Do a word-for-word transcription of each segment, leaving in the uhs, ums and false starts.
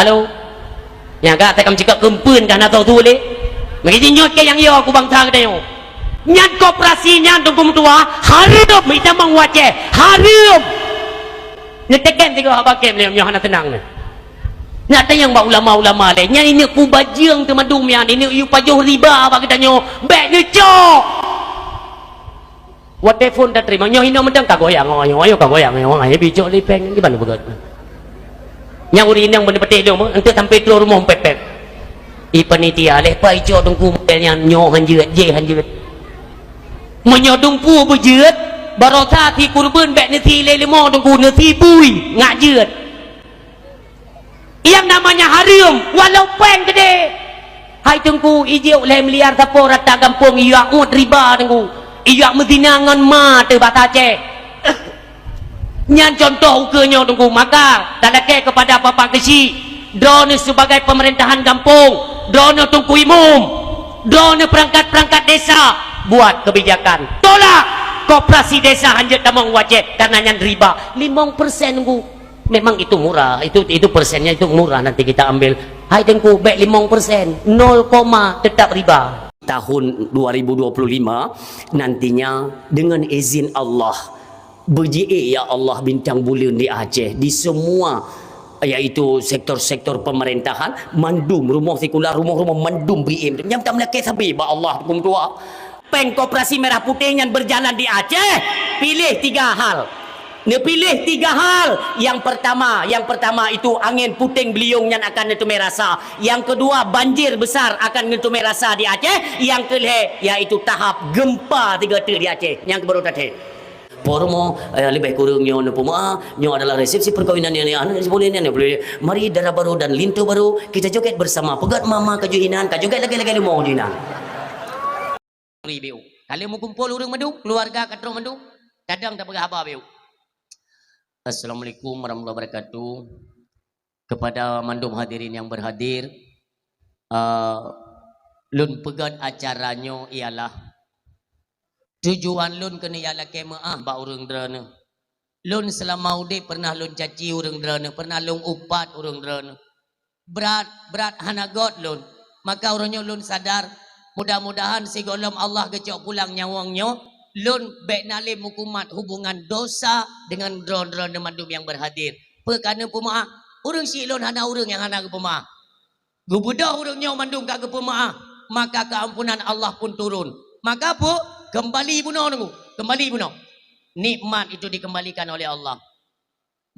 Halo. Nyang ka takam cakap keumpeuen ka na tho tu lé. Maka jinyot ke nyang yo ku bangsa geutanyoe. Nyan koperasi nyan Teungku meutuah, hareuem itamong u Aceh, hareuem. Neutekan tiga haba kem lé nyoe hana tenang ni. Nak tanyong bak ulama-ulama lé. Nyan ineuk ku bajeueng teumadum nyan, ineuk yue pajoh riba bak geutanyoe, bèk neucok. Watèe phon tateurimong, nyoe hinoe mantong ka goyang, oh, nyoe, nyoe ka goyang, nyoe, nyoe bicok lipeng, di mana beugöt? Nyang ureueng inong beuneupeuteh dong, enteuk sampai troh rumoh pep-pep. I panitia, leh pai cok Teungku model nyan, nyoe hanjeuet, jeh hanjeuet. Meunyoe dumpeue beujeuet, barosa si kurbeuen bèk neusi lé leumo Teungku, neusi bui, ngak jeuet. Yang namanya hareuem, walau péng keudéh. Hai Teungku, ijok lhèe miliar sapo rata gampông, ijak ngut riba Teungku. Ijak meuzina ngon ma teuh basa Aceh. Nyan contoh ukeue nyoe Teungku. Maka, talakèe kepada Bapak Keuchik, droeneuh sebagai pemerintahan gampông, droeneuh Teungku Imum, droeneuh perangkat-perangkat desa, buat kebijakan. Tolak koperasi desa hanjeuet tamong u Aceh, karena nyan riba. Limong persen Teungku. Memang itu murah, itu, itu persennya itu murah nanti kita ambil. Hai Teungku, bèk limong persen, nol koma tetap riba. Tahun dua ribu dua puluh lima nantinya dengan izin Allah, beujiék ya Allah bintang buleuen di Aceh, di semua yaitu sektor-sektor pemerintahan, mandum rumoh sikula, rumoh-rumoh mandum bri ém. Nyang tameuliké sabe bak Allah Teungku meutuah. Péng koperasi merah putih nyan berjalan di Aceh, pilih tiga hal. Neupiléh tiga hal. Yang pertama, yang pertama itu angin puting beliung nyan akan neuteumé rasa. Yang kedua, banjir besar akan neuteumé rasa di Aceh. Yang kelhèe, yaitu tahap gempa tiga teuk di Aceh. Nyang keubaru tathèe. Poromo, eh, leubeh kureueng nyoe neupeumeu'ah, nyoe adalah resepsi perkawinan yang, yang, yang boleh, yang boleh. Mari dara baru dan linto baru, kita joget bersama. Peugöt mama ka jeuet inan, ka joget lagèe-lagèe leumo jeuet inan. Ri biu. Ka lheueh meukumpol ureueng mandum, keluarga ka trôk mandum, kadang tapeugah haba biu. Assalamualaikum warahmatullahi wabarakatuh. Kepada mandum hadirin yang berhadir, eh, lôn peugöt acara nyoe ialah tujuan lôn keuneuk jak lakèe meu'ah bak ureueng droeneuh. Lôn seulama udép pernah lôn caci ureueng droeneuh, pernah lôn upat ureueng droeneuh. Brat, brat hana göt lôn. Maka uroe nyoe lôn sadar, mudah-mudahan sigohlom Allah geucok pulang nyawöng nyoe, lôn bèk na lé meukumat hubungan dosa deungon droe-droeneuh mandum nyang berhadir. Peue ka neupeumeu'ah? Ureueng syiek lôn hana ureueng nyang hana geupeumeu'ah. Geubeudôh ureueng nyoe mandum ka geupeumeu'ah, maka keuampunan Allah pun turun. Maka peue? Keumbali bunoe Teungku, keumbali bunoe. Nikmat itu dikembalikan oleh Allah.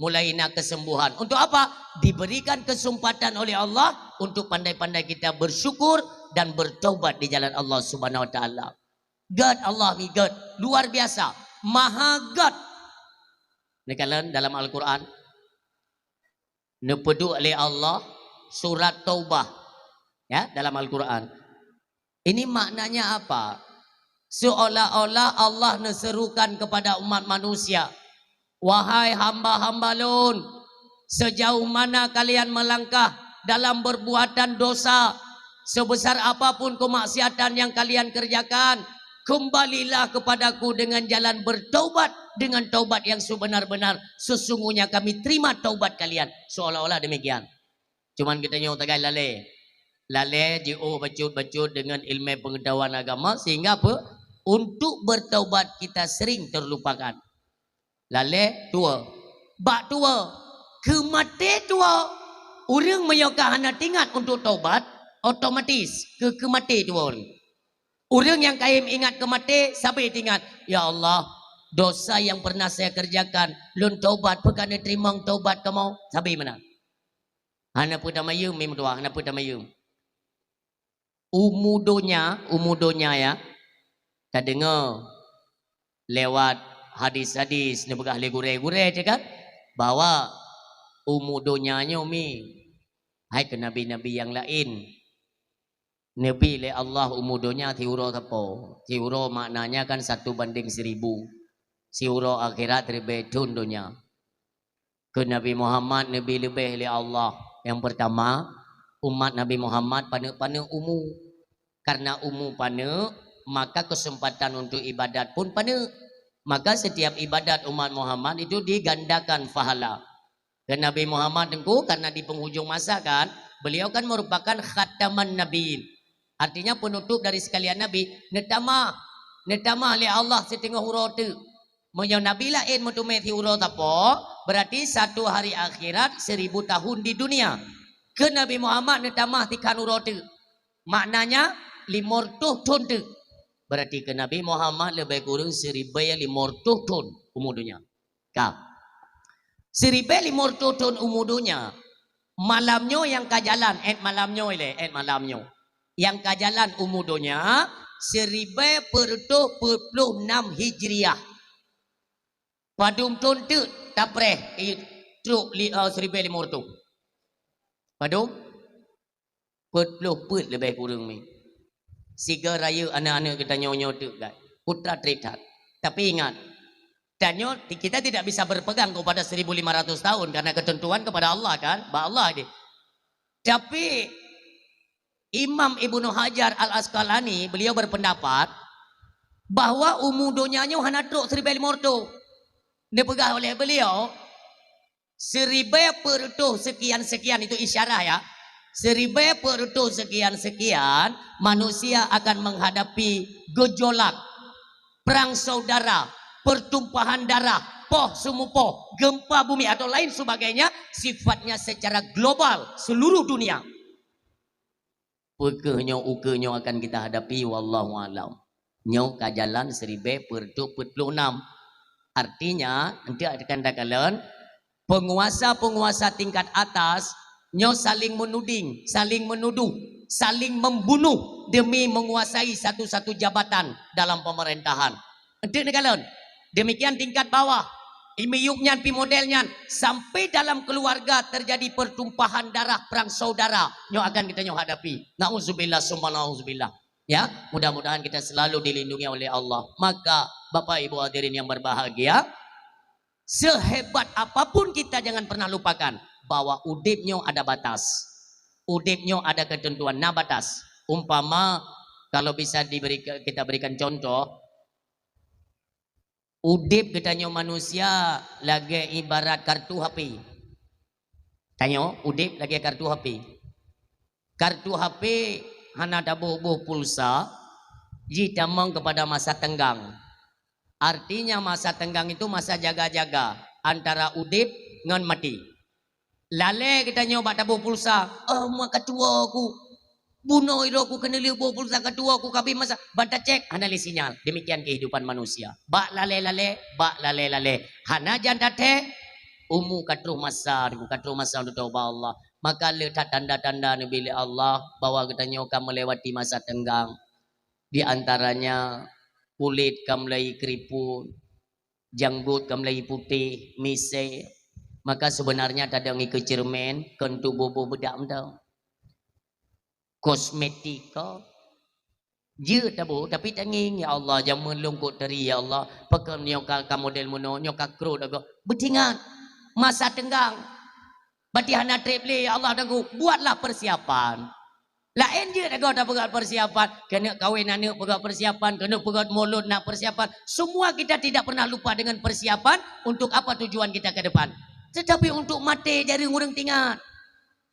Mulai na kesembuhan. Untuk apa? Diberikan kesempatan oleh Allah untuk pandai-pandai kita bersyukur dan bertaubat di jalan Allah Subhanahu wa Taala. Göt Allah mi göt, luar biasa, maha göt. Neukalon dalam Al-Quran, neupeuduek lé Allah surat Taubah, ya, dalam Al-Quran. Ini maknanya apa? Seolah-olah Allah neuserukan kepada umat manusia, "Wahai hamba-hamba Lôn, sejauh mana kalian melangkah dalam perbuatan dosa, sebesar apapun kemaksiatan yang kalian kerjakan, kembalilah kepada-Ku dengan jalan bertaubat, dengan taubat yang sebenar-benar. Sesungguhnya Kami terima taubat kalian." Seolah-olah demikian. Cuman geutanyoe tagai lalè. Lalè jiôh bacut-bacut deungon ileumèe peungeutahuan agama, sehingga apa? Untuk bertaubat kita sering terlupakan. Lalè tuwoe. Bak tuwoe, keu maté tuwoe. Ureueng meunyoe ka hana teuingat untuk taubat, otomatis keu, keu maté tuwoe. Ureueng nyang kayém ingat keu maté, sabe teuingat, "Ya Allah, dosa yang pernah saya kerjakan, lôn taubat, peue ka neuteurimong taubat kamoe?" Sabe meunan. Hana peue tamayeuem, mi meutuah, hana peue tamayeuem. Umu donya, umu donya ya, tadeungoe lewat hadis-hadis neupeugah lé gurèe-gurèe teuh kan, bahwa umu donya nyoe mi, hai keu nabi-nabi nyang laén, neubi lé Allah umu donya siuroe sapo. Siuroe maknanya kan satu banding seribu. Siuroe akhirat ribèe thon donya. Keu Nabi Muhammad neubi leubeh lé Allah. Nyang peurtama, umat Nabi Muhammad paneuk-paneuk umu. Karena umu paneuk, maka kesempatan untuk ibadat pun paneuk. Maka setiap ibadat umat Muhammad itu digandakan pahala. Ke Nabi Muhammad teungku, karena di penghujung masa kan, beliau kan merupakan khataman nabiyyin. Artinya penutup dari sekalian nabi, neutamah, neutamah lé Allah siteungoh uroe teuk. Meunyoe nabi laén meuteumé siuroe sapo, berarti satu hari akhirat seribu tahun di dunia. Ke Nabi Muhammad neutamah sikhan uroe teuk. Maknanya lima reutôh thon teuk. Berarti ke Nabi Muhammad leubeh kureueng siribèe lima reutôh thon umu donya. Ka. Siribèe lima reutôh thon umu donya. Malam nyoe nyang ka jalan, èt malam nyoe lé, èt malam nyoe. Nyang ka jalan umu donya siribèe peuet reutôh peuet ploh nam Hijriah. Padum thon teuk tapreh, eh, trok li-, eh, siribèe lima reutôh. Padum? Peuet ploh peuet leubeh kureueng mi. Sigoe rayeuk aneuk-aneuk geutanyoe nyoe teuk gai. Putra trép that. Tapi ingat, tanyoe ti-, kita tidak bisa berpegang kepada seribu lima ratus tahun karena ketentuan kepada Allah kan, bak Allah deh. Tapi Imam Ibnu Hajar Al-Asqalani, beliau berpendapat bahwa umu donya nyoe hana trok siribèe lima reutôh. Neupeugah oleh beliau, siribèe peuet reutôh sekian-sekian, itu isyarah ya. Siribèe peuet reutôh sekian-sekian, manusia akan menghadapi gejolak, perang saudara, pertumpahan darah, poh seumupoh, gempa bumi atau lain sebagainya, sifatnya secara global, seluruh dunia. Peu kheueh nyoe ukeue nyoe akan kita hadapi, wallahu alam. Nyoe ka jalan siribèe peuet reutôh peuet ploh nam. Artinya, enteuk akan takalon, penguasa-penguasa tingkat atas nyoe saling menuding, saling menuduh, saling membunuh demi menguasai satu-satu jabatan dalam pemerintahan. Enteuk neukalon. Demikian tingkat bawah. Imiyup nyan pi model nyan. Sampai dalam keluarga terjadi pertumpahan darah perang saudara. Nyoe akan kita nyoe hadapi. Nauzubillah summa nauzubillah. Ya, mudah-mudahan kita selalu dilindungi oleh Allah. Maka, Bapak Ibu hadirin yang berbahagia, sehebat apapun kita jangan pernah lupakan bahwa udeb nyoe ada batas. Udeb nyoe ada ketentuan, na batas. Umpama, kalau bisa diberi, kita berikan contoh, udeb geutanyoe manusia lagèe ibarat kartu H P. Tanyoe udeb lagèe kartu H P. Kartu H P hana taboh-boh pulsa, jitamong kepada masa tenggang. Artinya masa tenggang itu masa jaga-jaga antara udeb ngon maté. Lalè geutanyoe bak taboh pulsa, "Oh, ma ka tuwo ku. Bunoe ilok ku keuneulheueh boh pulsa ka tuwo ku ka abéh masa." Ban tacèk, hana lé sinyal. Demikian kehidupan manusia. Bak lalè-lalè, bak lalè-lalè. Hana jan tathèe, umu ka troh masa, ka troh masa untuk taubat Allah. Maka le that tanda-tanda neubi lé Allah bahwa geutanyoe ka melewati masa tenggang. Di antaranya kulét ka mulai keriput, janggot ka mulai putéh, misé, maka sebenarnya tadong ikeue ceureumen, kon tuboh-boh beudak mantong. Kosmetik ka, jeuet taboh, tapi tangieng, "Ya Allah, jameun lôn kok teri, ya Allah, pakon nyoe ka, ka model meunoe, nyoe ka krot agoe." Beutingat, masa tenggang. Berarti hana trép lé, ya Allah, dan buatlah persiapan. Laén jeuet tagoe tapeugöt persiapan, keuneuk kawén aneuk peugöt persiapan, keuneuk peugöt mulod na persiapan. Semua kita tidak pernah lupa dengan persiapan untuk apa tujuan kita ke depan. Tetapi untuk maté jareueng ureueng tingat.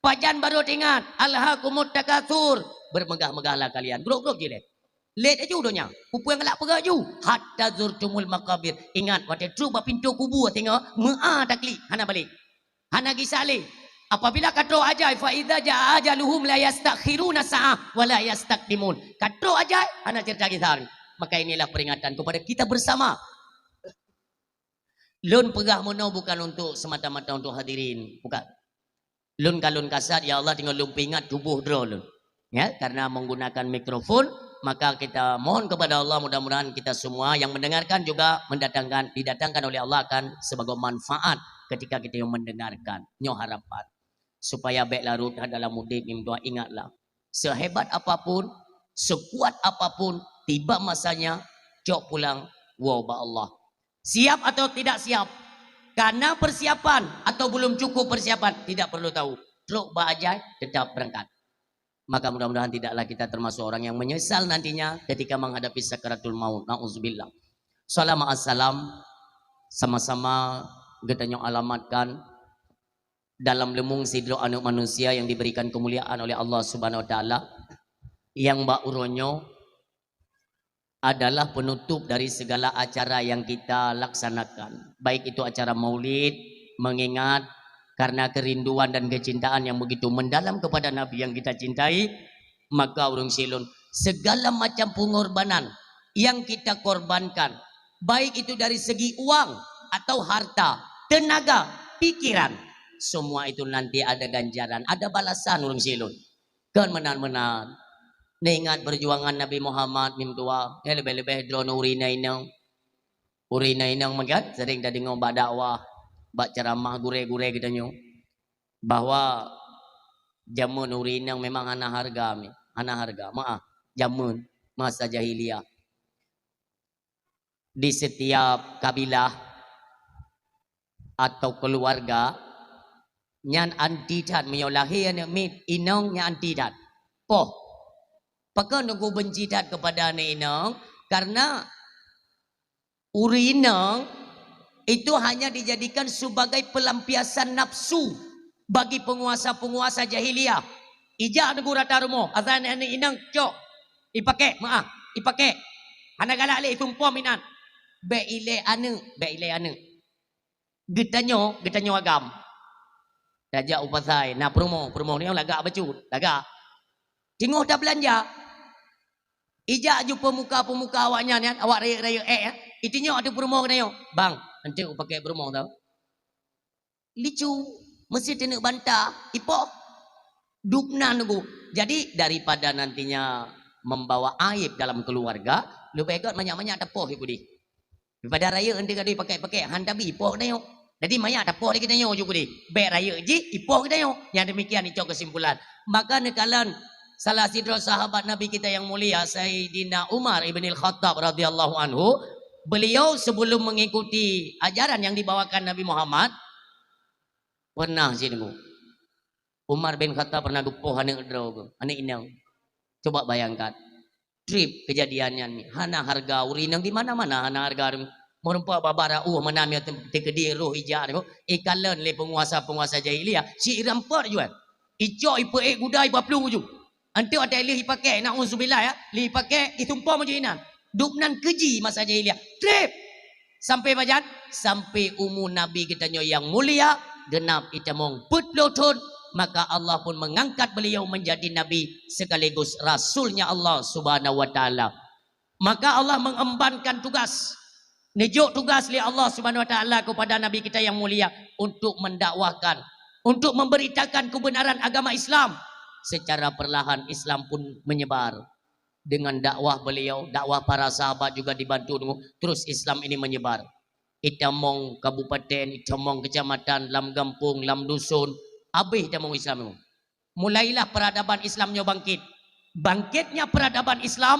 Pajan barô tingat, "Alhakumut takatsur." Bermegah-megahlah kalian. Grob-grob jih lé. Lét aju donya. Peue-peue nyang galak peugah aju. "Hatta zurtumul maqabir." Ingat, watèe trok bak pintoe kubu, singoh meu'a taklik, hana balek. Hana gisa lé. Apabila ka trok ajai, "Fa idza jaa ajaluhum la yastakhiruna sa'ah wa la yastaqdimun." Ka trok ajai, hana ceurita gisa lé. Maka inilah peringatan kepada kita bersama. Lôn peugah meunoe bukan untuk semata-mata untuk hadirin, bukan. Lôn ka lôn kasat, ya Allah, teungoh lôn peuingat tuboh droe lôn. Ya, karena menggunakan mikrofon, maka kita mohon kepada Allah, mudah-mudahan kita semua yang mendengarkan juga mendatangkan, didatangkan oleh Allah akan sebagai manfaat ketika kita yang mendengarkan. Nyoe harapan. Supaya bèk larot that dalam udép, ingatlah. Sehebat apapun, sekuat apapun, tiba masanya, cok pulang, woe bak Allah. Siap atau tidak siap, karena persiapan atau belum cukup persiapan, tidak perlu tahu. Trok bak ajai, tetap berangkat. Maka mudah-mudahan tidaklah kita termasuk orang yang menyesal nantinya ketika menghadapi sakaratul maut. Nauzubillah. Salam, assalam, sama-sama geutanyoe alamatkan dalam leumong sidroe aneuëk manusia yang diberikan kemuliaan oleh Allah Subhanahu Wa Taala, yang bak uroe nyoe adalah penutup dari segala acara yang kita laksanakan, baik itu acara maulid, mengingat karena kerinduan dan kecintaan yang begitu mendalam kepada Nabi yang kita cintai, maka ureuëng silon, segala macam pengorbanan yang kita korbankan, baik itu dari segi uang atau harta, tenaga, pikiran, semua itu nanti ada ganjaran, ada balasan ureuëng silon. Kon meunan-meunan. Neuingat perjuangan Nabi Muhammad mim tuwa, ya leubeh-leubeh droeneuh ureuëng inong. Ureuëng inong meukat sering tadeungoe bak dakwah, bak ceramah gurée-gurée geutanyoe, bahwa jameun ureuëng inong memang hana harga, mi, hana harga. Maaf, jameun masa jahiliyah. Di setiap kabilah atau keluarga, nyan anti that, meunyoe lahé aneuëk miet inong nyan anti that. Poh. Pakon Teungku benci that kepada aneuëk inong? Karena ureuëng inong itu hanya dijadikan sebagai pelampiasan nafsu bagi penguasa-penguasa jahiliyah. Ijak Teungku rata rumoh, asai aneuëk inong cok, ipakek, maaf, ipakek. Hana galak lé, isumpom inan. Bék ilée aneuëk, bék ilée aneuëk. Geutanyoe, geutanyoe agam. Tajak u pasai, na peurumoh, peurumoh nyoe lagak bacut, lagak. Teungoh tabeulanja. Ijak ju peumuka-peumuka awaknyan nyan, awak rayeuk-rayeuk ék, ya. Itunyok ateueh peurumoh geutanyoe. Bang, enteuk upakek peurumoh tau. Licu, meusti teuneuk bantah, ipoh. Dubnan Teungku. Jadi, daripada nantinya membawa aib dalam keluarga, leubeh gét manyak-manyak tapoh iko dih. Daripada rayeuk enteuk ka dipakek-pakek, han tabi ipoh geutanyoe. Jadi, manyak tapoh lé geutanyoe ju iko dih. Bék rayeuk jih, ipoh geutanyoe. Nyang demikian icok kesimpulan. Maka neukalon salah sidroe sahabat Nabi kita yang mulia, Saidina Umar ibnil Khattab radhiyallahu anhu, beliau sebelum mengikuti ajaran yang dibawakan Nabi Muhammad, pernah cit Teungku. Umar bin Khattab pernah geupoh aneuëk droe geuh, aneuëk inong. Coba bayangkan, treb kejadian nyan, hana harga ureuëng inong di mana-mana, hana harga ureuëng. Meureumpok babah rauh meunan, teukeudi roh ijak Teungku, ikalon lé peunguasa-peunguasa jahiliyah, si irampot juai. Icok ipeuék guda ipaplueng uju. Enteuk watée lheueh ipakek, na'udzubillah ya, lheueh ipakek, isumpom ju inan. Dubnan keuji masa jahiliyah. Treb! Sampai pajan? Sampai umu Nabi geutanyoe nyang mulia, genap itamong peuet ploh thon, maka Allah pun mengangkat beliau menjadi nabi sekaligus rasulnya Allah Subhanahu wa Taala. Maka Allah mengembankan tugas, neujok tugas lé Allah Subhanahu wa Taala kepada Nabi kita yang mulia untuk mendakwahkan, untuk memberitakan kebenaran agama Islam. Secara perlahan Islam pun menyebar. Dengan dakwah beliau, dakwah para sahabat juga dibantu, terus Islam ini menyebar. Itamong kabupaten, itamong kecamatan, lam gampông, lam dusun, habéh itamong Islam. Mulailah peradaban Islam nyoe bangkit. Bangkitnya peradaban Islam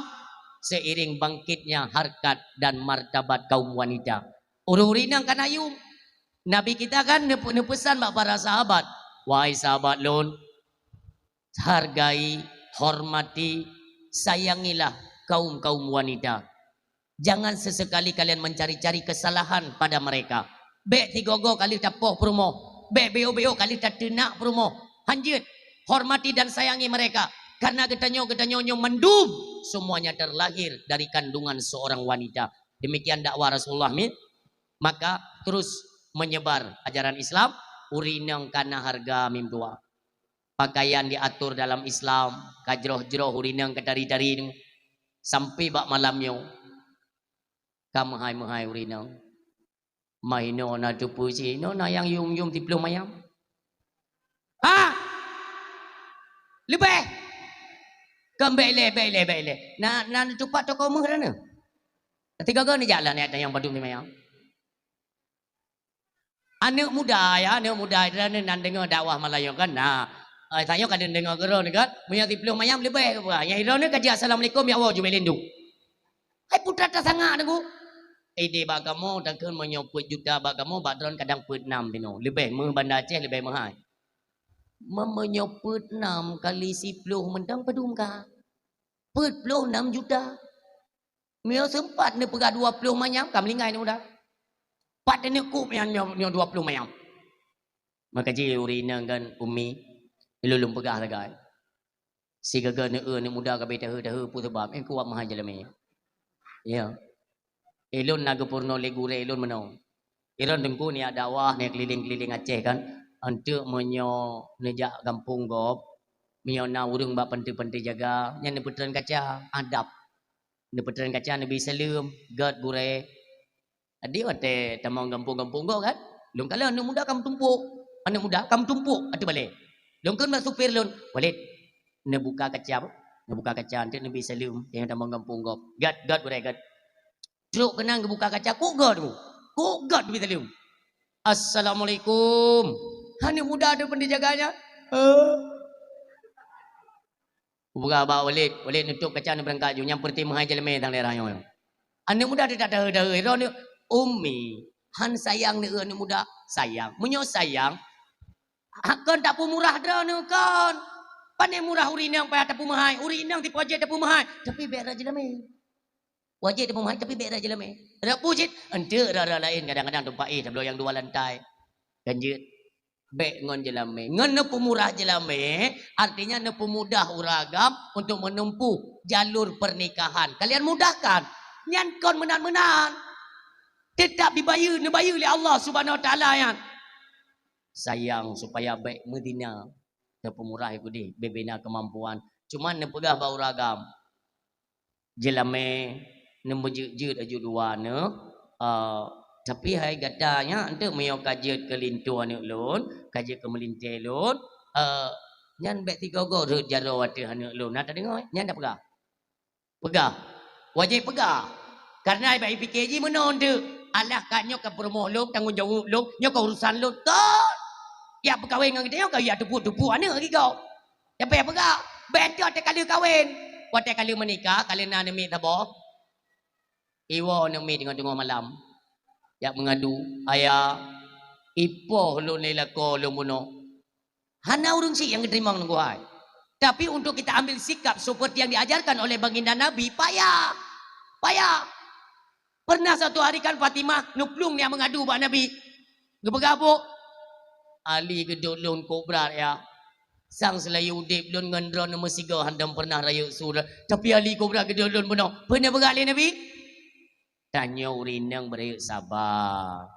seiring bangkitnya harkat dan martabat kaum wanita. Ureuëng-ureuëng inong ka na yum. Nabi kita kan neupe-, neupeusan bak para sahabat, "Wahai sahabat lôn, hargai, hormati, sayangilah kaum-kaum wanita. Jangan sesekali kalian mencari-cari kesalahan pada mereka." Bék sigoe-goe ka lheueh tapoh peurumoh, bék beu-beu ka lheueh tateunak peurumoh. Hanjeuet, hormati dan sayangi mereka, karena geutanyoe, geutanyoe nyoe mandum semuanya terlahir dari kandungan seorang wanita. Demikian dakwah Rasulullah, mi. Maka terus menyebar ajaran Islam, ureuëng inong ka na harga mim tuha. Pakaian diatur dalam Islam, ka jroh-jroh ureuëng inong ka tari-tari nyoe. Sampai bak malam nyoe, ka meuhai-meuhai ureuëng inong. Ma inoe na teupeue si inoe na nyang yum-yum siploh mayam. Ha! Leubeh! Kan bék lé, bék lé, bék lé. Na, na neutupat toko meuh droeneuh. Tiga-tiga neujak lah nyan nyang padum di mayam. Aneuëk muda, ya, aneuëk muda, droeneuh nan deungoe dakwah malam nyoe kan, na. Ai, tanyoe ka deungoe keudroe kan, meunyoe siploh mayam leubeh keubah. Nyang droeneuh ka jeuet assalamualaikum, ya Allah, jumeh lindung. Hai putra tasanga Teungku. Ideh bak kamoe takheun meunyoe peuet juta bak kamoe, bak droen kadang peuet nam tinoe. Leubeh meuh Banda Aceh, leubeh meuhai. Meunyoe peuet nam kali siploh mantong padum ka? Peuet ploh nam juta. Meunyoe seumpat neupeugah dua ploh manyam, ka meulinggai neuda. Pat teuneuk kup nyan nyoe, nyoe dua ploh manyam. Maka jih ureueng inong kan, Umi, ilôn lôn peugah sagai. Sigaga neueu aneuk muda ka bèk tahe-tahe peue sabab, eh, kuat meuhai jalamé. Ya. Ilôn na geupeurunoe lé gurèe ilôn meunoe. Ilôn teungku neujak dakwah, neujak keliling-keliling Aceh kan. Eunteuk meunyoe neujak gampông gob, meunyoe na ureueng bak panti-panti jaga, nyan neupeutren kaca, adab. Neupeutren kaca, neubi saleuem, "Gèt gurèe." Jadi watèe tamong gampông-gampông gob kan, lôn kalon aneuk muda ka meutumpôk. Aneuk muda ka meutumpôk ateueh balè. Lôn kheun bak supir lôn, "Walid, neubuka kaca, neubuka kaca eunteuk neubi saleuem, nyang tamong gampông gob. Gèt, gèt gurèe, gèt." Trok keunan geubuka kaca, kok gèt tu. Kok gèt bi saleuem. "Assalamualaikum." Aneuk muda tu pun dijaganya. Eh. Kupeugah bak Walid, "Walid, neutup kaca neubeurangkat ju, nyan peureute meuhai jalamé tang daerah nyoe." Aneuk muda teuh tahe-tahe, droeneuh, "Umi, han sayang neueu aneuk muda?" "Sayang." "Meunyoe sayang, ha, kon tapeumurah droeneuh kon. Pane murah ureueng inong payah tapeumeuhai, ureueng inong sipoh jeuet tapeumeuhai, tapi bèk rot jalamé." Wajéb tapeumeuhai, tapi bèk rot jalamé. Rot peue cit? Eunteuk rot-rot laén kadang-kadang teumpat éh tabloe nyang dua lantai. Kan jeuet? Bèk ngon jalamé. Ngon neupeumurah jalamé, artinya neupeumudah ureueng agam untuk menempuh jalur pernikahan. Kalian mudahkan. Nyan kon meunan-meunan. Teutap dibayeue, neubayeue lé Allah Subhanahu Wa Taala nyan. Sayang supaya bèk meuzina. Neupeumurah ikudi, bèk bina keumampuan. Cuma neupeugah bak ureueng agam. Jalamé, neumeujeuet-jeuet aju dua neuh, eh, tapi hai gata nyan, eunteuk meunyoe ka jeuet keu linto aneuk lôn, ka jeuet keu meulintèe lôn, eh, nyan bèk sigoe-goe rhot jaroe ateueh aneuk lôn. Na tadeungoe? Nyan tapeugah. Peugah. Wajéb peugah. Kareuna bak jipike jih meunoe eunteuk, alah ka nyoe ka peurumoh lôn, tanggong jaweueb lôn, nyoe ka urusan lôn. Kon! Jak peukawen ngon geutanyoe ka jak tupuk-tupuk aneuk lagèe gob. Tapi peugah, bèk eunteuk watèe ka lheueh kawen. Watèe ka lheueh meunikah, ka lheueh na aneuk miet saboh. Iwoe aneuk miet teungoh-teungoh malam. Jak meungadu, "Ayah, ipoh lôn lé lakoe lôn bunoe." Hana ureueng chik nyang geuteurimong teungku hai. Tapi untuk kita ambil sikap seperti yang diajarkan oleh baginda Nabi, payah. Payah. Pernah satu hari kan Fatimah neuplueng neujak meungadu bak Nabi. Geupeugah, "Bu, Ali geudeuh lôn kok brat ya. Sang seulayeue udép lôn ngon droeneuh meusigoe hántom pernah rayeuk su, tapi Ali kok brat geudeuh lôn bunoe." Peue neupeugah lé Nabi? Tanyoe ureueng inong beurayeuk saba.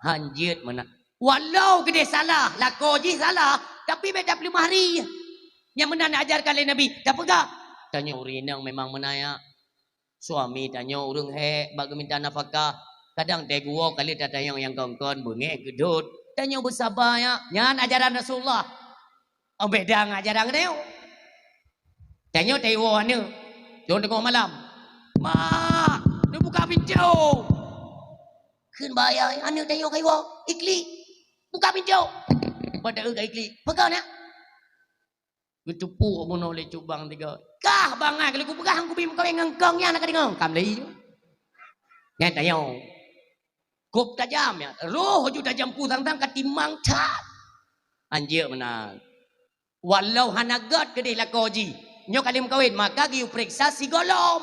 Han jeuet meunan. Walau keudeh salah, lakoe jih salah, tapi bèk tapeuleumah diri. Nyang meunan neuajarkan lé Nabi, tapeugah. Tanyoe ureueng inong memang meunan ya. Suami tanyoe ureueng hék bak geumita nafakah. Kadang teuh geuwoe ka lheueh tatanyong nyang kon-kon, beungéh geudhôt. Tanyoe beusaba ya. Nyan ajaran Rasulullah. Oh, beda ngon ajaran geutanyoe. Tanyoe taiwoe aneuk, lôn teungoh malam. "Mak, neubuka pintoe!" Kheun bak ayah, aneuk tanyoe ka iwoe, iklik. "Buka pintoe!" Padahai ka iklik. "Peugah, nak?" Geutupuk bunoe lé cubang tiga. "Kah bangai, ka lheueh kupeugah han kubi meukawen ngon kong nyan, na ka deungoe?" Ka meulai. Nyan tanyoe. Kop tajam ya. Roh ju tajam pusang-sang ka timang that. Han jeuet meunan. Walau hana gèt keudeh lakoe jih, nyoe ka lheueh meukawen, maka geuyue peuriksa sigohlom.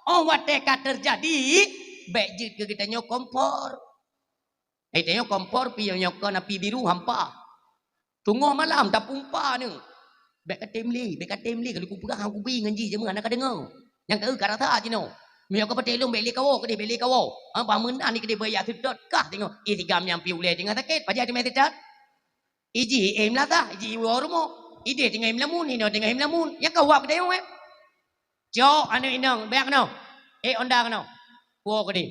Oh, watèe ka teujadi, bèk jeuet keu geutanyoe kompor. Eh, tanyoe kompor pih nyoe kon api biru hampa. Teungoh malam tapumpa neuh. Bèk katem lé, bèk katem lé, ka lheueh kupeugah han kubi ngon jih, jameun hana ka deungoe. Nyang ka eu ka rasa jinoe. Meunyoe ka patéh lôn bèk lé kawoe keudeh, bèk lé kawoe. Ha, bah meunan keudeh baya seutôt kah teungoh. Ih, si gam nyan pih ulèe teungoh sakét, pajan teumé seutôt. Iji, eh, meulatah, iji iwoe rumoh. Ideh teungoh meulamun, inoe teungoh meulamun. Nyang ka wab geutanyoe, eh. Cok aneuk inong, bèk keunoe. Eh, onda keunoe. Woe keudeh.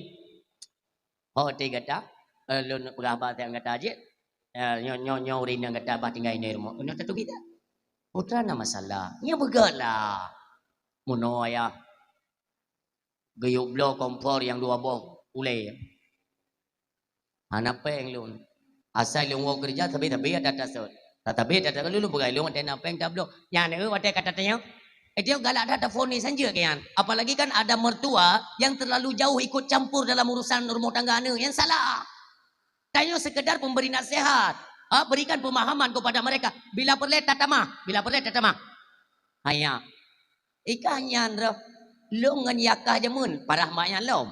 Ho teuh gata, eh, lôn peugah bak gata jeuet. Eh, nyoe, nyoe, nyoe ureueng inong gata bah tinggai inoe rumoh. Nyoe tateubiet dah. Putra na masalah. Nyoe beugèt lah. Meunoe ayah. Geuyue bloe kompor nyang dua boh ulèe. Hana péng lôn. Asai lôn woe keureuja, sabe-sabe ata tasot. Tatabe ata tasot lôn peugah lôn watèe na péng tabloe. Nyan, eh, watèe ka tatanyong. Eh, dia galak that tafonis anjeuk nyan. Apalagi kan ada mertua yang terlalu jauh ikut campur dalam urusan rumah tangga aneuk. Nyan salah. Tanyoe sekedar pemberi nasihat. Ha, berikan pemahaman kepada mereka. Bila peureulèe tatamah, bila peureulèe tatamah. Hanya. Ikah nyan roh, lôn ngon yakah jameun, parah mak nyan lom.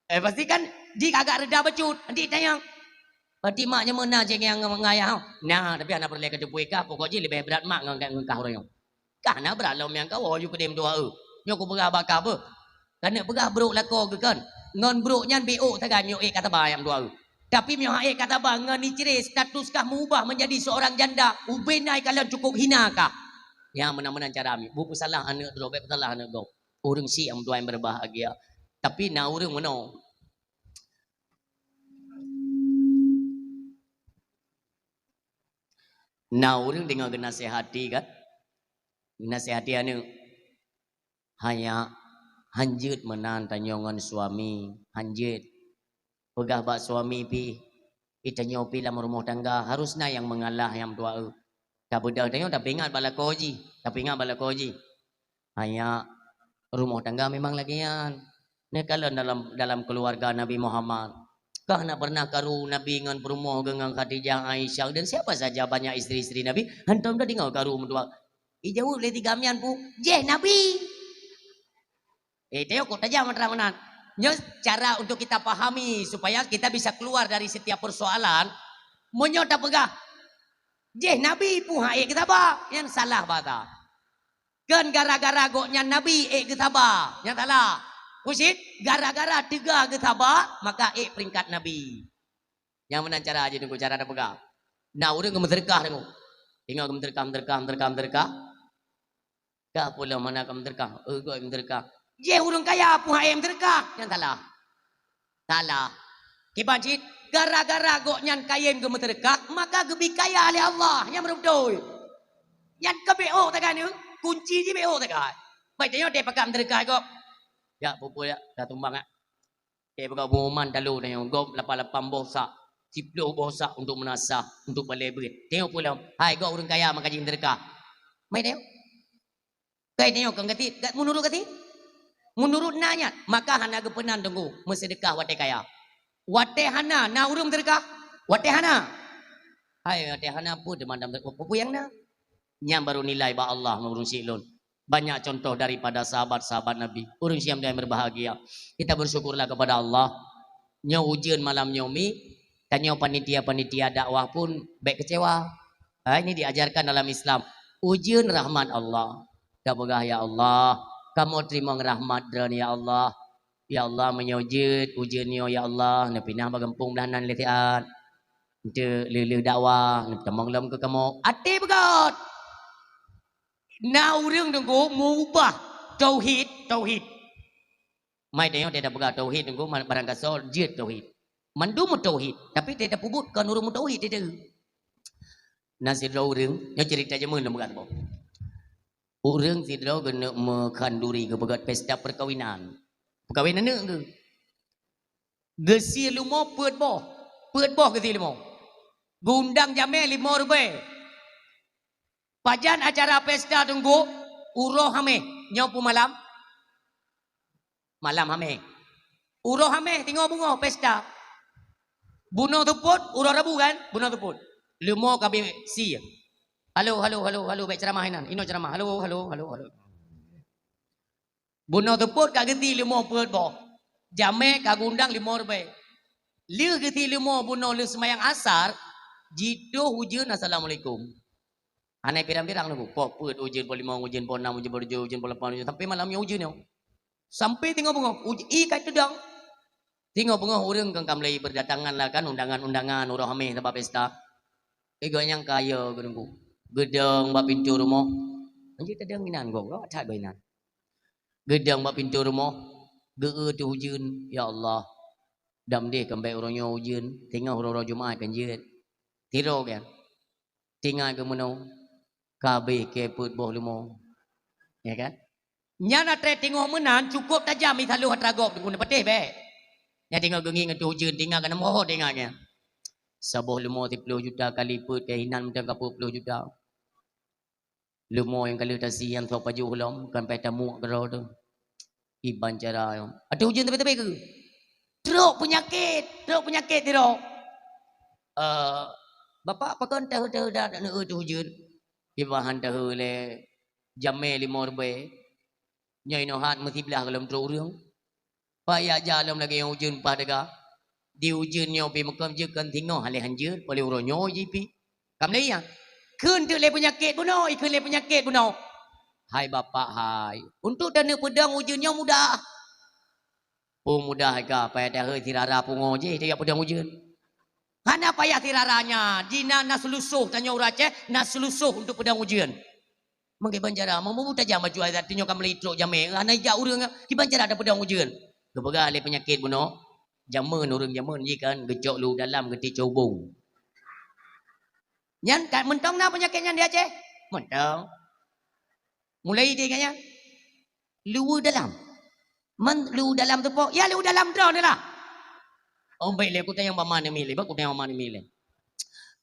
Eh, pasti kan jih agak reda bacut, nanti tanyong. Berarti mak nyan meunan cit nyang ngayah. Nah, tapi hana peureulée ka teupeu kah, pokok jih leubeh brat mak ngon, ngon kah uroe nyoe. Kah na brat lom nyang ka woe ju keudeh meutuah eu. Nyoe kupeugah bak kah beuh. Keuneuk peugah brok lakoe geuh kon. Ngon brok nyan beu sagai meunyoe ék ka saba nyang meutuah eu. Tapi meunyoe han ék ka saba ngon icré status kah meubah menjadi seorang janda, ubé na ikalon cukup hina kah. Nyan meunan-meunan cara mi. Beu peusalah aneuk droe, bék peusalah aneuk gob. Ureuëng syiek nyang meutuah nyang berbahagia. Tapi na ureuëng meunoe. Na ureuëng deungoe geunasihati kan? Nasihati aneuk. Hanya hanjeuet meunan tanyoe ngon suami, hanjeuet. Peugah bak suami pih, "Ih, tanyoe pih lam rumoh tangga, harus na nyang meungalah nyang meutuah eu." Tabeudôh tanyoe, tapi ingat bak lakoe jih, tapi ingat bak lakoe jih. Hanya rumoh tangga memang lagée nyan. Neukalon dalam, dalam keuluwarga Nabi Muhammad. Kah na pernah karu Nabi ngon peurumoh geuh ngon Khadijah, Aisyah dan siapa saja banyak istri-istri Nabi, hantom ka deungoe karu meutuah. Ijaweueb lé tiga mian pu, "Jéh Nabi." Eh, tengok kok tajam meunan. Nyoe cara untuk kita pahami supaya kita bisa keluar dari setiap persoalan. Meunyoe tapeugah, "Jéh Nabi pu han ék geusaba," nyan salah bahasa. Kon gara-gara gobnyan Nabi ék geusaba, nyan salah. Khusyid, gara-gara teuga geusaba, maka ék peringkat Nabi. Nyang meunan cara jih Teungku, cara tapeugah. Na ureuëng geumeuseudeukah Teungku. Ingat geumeuseudeukah, meuseudeukah, meuseudeukah, meuseudeukah. Ka pulo mana ka meuseudeukah? Eh, gobnyan meuseudeukah. Jéh ureuëng kaya pu han ék meuseudeukah. Nyan salah. Salah. Kiban cit, gara-gara gobnyan kayém geumeuseudeukah, maka geubi kaya lé Allah. Nyan beutôi. Nyan keu beu tagai nyoe, kunci jih beu tagai. Baik, tanyoe deh pakat meuseudeukah gob. Ya, pupuk ya, dah tumbang ah. Eh, peugah pengumuman talu tanyoe, gob lapan-lapan boh sak, siploh boh sak untuk meunasah, untuk balée beuet. Tanyoe pulang, hai gob ureuëng kaya maka jih meuseudeukah. Mai tanyoe. Kai tanyoe kon gati, ga-, meunurut gati? Meunurut na nyan, maka hana geupeunan Teungku meuseudeukah watée kaya. Watée hana, na ureuëng meuseudeukah? Watée hana. Hai, watée hana peue teuma dam, peue nyang na? Nyan baru nilai bak Allah ngon ureuëng syiek lôn. Banyak contoh daripada sahabat-sahabat Nabi. Ureuëng syiek nyang berbahagia. Kita bersyukurlah kepada Allah. Nyoe ujeuen malam nyoe mi, tanyoe panitia-panitia dakwah pun bék kecewa. Ha, ini diajarkan dalam Islam. Ujeuen rahmat Allah. Tapeugah, "Ya Allah, kamoe teurimong rahmat Droen, ya Allah. Ya Allah, meunyoe jeuet ujeuen nyoe, ya Allah, neupinah bak gampông blah nan lé siat. Eunteuk lheueh-lheueh dakwah, neupeutamong lom keu kamoe." Até beugöt. Na ureuëng Teungku meubah tauhid, tauhid. Mai tanyoe tapeugah tauhid Teungku, ma-, barangkasoe jeuet tauhid. Mandum tauhid, tapi tapeubeuet kon ureuëng meutauhid teuh. Na sidroe ureuëng, nyoe cerita jameun lôn peugah saboh. Ureuëng sidroe geuneuk meukhanduri, geupeugöt pesta perkawinan. Peukawen aneuk geuh. Geusie leumo peuet boh. Peuet boh geusie leumo. Geuundang jamé lima ribèe. Pajan acara pesta Teungku? Uroe Hamèh. Nyoe peue malam? Malam Hamèh. Uroe Hamèh tingoh beungoh pesta. Bunoe seupôt, uroe Rabu kan? Bunoe seupôt. Leumo ka abéh sie. Halo, halo, halo, halo, bék ceramah inan. Inoe ceramah. Halo, halo, halo, halo. Bunoe seupôt ka geusie leumo peuet boh. Jamé ka geuundang lima ribèe. Lheueh geusie leumo bunoe lheueh seumayang asar, jituh ujeuen assalamualaikum. Hana pirang-pirang Teungku. Poh peuet ujeuen, poh limong ujeuen, poh nam ujeuen, poh tujoh ujeuen, poh lapan ujeuen, sampai malam nyoe ujeuen nyoe. Sampai tingoh beungoh, uj-, ie ka teudong. Tingoh beungoh ureuëng kan ka mulai berdatangan lah kan, undangan-undangan, uroe Hamèh sabab pesta. Eh, gobnyan kaya geuh Teungku. Geudong bak pintoe rumoh. Anjir tadong inan gob, gob that gob inan. Geudong bak pintoe rumoh, geu-eu teuh ujeuen, "Ya Allah, dam deh kon bèk uroe nyoe ujeuen, teungoh uroe-uroe Jumat kan jeuet." Tiroe kan. Tingat keu meunoe, ka abéh keu peuet boh leumo. Ya kan? Nyan até teungoh meunan cukôp tajam i taloh atra gob Teungku, neupatéh bèk. Nyan teungoh geungieng ateueh ujeuen, tingat keunan meuhot tingat nyan. Saboh leumo siploh juta kali peuet keu inan mantong ka peuet ploh juta. Leumo nyang ka lheueh tasie nyan soe pajoh lom, kan paih tamuek keudroe teuh. Iban cara nyoe. Ateueh ujeuen teubit-teubit keuh. Trok peunyakét, trok peunyakét sidroe. Eh, "Bapak, pakon teuh-teuh dak, dak neueu teuh ujeuen?" Iban han teuh lé jamé lima ribèe. Nyoe inoe hat meusiblah gohlom trok ureuëng. Payah jak lom lagèe nyang ujeuen paih teuga. Di ujeuen nyoe pih meukeum jeuet kon singoh lé hanjeuet, paléng uroe nyoe jih pih. Ka mulai ya. Kheun teuk lé peunyakét bunoe, ikheun lé peunyakét bunoe. Hai bapak hai, untuk taneuk peudong ujeuen nyoe mudah. Peumudah ka payah dahé sirara pungo jih tajak peudong ujeuen. Hana payah sirara nyan, jih na, na seulusoh tanyoe ureueng Aceh, na seulusoh untuk peudong ujeuen. Meukiban cara, meumubu tajam baju adat tanyoe ka meuli trok jamé, hana ijak ureueng, kiban cara tapeudong ujeuen. Geupeugah lé peunyakét bunoe, jameun ureueng jameun jih kan geucok lu dalam geuti cobong. Nyan ka mantong na peunyakét nyan di Aceh? Mantong. Mulai idéh nyan. Luweue dalam. Man luweue dalam tu po, ya luweue dalam droeneuh lah. Oh, baik lé, kutanyong bak ma neumiet lé, bak kutanyong bak ma neumiet lé.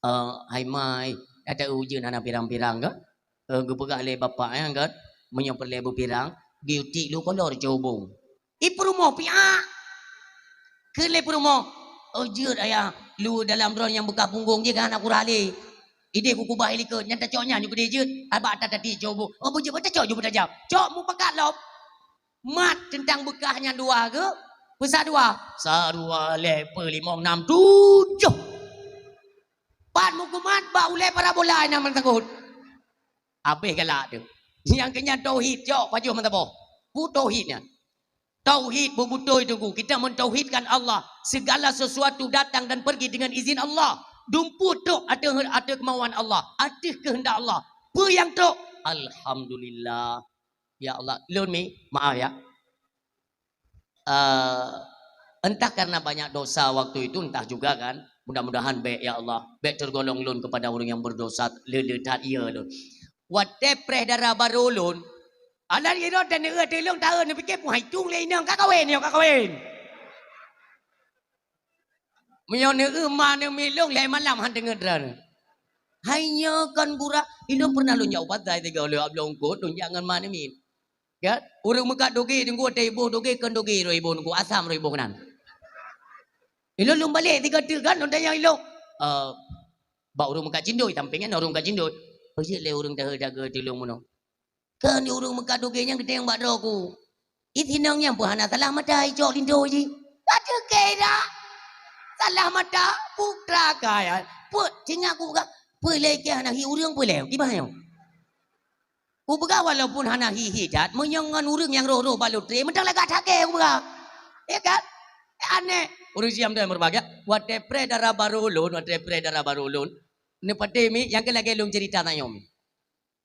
Eh, hai mai, ada ujeuen hana pirang-pirang ke? Eh, geupeugah lé bapak nyan kan, meunyoe peureulée beupirang, geuyue tiek lu kolor cobong. Ih, peurumoh piak. Kheun lé peurumoh, "Oh, jeuet ayah, luweue dalam droeneuh nyang beukah punggong jih kan hana kurah lé. Idéh kukubah ilikot, nyan tacok nyan nyoe keudéh jeuet, abak ata tatiek cobong. Oh, beujeuet, beutacok ju beutajam. Cok mupakat lom." Mat teuntang beukah nyan dua geu, peusa dua. Sa dua lhée peuet limong nam tujoh. Pat meukumat bak ulée parabola nyang meutakot. Habéh galak tu. Nyang keu nyan tauhid, cok pajoh meusaboh. Peue tauhid nyan? Tauhid beubutôi teungku. Kita mentauhidkan Allah. Segala sesuatu datang dan pergi dengan izin Allah. Dumpue trok ateueh, ateueh kemauan Allah, ateueh keuheundak Allah. Peue nyang trok? Alhamdulillah. Ya Allah, lôn mi, maaf ya. Eh, entah karena banyak dosa waktu itu, entah juga kan. Mudah-mudahan bék, ya Allah, bék tergolong lôn kepada orang yang berdosa, le-le that iya lôn. Watée preh dara barô lôn, alah, inong dan neueu ateueh lôn taeu neupike, "Puhai tung lé inong, ka kawen nyoe, ka kawen." Meunyoe neueu ma neumiet lôn, lhée malam han teungeut droeneuh. Hai nyoe kon gura, ilôn pernah lôn jak ubat zai tiga lhée abloe eungkot, lôn jak ngon ma neumiet. Kan? Ureueng meukat dogé teungku, watée iboh dogé, kon dogé roh iboh teungku, asam roh iboh keunan. Ilôn lôn balek tiga teuk kan, lôn tanyong ilôn. Eh, bak ureueng meukat cindoi, sampéng nyan ureueng meukat cindoi. Peujeuet lé ureueng dahé-dahé teulông meunoe. Kheun ureueng meukat dogé nyan geutanyong bak droe ku. Ih, inong nyan peue hana salah mata, icok linto jih. Ka teuke dak? Salah mata, putra kaya. Peue, singoh kupeugah, peue lé keu hana hi ureueng peue lé? Kiban nyoe. Kupeugah walaupun hana hi-hi that, meunyoe ngon ureueng nyang roh-roh bak lotre, mantong lagak that keu kupeugah. Ya kan? Aneh. Ureueng siam dan berbahagia, watée preh dara barô lôn, watée preh dara barô lôn. Neupatéh mi, nyang keu lagée lôn ceurita tanyoe mi.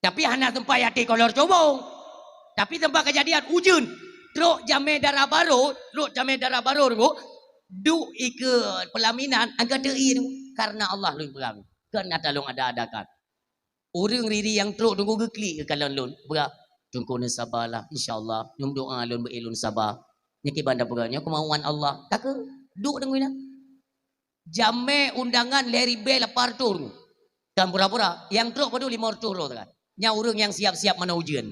Tapi hana sempat yati kolor cobong. Tapi sempat kejadian ujeuen. Trok jamé dara barô, trok jamé dara barô teungku, duek ikeue pelaminan, angkat teu ié teungku. Karena Allah lôn peugah. Keuneuk tolong ada-adakan. Ureueng riri nyang trok teungku geuklik keu kalon lôn. Peugah, "Teungku neusabalah, insya Allah. Nyoe doa lôn beu lôn saba." Nyoe kiban tapeugah, nyoe keumauan Allah. Ka keuh, duek teungku inan. Jamé undangan lhée ribée lapan reutôh teungku. Kan pura-pura, nyang trok padub limong reutôh droe teuka. Nyan ureueng nyang siap-siap meunan ujeuen.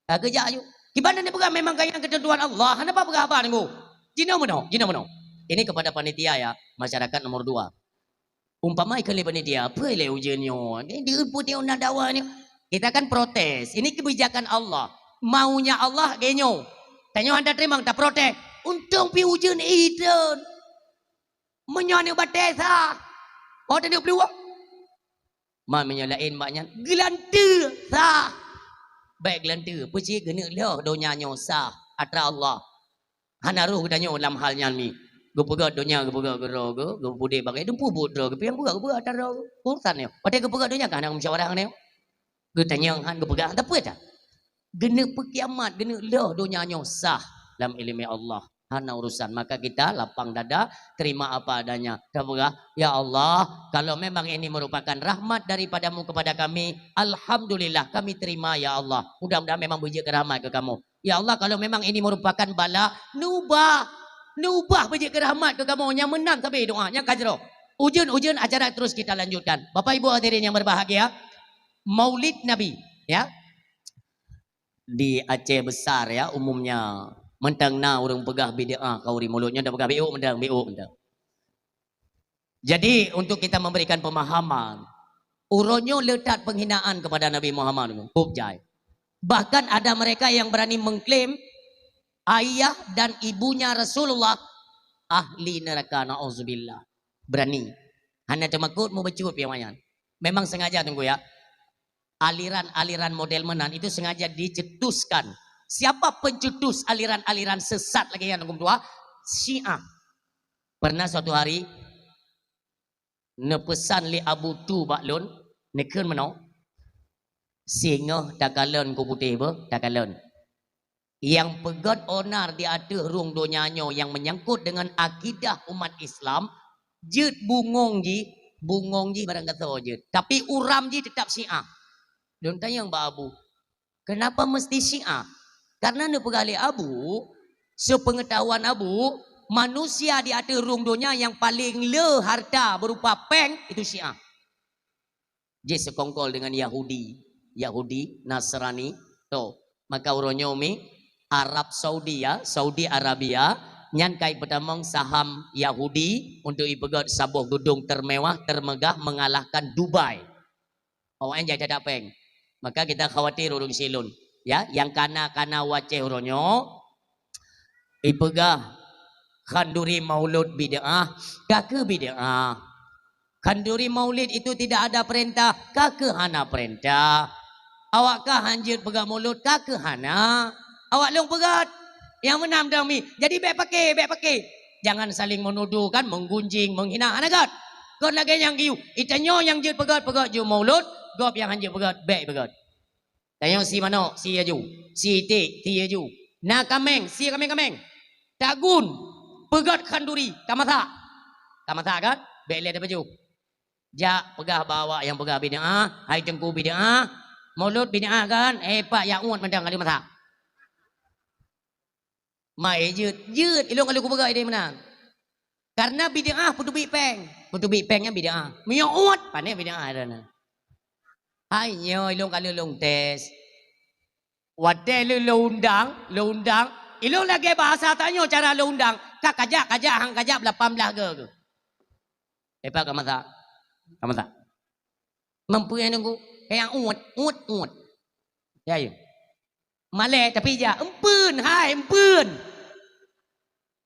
Ka geujak aju. Kiban neupeugah memang ka nyan keuteuntuan Allah, hana peugah haba teungku. Jinoe meunoe, jinoe meunoe. Ini kepada panitia ya, masyarakat nomor dua. Umpama ikheun lé panitia, "Peue lé ujeuen nyoe? Di, di, peue teuh na dawa nyoe?" Kita kan protes. Ini kebijakan Allah. Maunya Allah geuh nyoe. Tanyoe hana teurimong, taprotes. Untông pih ujeuen ié treun. Meunyoe aneuk batée sah, oh, taneuk peuluwang. Man meunyoe laén bak nyan, geulanteue sah. Bék geulanteue, peucit geuneuk lheueh donya nyoe sah atra Allah. Hana roh geutanyoe lam hal nyan mi. Geupeugét donya, geupeugét geuroe geu, geupudek bagai dumpu buet droe geupiang peugah, geupeugah atra droe geu. Urusan nyoe. Watée geupeugét donya ka hana musyawarah ngon nyoe. Geutanyong han geupeugah, tapi ata geuneuk peukiamat, geuneuk lheueh donya nyoe sah lam iéleumé Allah. Hana urusan. Maka kita lapang dada, terima apa adanya. Kita peugah, "Ya Allah, kalau memang ini merupakan rahmat daripada-Mu kepada kami, alhamdulillah, kami terima, ya Allah. Mudah-mudahan memang beujeuet keu rahmat keu kamoe. Ya Allah, kalau memang ini merupakan bala, neuubah, neuubah beujeuet keu rahmat keu kamoe nyang meunan sabe doa nyang ka jroh." Ujeuen-ujeuen acara terus kita lanjutkan. Bapak Ibu hadirin yang berbahagia, Maulid Nabi, ya. Di Aceh Besar, ya, umumnya mantong na ureuëng peugah bid'ah kauri mulod nyoe, dak peugah bi'uk mantong, bi'uk mantong. Jadi, untuk kita memberikan pemahaman, uroe nyoe le that penghinaan kepada Nabi Muhammad, kôb jai. Bahkan ada mereka yang berani mengklaim ayah dan ibunya Rasulullah ahli neraka, naudzubillah. Berani. Hana teumakot, mubacut pian awaknyan. Memang sengaja, Teungku, ya. Aliran-aliran model meunan itu sengaja dicetuskan. Siapa pencetus aliran-aliran sesat lagèe nyan, Teungku meutuah? Syiah. Pernah suatu hari, neupeusan lé Abu Tu bak lôn, neukheun meunoe, "Singoh takalon ku putéh beuh, takalon. Nyang peugöt onar di ateueh rhueng donya nyoe nyang menyangkut dengan akidah umat Islam, jeuet bungöng jih, bungöng jih barangkasoe jeuet, tapi uram jih teutap Syiah." Lôn tanyong bak Abu, "Kenapa mesti Syiah?" Karena neupeugah lé Abu, sepeungetahuan Abu, manusia di ateueh rhueng donya nyang paleng le hareuta beurupa péng, itu Syiah. Jih seukongkol deungon Yahudi, Yahudi, Nasrani, to. Maka uroe nyoe mi Arab Saudi, ya, Saudi Arabia, nyan ka ipeutamong saham Yahudi untuk ipeugöt saboh geudong termewah, termegah, mengalahkan Dubai. Awaknyan jai that péng. Maka kita khawatir ureueng si lôn. Ya, nyang kana-kana u Aceh uroe nyoe, ipeugah khanduri maulud bid'ah, ka keuh bid'ah. Khanduri maulid itu tidak ada perintah, ka keuh hana perintah. Awak kah hanjeuet peugah maulud, ka keuh hana. Awak lôn peugah, nyang meunan dong mi. Jadi bèk paké, bèk paké. Jangan saling menuduh kan, menggunjing, menghina, hana göt. Kon lagèe nyang geuyue. Geutanyoe nyang jeuet peugöt, peugöt jeuet maulud, gob nyang hanjeuet peugöt, bèk peugöt. Tanyoe sie manok, sie aju, sie iték, sie aju. Na kaméng, sie kaméng-kaméng. Tagun, peugöt khanduri, ka masak. Ka masak kan? Bèk lé tapajoh. Jak peugah bak awak nyang peugah bid'ah, hai teungku bid'ah, maulud bid'ah kan? Eh, pak, jak uet mantong ka lheueh masak. Ma, eh, jeuet, jeuet, ilôn ka lheueh kupeugah idéh meunan. Karena bid'ah peuteubiet péng. Peuteubiet péng nyan bid'ah. Meunyoe uet, pané bid'ah droeneuh. Hai nyoe ilôn ka lheueh lôn tes. Watèe lheueh lôn undang, lôn undang, ilôn lagèe bahasa tanyoe cara lôn undang, ka kajak, kajak, han kajak lapan blah goe keuh. Eh, pak, ka masak. Ka masak. Mampu nyang nunggu. Kaya uet, uet, uet. Ya, ya. Malèe, tapi ijak. Empeuen, hai, empeuen.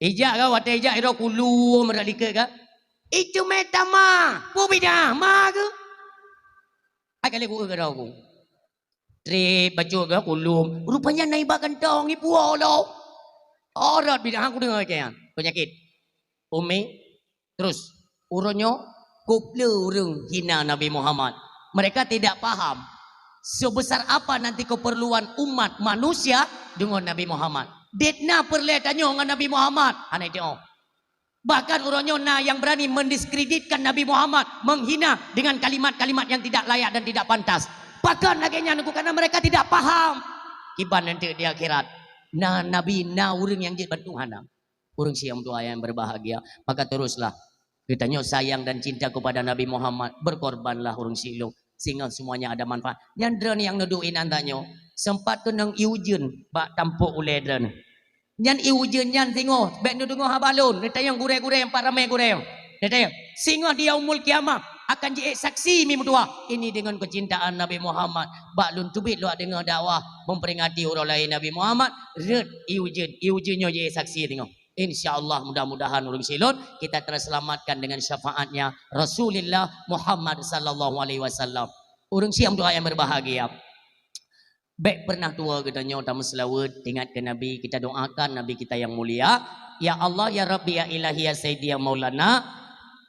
Ijak ka, watèe ijak, iro kulum, rak likot ka. Itu meta ma. Peue bid'ah, ma keuh? Hai, kali ku, eh, ka droe ku. Trép, bacut ka, kulum. Rupanya na iba kantong, ipuwoe lom. Orat bid'ah, ku deungö kaya. Penyakit. Umi, Terus, uroe nyoe, kop le ureueng hina Nabi Muhammad. Mereka tidak paham sebesar apa nanti keperluan umat manusia deungon Nabi Muhammad. Dèt na peureulèe tanyoe ngon Nabi Muhammad, hana iteu'oh. Bahkan uroe nyoe na nyang berani mendiskreditkan Nabi Muhammad, menghina dengan kalimat-kalimat yang tidak layak dan tidak pantas. Pakon lagèe nyan, karena mereka tidak paham. Kiban nanti di akhirat. Na nabi, na ureueng nyang jeuet bantu hana. Ureueng syiek meutuah nyang berbahagia, maka teruslah geutanyoe sayang dan cinta kepada Nabi Muhammad, berkorbanlah ureueng syiek lôn, sehingga semuanya ada manfaat. Nyan droeneuh nyang neuduek inan tanyoe, sempat keunong ié ujeuen bak tampok ulèe droeneuh. Nyan ié ujeuen nyan singoh, bèk neudeungoe haba lôn, neutanyong gurèe-gurèe nyang pat ramè gurèe. Neutanyong, singoh di Yaumul Qiyamah akan jiék saksi mi meutuah, ini dengan kecintaan Nabi Muhammad. Bak lôn teubiet lôn deungoe dakwah memperingati uroe lahé Nabi Muhammad, rhot ié ujeuen, ié ujeuen nyoe jiék saksi singoh. Insya Allah, mudah-mudahan ureueng syiek lôn, kita terselamatkan dengan syafaatnya Rasulullah Muhammad sallallahu alaihi wasallam. Ureueng syiek meutuah nyang berbahagia. Bèk pernah tuwo geutanyoe tameuseulaweuet, ingat keu Nabi, kita doakan Nabi kita yang mulia. Ya Allah, ya Rabbi, ya Ilahi, ya Sayyidi, ya Maulana,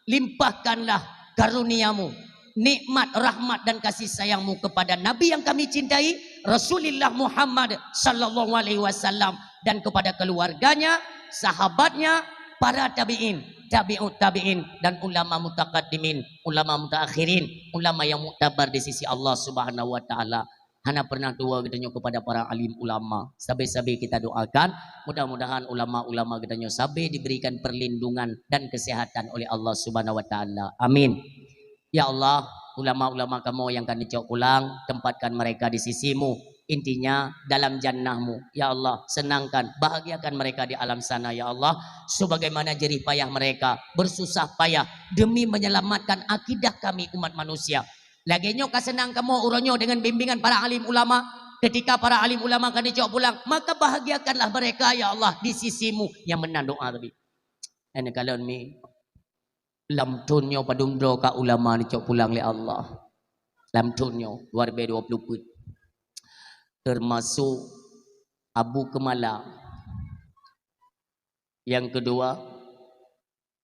limpahkanlah karunia-Mu, nikmat, rahmat, dan kasih sayang-Mu kepada Nabi yang kami cintai, Rasulullah Muhammad sallallahu alaihi wasallam, dan kepada keluarganya, sahabatnya, para tabi'in, tabi'ut tabi'in, dan ulama mutaqaddimin, ulama mutaakhirin, ulama yang muktabar di sisi Allah Subhanahu wa Ta'ala. Hana pernah tuwo geutanyoe kepada para alim ulama. Sabe-sabe kita doakan, mudah-mudahan ulama-ulama geutanyoe sabe diberikan perlindungan dan kesehatan oleh Allah Subhanahu wa Ta'ala. Amin. Ya Allah, ulama-ulama kamoe nyang ka neucok pulang, tempatkan mereka di sisi-Mu. Intinya, dalam jannah-Mu. Ya Allah, senangkan, bahagiakan mereka di alam sana, ya Allah. Sebagaimana jerih payah mereka, bersusah payah demi menyelamatkan akidah kami umat manusia. Lagèe nyoe ka seunang kamoe uroe nyoe deungon bimbingan para alim ulama. Ketika para alim ulama ka neucok pulang, maka bahagiakanlah mereka, ya Allah, di sisi-Mu. Nyang meunan doa tadi. Hana kalon mi. Lam thon nyoe padum droe ka ulama neucok pulang lé Allah. Lam thon nyoe dua ribèe dua ploh peuet. Termasuk Abu Keumala. Yang kedua,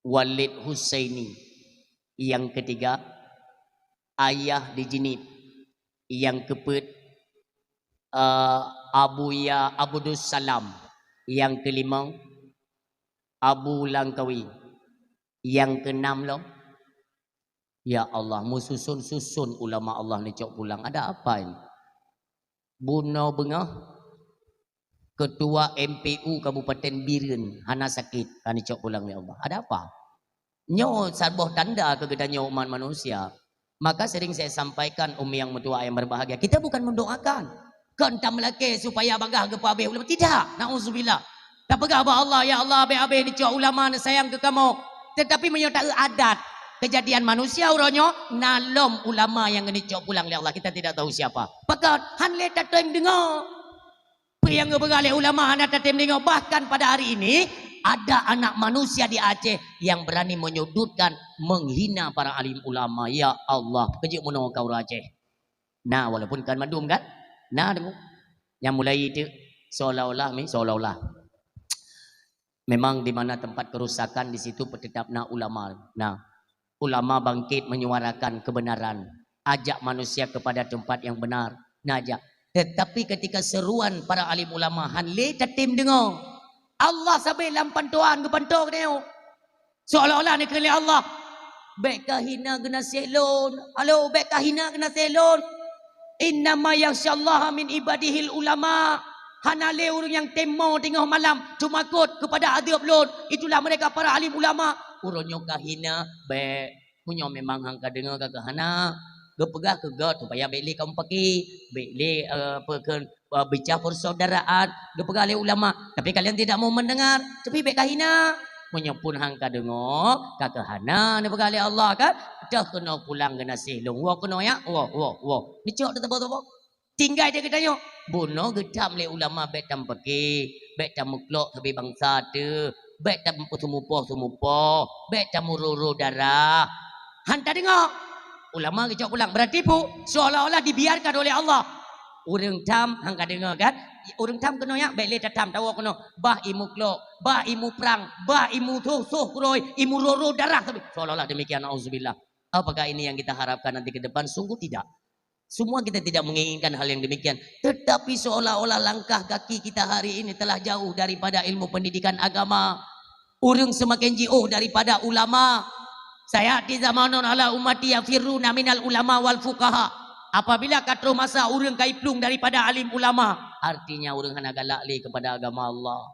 Walid Husaini. Yang ketiga, Ayah di Jeunieb. Yang keupeuet, eh, Abuya Abdussalam. Yang kelima, Abu Langkawi. Yang keenam lom, ya Allah, meususon-suson ulama Allah neucok pulang. Ada apa ini? Bunoe beungoh, Ketua M P U Kabupaten Bireuen hana sakét, ka neucok pulang lé Allah. Ada apa? Nyoe saboh tanda keu geutanyoe umat manusia. Maka sering saya sampaikan, umi yang meutuah yang berbahagia, kita bukan mendoakan. Kon tameulakèe supaya bagaih geupeuabéh ulama. Tidak. Nauzubillah. Tapeugah bak Allah, "Ya Allah, abéh-abéh neucok ulama neusayang keu kamoe." Tetapi meunyoe taeu adat, kejadian manusia uroe nyoe, na lom ulama nyang geuneucok pulang lé Allah. Kita tidak tahu siapa. Pakon? Han lé tatem deungoe. Peue nyang geupeugah lé ulama hana tatem deungoe. Bahkan pada hari ini, ada anak manusia di Aceh yang berani menyudutkan, menghina para alim ulama. Ya Allah, keujeuet meunoe ka ureueng Aceh. Nah, walaupun kan mandum kan? Nah, deungoe. Nyang mulai itu seolah-olah, mi, seolah-olah. Memang di mana tempat kerusakan, di situ tetap na ulama. Nah, ulama bangkit menyuarakan kebenaran, ajak manusia kepada tempat yang benar. Nah, ajak. Tetapi ketika seruan para alim ulama, han lé tatem deungoe. Allah sabe lam pantoan geupanto geutanyoe. Seolah-olah neukheun lé Allah, "Bèk kahina geunaséh lôn. Halo, bèk kahina geunaséh lôn. Innama yakhsyallaha min ibadihil ulama." Hana lé ureueng nyang teumo teungoh malam teumakot keupada azeub lôn, itulah mereka para alim ulama. Uroe nyoe kahina, bèk. Meunyoe memang han ka deungoe ka keuhana, geupeugah keu gob supaya bèk lé kaum paki, bèk lé, eh, apa kheun, eh, bicara persaudaraan, geupeugah lé ulama, tapi kalian tidak mau mendengar, tapi bèk kahina. Meunyoe pun han ka deungoe, ka keuhana neupeugah lé Allah kan, "Toh keunoe pulang geunaséh lôn, woe keunoe ya, woe, woe, woe." Neucok teutobo-tobo. Tinggai di geutanyoe. Bunoe geutam lé ulama bèk tampaki, bèk tameuklok sabe bansa teuh, bèk tameupeuseumupoh-seumupoh, bèk tamurô-rô darah. Han tadeungoe. Ulama geucok pulang. Berarti peue? Seolah-olah dibiarkan oleh Allah. Ureueng tham han ka deungoe kan? Ureueng tham keunoe ya, bèk lé tatham, tawoe keunoe. Bah imuklok, bah imuprang, bah imusoh-soh keurôi, imurô-rô darah sabe. Seolah-olah demikian, nauzubillah. Apakah ini yang kita harapkan nanti ke depan? Sungguh tidak. Semua kita tidak menginginkan hal yang demikian. Tetapi seolah-olah langkah kaki kita hari ini telah jauh daripada ilmu pendidikan agama. Ureueng seumaken jiôh daripada ulama. "Sayati zamanun ala ummati yafirruna minal ulama wal fuqaha." Apabila ka troh masa ureueng ka iplueng daripada alim ulama, artinya ureueng hana galak lé keupada agama Allah.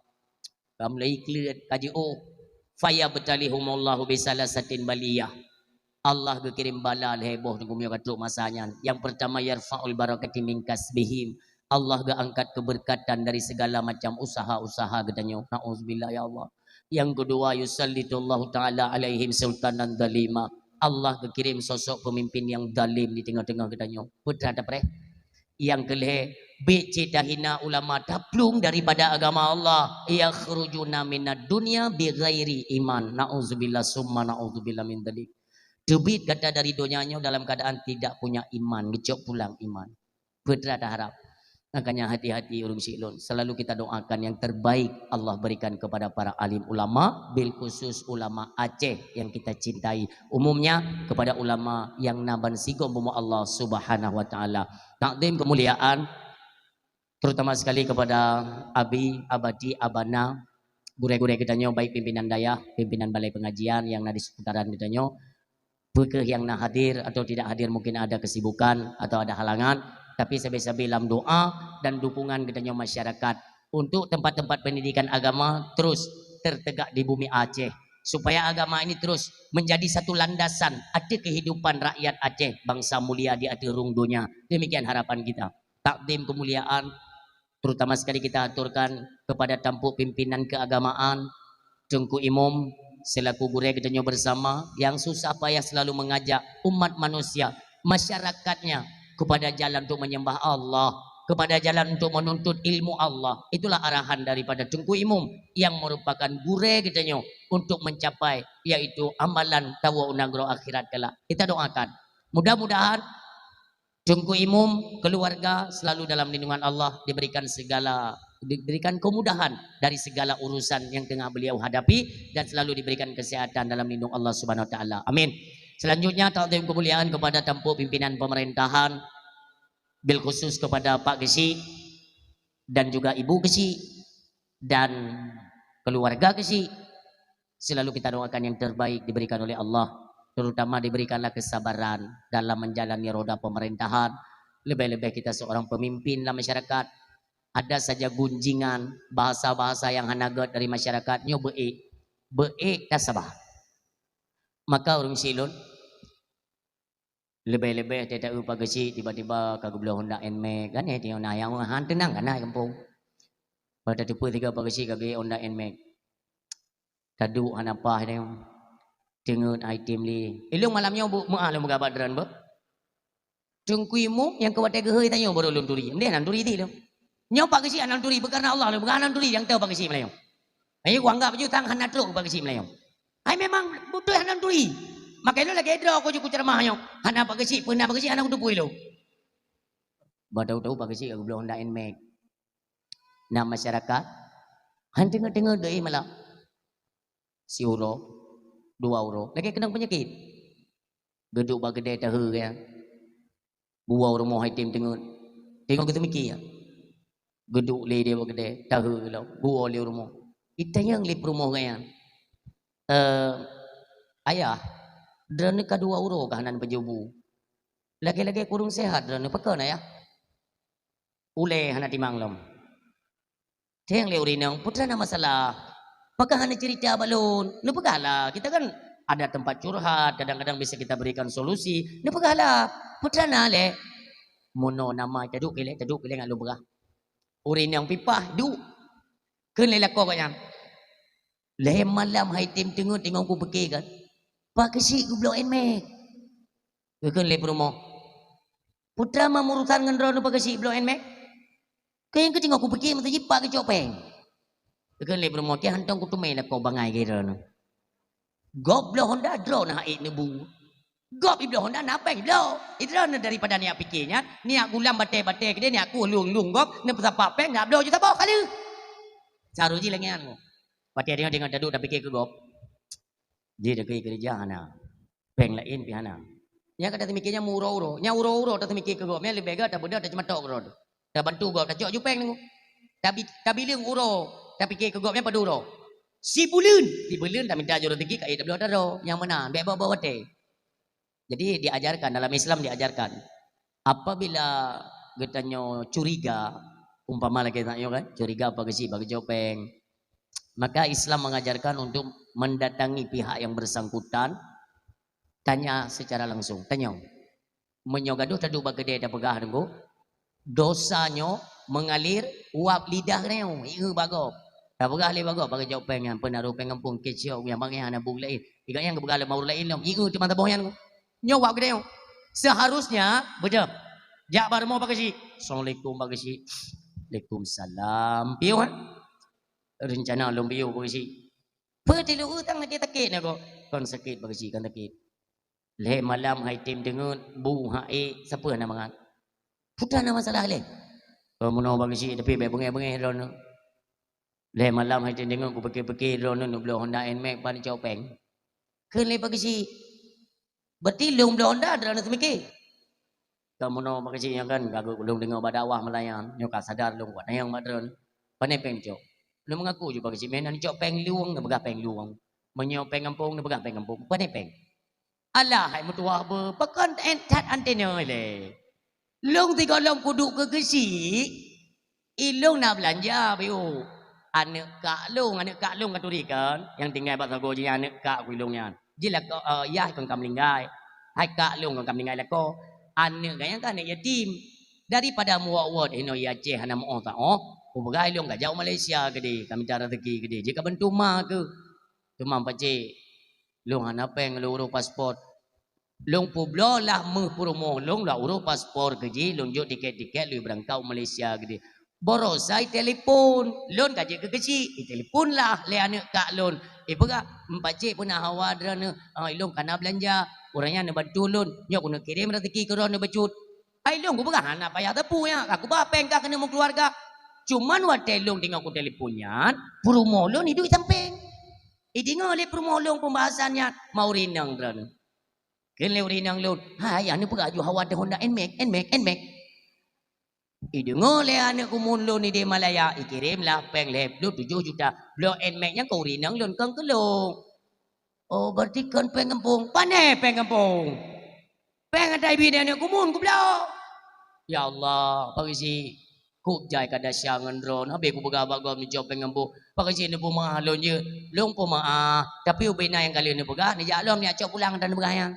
Ka mulai kleuet, ka jiôh. "Fayabtalihumullahu bisalasatin baliyah." Allah geukirém bala lhèe boh teungku meunyoe ka trok masa nyan. Yang pertama, "Yarfa'ul barakati min kasbihim." Allah geuangkat keberkatan dari segala macam usaha-usaha geutanyoe. Nauzubillah, ya Allah. Yang kedua, "Yusallitullahu ta'ala alaihim sultanan zalima." Allah geukirém sosok pemimpin yang zalim di teungoh-teungoh geutanyoe. Peue teuma tapreh? Nyang keulhèe, bèk cit tahina ulama, taplueng daripada agama Allah. "Yakhrujuna minad dunya bighairi iman." Nauzubillah summa nauzubillah min dzalik. Teubiet gata dari donya nyoe dalam keadaan tidak punya iman, geucok pulang iman. Peue teuma taharap? Makanya hati-hati ureueng syiek lôn. Selalu kita doakan yang terbaik Allah berikan kepada para alim ulama, bil khusus ulama Aceh yang kita cintai. Umumnya kepada ulama yang na ban sigom bumoe Allah Subhanahu wa Ta'ala. Takdim kemuliaan, terutama sekali kepada Abi, Abati, Abana, gurèe-gurèe geutanyoe, baik pimpinan dayah, pimpinan balai pengajian yang na di seputaran geutanyoe, peue keuh yang na hadir atau tidak hadir, mungkin ada kesibukan atau ada halangan, tapi sabe-sabe lam doa dan dukungan geutanyoe masyarakat untuk tempat-tempat pendidikan agama terus tertegak di bumi Aceh, supaya agama ini terus menjadi satu landasan ateueh kehidupan rakyat Aceh, bangsa mulia di ateueh rhueng donya. Demikian harapan kita. Takdim kemuliaan, terutama sekali kita aturkan kepada tampuk pimpinan keagamaan, Teungku Imum, selaku gurèe geutanyoe bersama yang susah payah selalu mengajak umat manusia, masyarakatnya kepada jalan untuk menyembah Allah. kepada jalan untuk menuntut ilmu Allah. Itulah arahan daripada Teungku Imum yang merupakan gurée geutanyoe untuk mencapai, yaitu amalan tawoe u nanggroe akhirat kelak. Kita doakan. Mudah-mudahan Teungku Imum, keluarga selalu dalam lindungan Allah, diberikan segala, diberikan kemudahan dari segala urusan yang tengah beliau hadapi dan selalu diberikan kesehatan dalam lindung Allah Subhanahu Wa Taala. Amin. Selanjutnya, takzim kemuliaan kepada tampuk pimpinan pemerintahan, bil khusus kepada Pak Geuchik dan juga Ibu Geuchik dan keluarga Geuchik. Selalu kita doakan yang terbaik diberikan oleh Allah, terutama diberikanlah kesabaran dalam menjalani roda pemerintahan. Lebih-lebih kita seorang pemimpin dalam masyarakat, ada saja gunjingan, bahasa-bahasa yang hana gét dari masyarakat, nyoe beuék, beuék tasabah. Maka ureuëng silon, leubeh-leubeh teuh taeu Pak Geuchik tiba-tiba ka geubloe Honda Nmax, kan, eh, tiong na nyang han teunang kana gampông. Bah tateupeue sigoe Pak Geuchik ka geuyue Honda Nmax. Taduek hana paih deh. Teungeut item lé. Ilong malam nyoe bu meuah lôn meugabat droen beuh. Teungku Imum nyang keu watée geuhôi tanyoe baru lôn turi. Mdeh nan turi ti lôn. Nyoe Pak Geuchik hana lôn turi, beukarna Allah lôn peugah hana lôn turi nyang teu Pak Geuchik meulayeue. Ayo kuanggap ju tang hana trok Pak Geuchik meulayeue. Hai memang beutôi hana lôn turi. Makai lôn lagée droe ku ju kuceuramah nyoe. Hana Pak Geuchik, peuna Pak Geuchik hana kuteupeue lôn. Ba tahu-tahu Pak Geuchik ka geubloe Honda Nmax. Na masyarakat han teungeut-teungeut doi malam. Siuroe, dua uroe, lagée keunong peunyakét. Geuduek bak keudée tahe gaya. Buwoe rumoh hai tem teungeut. Teungoh geuteumiké ya. Geuduek lé dia bak keudée, tahe lom, buwoe lé rumoh. Itanyong lé peurumoh gaya. Eh, ayah, droeneuh ka dua uroe ka hana neupajoh bu. Lagée-lagée kureueng sehat droeneuh, pakon ayah? Ulée hana timang lom. Teueng lé ureuëng inong, peue teuma na masalah? Pakon hana cerita bak lôn? Neupeugahlah, kita kan ada tempat curhat, kadang-kadang bisa kita berikan solusi. Neupeugahlah, peue teuma na lé? Meunoe nama taduek ilée, taduek ilée ngon lôn peugah. Ureuëng inong pipah, duek. Kheun lé lakoe gobnyan. Lhée malam hai tem teungeut teungoh kupike kan. Pak Geuchik geubloe Nmax. Geukheun lé peurumoh. Peue teuma meurusan ngon droeneuh Pak Geuchik bloe Nmax? Keu nyang keuteungoh kupike meuteujih Pak geucok péng. Geukheun lé peurumoh, "Ti hantong kuteumé lakoe bangai keu droeneuh. Gob bloe Honda droeneuh hak ék neubu. Gob ibloe Honda na péng bloe. Idroeneuh daripada neujak pike nyan, neujak gulam batée-batée keudeh, neujak kueh lueng-lueng gob, neupeusapat péng neujak bloe ju saboh kali." Saru jih lagée nyan. Watée deungoe-deungoe taduek tapike keu gob. Jih dikeue keureuja hana. Péng laén pih hana. Nyang ka tateumike nyan meuuroe-uroe. Nyang uroe-uroe tateumike keu gob, nyan leubeh gét tabeudôh taceumatok keudroe. Tabantu gob, tacok ju péng teungku. Tabi-, tabileueng uroe, tapike keu gob nyan padum uroe. Sibuleuen, sibuleuen taminta ju raseuki ka ék tabloe ata droe. Nyang meunan, bék bawa-bawa watée. Jadi diajarkan, dalam Islam diajarkan. Apabila geutanyoe curiga, umpama lagée tanyoe kan, curiga Pak Geuchik bak geucok péng, maka Islam mengajarkan untuk mendatangi pihak yang bersangkutan, tanya secara langsung. Tanyong. Meunyoe gadoh taduek bak keudée tapeugah teungku, dosa nyoe mengalir uap lidah geutanyoe, ieu bak gob. Tapeugah lé bak gob, bak geucok péng nyan, peue na rôh péng gampông keucok nyang bangai hana bu laén. Iga nyang geupeugah lé ureuëng laén lom, ieu teuma saboh nyan. Nyoe uap geutanyoe. Seharusnya beujeuet. Jak bak rumoh Pak Geuchik. "Assalamualaikum Pak Geuchik." "Waalaikumsalam." "Piôh, eh?" "Reuncana lôn piôh Pak Geuchik." Peue tilu utang sakét-sakét na kok? Kon sakét Pak Geuchik, kon sakét. Lhée malam hai tem teungeut, bu hak ék, sapeue hana mangat? Peue teuma na masalah lé? Kon meunoe Pak Geuchik, tapi bék beungéh-beungéh droeneuh. Lhée malam hai tem teungeut, kupike-pike droeneuh neubloe Honda Nmax ban neucok péng. Kheun lé Pak Geuchik. Berarti lôn bloe Honda droeneuh teumike. Ka meunoe Pak Geuchik nyan kan, ka lôn deungoe bak dakwah meulayan, nyoe ka sadar lôn kuat nyan bak droeneuh. Pane péng neucok? Lôn meungaku ju Pak Geuchik, meunan neucok péng lueng, neupeugah péng lueng. Meunyoe péng gampông, neupeugah péng gampông. Pane péng? Alah, hai meutuwah beuh, pakon that antena lé. Lôn sigohlom kuduek keu Geuchik, ilôn na beulanja bayeue. Aneuëk kak lôn, aneuëk kak lôn ka turi kan, nyang tinggai bak sagoe jih nyan aneuëk kak ku ilôn nyan. Jih lakoe, eh, yah kon ka meuninggai. Hai kak lôn kon ka meuninggai lakoe. Aneuëk gobnyan kan aneuëk yatim. Daripada meuwot-wot inoe i Aceh hana meuoh taoh, kupeugah ilôn ka jak u Malaysia keudeh, ka mita raseuki keudeh. Jih ka bantu ma keuh. Teuma pakcik, lôn hana péng lôn urôh paspot. Lôn peubloe lah meuh peurumoh lôn, lah urôh paspor keu jih, lôn jok tiket-tiket lôn beurangkat u Malaysia keudeh. Barosa itelepon, lôn ka jeuet keu keuchik, itelepon lah lé aneuk kak lôn. Ipeugah, "Pakcik peue na hawa droeneuh, ah, ilôn ka na beulanja, ureueng nyan neubantu lôn, nyoe keuneuk kirém raseuki keu droeneuh bacut." Ai lôn kupeugah, "Hana payah teupeu nyan, ka kuba péng ka keuneuk meukeuluwarga." Cuman watée lôn teungoh kutelepon nyan, peurumoh lôn iduek sampéng. Ideungoe lé peurumoh lôn peubahasan nyan, "Ma ureueng inong droeneuh." Kheun lé ureueng inong lôn, "Hai, aneuk peugah aju hawa teuh Honda Nmax, Nmax, Nmax." Ideungoe lé aneuk kumun lôn idéh Malaya, ikirém lah péng lhée ploh tujoh juta. Bloe Nmax nyan keu ureueng inong lôn, kon keu lôn. Oh, berarti kon péng gampông. Pané péng gampông? Péng ata ibi aneuk kumun kubloe. Ya Allah, Pak Geuchik, kok jai ka desya ngon droe, habéh kupeugah bak gob neucok péng gampông. Pak Geuchik, neupeumeu'ah lôn jeuet. Lôn peumeu'ah, tapi ubé na nyang ka lheueh neupeugah, neujak lom neujak cok pulang ata neupeugah nyan.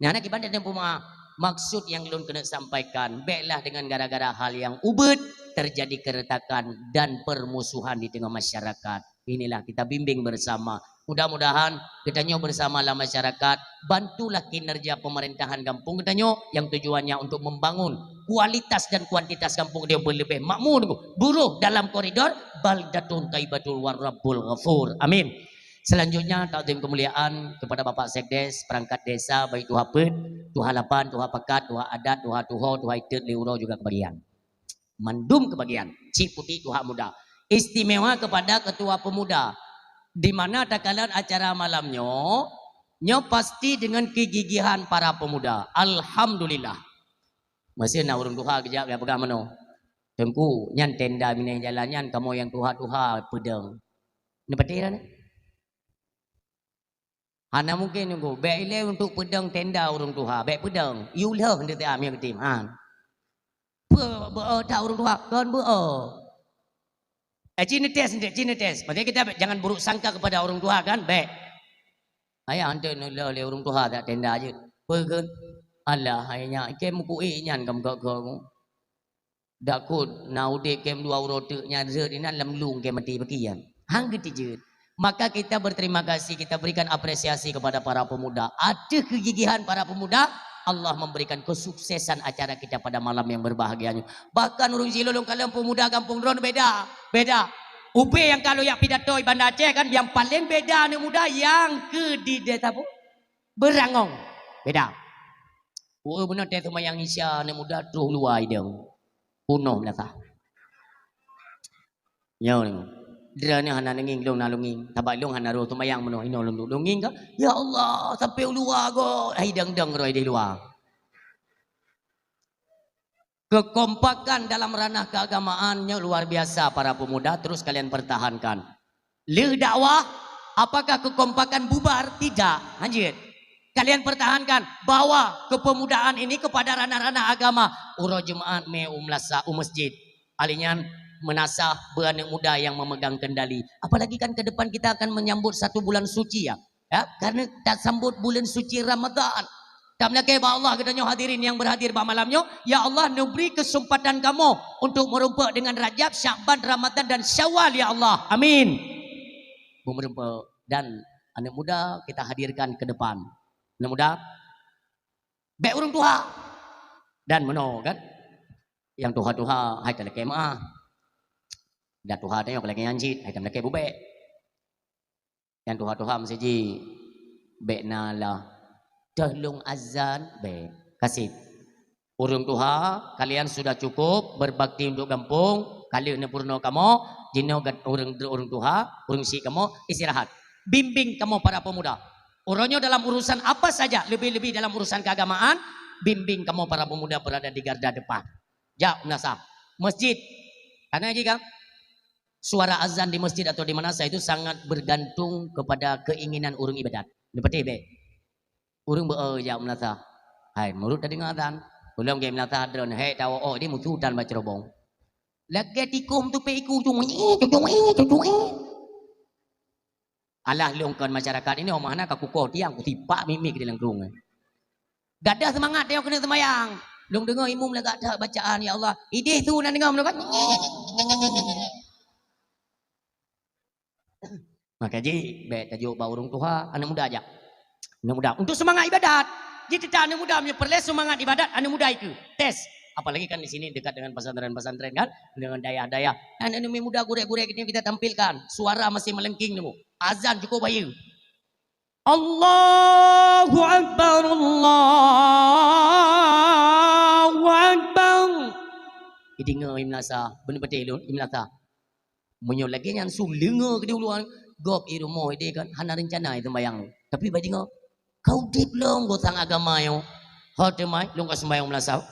Nyan kiban dan peumeu'ah. Maksud nyang lôn keuneuk sampaikan, béklah dengan gara-gara hal nyang ubit terjadi keretakan dan permusuhan di tengah masyarakat. Inilah kita bimbing bersama. Mudah-mudahan geutanyoe bersama lam masyarakat, bantulah kinerja pemerintahan gampông geutanyoe yang tujuannya untuk membangun kualitas dan kuantitas gampông geutanyoe beuleubeh makmur, buruh dalam koridor baldatun thaibatun wa rabbun ghafur. Amin. Selanjutnya, takzim kemuliaan kepada Bapak Sekdes, perangkat desa, baik tuha peuet, tuha lapan, tuha pakat, tuha adat, tuha tuho, tuha itet, lé uroe juga kebagian. Mandum kebagian. Cik Putik tuha muda. Istimewa kepada ketua pemuda. Di mana takalon acara malam nyoe, nyoe pasti dengan kegigihan para pemuda. Alhamdulillah. Meusé na ureueng tuha geujak geupeugah meunoe, "Teungku, nyan tenda binéh jalan nyan kamoe nyang tuha-tuha peudong." Neupatéh na? Hana mungken, Teungku. Bék ilée untuk peudong tenda ureueng tuha, bék peudong. Yue lheueh nteuk teuam nyang geutem. Ha. Peue beu-o that ureueng tuha? Kon beu-o. Eh, ci neutés, ci neutés. Maksudnya kita jangan buruk sangka kepada orang tua kan, bék. Ayah hantu neulheueh lé ureueng tuha that tenda jeuet. Peue kheun? Alah, hai nyak, ikém meukuék nyan ka meukeue-keue. Dak kut na udeb kém dua uroe teuk nyan rhot inan lam lueng kém maté beukian. Hang geutijeuet. Maka kita berterima kasih, kita berikan apresiasi kepada para pemuda. Ateueh kegigihan para pemuda, Allah memberikan kesuksesan acara kita pada malam yang berbahagia nyoe. Bahkan ureueng jih lôn kalon pemuda gampông droen beda, beda. Ubé nyang ka lôn jak pidato di Banda Aceh kan, nyang paleng beda aneuk muda nyang keu di desa pu-, Beurangong. Beda. Ueu beuna teuh seumayang Isya aneuk muda troh luwa idong. Punoh meulasah. Nyoe, droeneuh hana neungieng, lôn na lôn ngieng. Sabab lôn hana rhoh seumayang meunoe, inoe lôn duek lôn ngieng ka. Ya Allah, sampai u luwa goe. Hai dong-dong roh di luwa. Kekompakan dalam ranah keagamaan nyoe luar biasa para pemuda, terus kalian pertahankan. Lheueh dakwah, apakah kekompakan bubar? Tidak. Hanjeuet. Kalian pertahankan, bawa kepemudaan ini kepada ranah-ranah agama. Uroe Jumaat mé u meulasah, u masjid. Ahli nyan meunasah beu aneuk muda yang memegang kendali. Apalagi kan ke depan kita akan menyambut satu bulan suci ya. Ya, karena tasambot buleuen suci Ramadhan. Tameulakée bak Allah geutanyoe hadirin nyang berhadir bak malam nyoe, ya Allah, neubri keuseumpatan kamoe untuk meurumpok dengan Rajab, Syakban, Ramadhan dan Syawal, ya Allah. Amin. Beumeurumpok dan aneuk muda kita hadirkan ke depan. Aneuk muda, bék ureueng tuha. Dan meunoe kan, nyang tuha-tuha hai talakée meu'ah. Dan tuha tanyoe ka lagée nyan cit, hai tameulakée bubék. Nyang tuha-tuha meuseujid, bék na lah. Teuh lôn azan, bék. Kaseb. Ureueng tuha, kalian sudah cukup berbakti untuk gampông, ka lheueh neupeurunoe kamoe, jinoe gat-, ureueng, ureueng tuha, ureueng syiek kamoe, istirahat. Bimbing kamoe para pemuda. Uroe nyoe dalam urusan apa saja, lebih-lebih dalam urusan keagamaan, bimbing kamoe para pemuda berada di garda depan. Jak meunasah. Masjid. Karena jih kan, suara azan di masjid atau di madrasah itu sangat bergantung kepada keinginan ureueng ibadat. Neupatéh bék. Ureueng beu-o jak meunasah. Hai, meurot tadeungoe azan. Ulôn gét meunasah droen, hék tawoe-o di musu tan bacerobong. Lagée tikôh meutupék iku, cung, ih, cucung, ih, cucung, ih. Alah lôn kon masyarakat inoe, meuhana ka kukoh tiang, kusipak mik-mik di lengkrueng. Gadoh seumangat tanyoe keuneuk seumayang. Lôn deungoe imum lagak that bacaan, ya Allah. Idéh su na deungoe meunurot. Maka jih, bék tajok bak ureueng tuha, aneuk muda jak. Aneuk muda, untuk seumangat ibadat. Jiteuta aneuk muda meunyoe peureulée seumangat ibadat, aneuk muda ikeue. Tes. Apalagi kan di sini dekat dengan pesantren-pesantren kan, dengan dayah-dayah. Aneuk-aneuk muda gurée-gurée kita, kita tampilkan. Suara masih melengking tu. Azan cukup bayeue. Allahu Akbar, Allahu Akbar. Ideungoe i meunasah, beuneupatéh lôn, i meunasah. Meunyoe lagée nyan su leungoe keudeh uluan, gob i rumoh ideh kan hana reuncana i seumbahyang. Tapi bak deungoe, ka udeb lom gotang agama nyoe. Ho teuma lôn ka seumbahyang meunasah.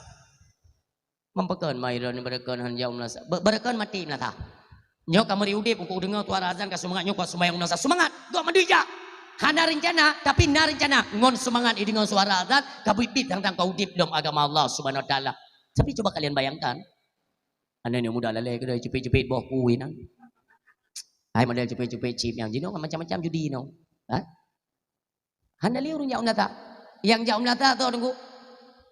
Meupeukon mai droeneuh beureukon han jak meunasah. Be-, beureukon maté meunasah. Nyoe ka meuri udeb, uku deungoe suara azan ka seumangat, nyoe ka seumbahyang meunasah. Seumangat! Gob mandum jak! Hana reuncana, tapi na reuncana. Ngon seumangat ideungoe suara azan, ka buet-buet tang-tang ka udeb lom agama Allah Subhanahu Wa Taala. Tapi cuba kalian bayangkan, aneuk muda lalée keudroe ceupet-ceupet boh kui nyan. Hai model ceupet-ceupet chip nyang jinoe macam-macam judi nyoe. Ha? Hana lé ureuëng jak u meunasah. Nyang jak u meunasah tu teungku,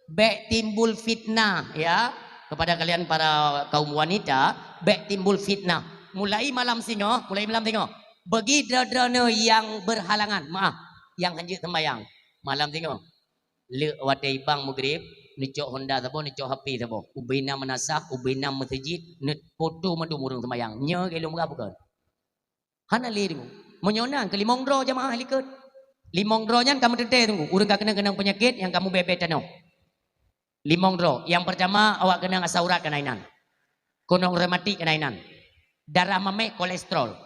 bék timbul fitnah, ya. Kepada kalian para kaum wanita, bék timbul fitnah. Mulai malam singoh, mulai malam singoh. Bagi droe-droeneuh nyang berhalangan, maaf, nyang hanjeuet seumbahyang. Malam singoh. Leuk watée ibang Maghrib, neucok honda saboh, neucok H P saboh. Ubena meunasah, ubena meuseujid, neupoto mandum ureuëng seumbahyang. Nyoe keu lôn peugah bukan? Hana lé teungku. Meunyoe na keu limong droe jamaah likot. Limong droe nyan ka meuteuntée teungku. Ureuëng ka keunong-keunong peunyakét nyang ka mubée-bée tanoh. Limong droe. Nyang peurtama awak keunong asam urat keunan inan. Keunong rematik keunan inan. Darah maméh, kolesterol.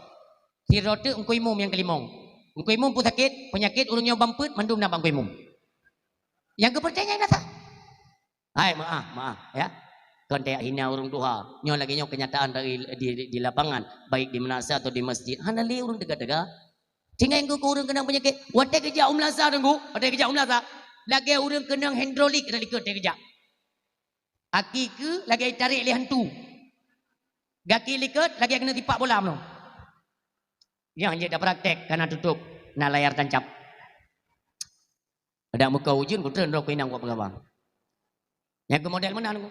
Sidroe teuk Teungku Imum nyang keulimong. Teungku Imum peue sakét, peunyakét ureuëng nyoe bang peuet mandum na bak Teungku Imum. Nyang geupeucaya nyan na sa. Hai, maaf, maaf, ya. Kon tajak hina ureuëng tuha. Nyoe lagée nyoe kenyataan dari di, di, di lapangan, baik di meunasah atau di masjid. Hana lé ureuëng teuga-teuga. Tinggai engkau ke ureuëng keunong peunyakét. Watée geujak u meunasah teungku, watée geujak u meunasah. Lagée ureuëng keunong hidrolik dari likot watée geujak. Aki keu lagée tarek lé hantu. Gaki likot lagée keuneuk tipak bola meunoe. Nyang jeuet tapraktek kana tutup na layar tancap. Ada muka ujeuen kutreun roh keuinang kuat peugah. Nyang keu model meunan ku.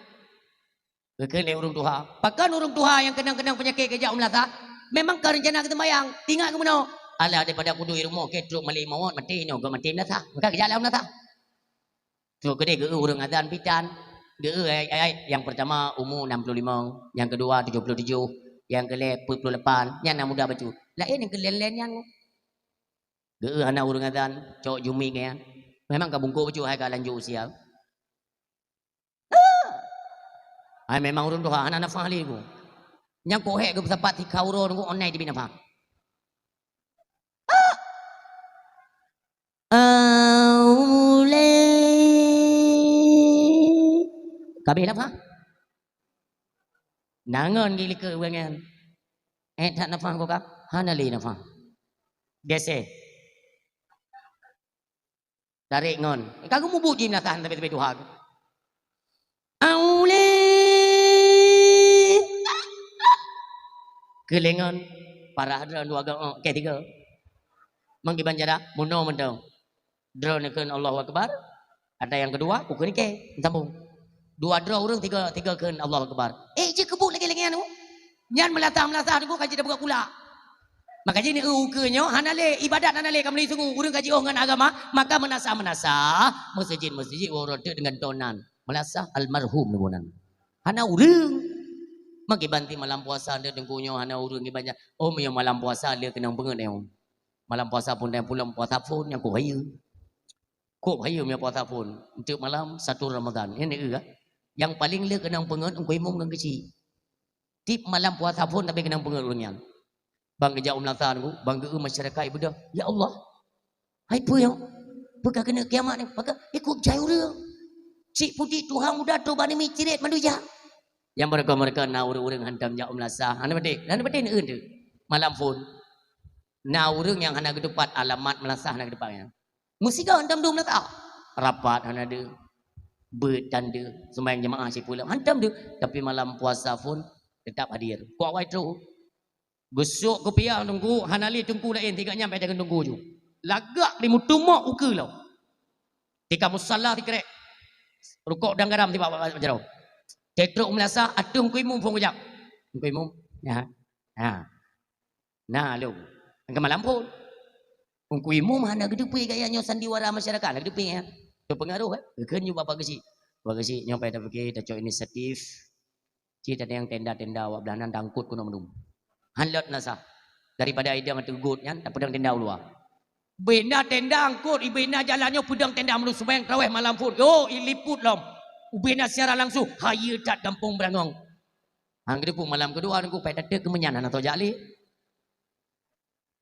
Geukheun lé ureuëng tuha. Pakon ureuëng tuha nyang keunong-keunong peunyakét geujak u meunasah? Memang ka reuncana geuseumbahyang. Ingat keu meunoe. Alah daripada kudu i rumoh keu trok malik mawöt maté nyoe geumaté meunasah. Maka geujak lam meunasah. Trok keudeh geu ureuëng azan pitan. Geu ai, ai, nyang peurtama umu enam puluh lima, nyang keudua tujoh puluh tujoh, nyang keulhée peuet puluh lapan, nyan na muda bacut. Laén nyang keu lén-lén nyan. Geu hana ureuëng azan, cok jumi nyan. Memang ka bungkôk bacut hai ka lanjut usia. Hai memang ureuëng tuha hana nafah lé ku. Nyang kok hék geupeusapat sikha uroe nunggu online teubiet nafah. Aule. Kabeh nafah. Nangon gilikeue wengen. Eh, that nafah ko ka? Hana lé nafah. Geseh. Tarek ngon. Ka geumubuet jih meunasah tapi-tapi tuha. Aule. Keulengon. Parah droe dua go, oh, okey, tiga. Mengkiban cara, bunoe mantong. Droe neukheun Allahu Akbar. Ada yang kedua, ukeue nike, sambung. Dua droe ureuëng, tiga, tiga kheun Allahu Akbar. Eh, jeuet keubuet lagée-lagée nyan. Nyan meulasah-meulasah teungku ka jeuet tapeugah kulak. Maka jih ni ukeue nyoe hana lé ibadat hana lé ka meuli sungu ureuëng ka jiôh ngon agama, maka meunasah-meunasah, meuseujid-meuseujid uroe teuk deungon tonan. Meulasah almarhum ni bunan. Hana ureuëng. Maki banti malam puasa ndeuk teungku nyoe hana ureuëng ibadat. Oh meunyoe malam puasa lé keunong peungeut nyoe. Malam puasa pun dan pulang puasa pun nyang kuhayeue. Kok hayeue meunyoe puasa phon, enteuk malam satu Ramadan. Nyan na eu ka? Nyang paleng le keunong peungeut Teungku Imum ngon keuchik. Tiep malam puasa phon tapi keunong peungeut ureuëng nyan. Bang geujak u meunasah nunggu, bang geu-eu masyarakat ibeudôh, "Ya Allah, hai peue nyoe? Peue ka keuneuk kiamat nyoe?" Maka ikot jai ureuëng. Cit putéh tuha muda trok bak namiet cirét mandum jak. Nyang beureuka-meureuka na ureuëng-ureuëng hantom jak u meunasah. Hana patéh, hana patéh neu-eu teuh. Malam phon. Na ureuëng nyang hana geutupat alamat meunasah hana geutupat nyan. Meusigoe dum-dum na tao. Rapat hana deuh. Beuet tan deuh. Seumayang jeumaah sipulo hantom deuh. Tapi malam puasa phon teutap hadir. Kuat wai trok. Geusok keupiah teungku, hana lé teungku laén sigoe nyan bak jaga teungku ju. Lagak di meuteumok ukeue lom. Tika musalla sikrek. Rukok dan garam sibak bak jaroe. Tetrok meulasah ateueh Teungku Imum phon geujak. Teungku Imum. Ya. Ha. Na lôn. Engka malam phon. Teungku Imum hana geuteupeue gaya nyoe sandiwara masyarakat, hana geuteupeue nyan. Teupeungaroh, eh? Geukheun nyoe bapak geuchik. Bapak geuchik nyoe payah tapike, tacok inisiatif. Cit ada nyang tenda-tenda awak blah nan tangkot keunoe meunum. Han lot na sah. Daripada idong ateueh got nyan, tapeudong tenda u luwa. Bina tenda angkot, ibina jalan nyoe peudong tenda meunum seumayang tarawih malam phon. Yo, iliput lom. Ubina siaran langsung. Hayeue that gampông Beurangong. Han geuteupeue malam keudua nunggu payah tateuk keumeunyan hana tho jak lé.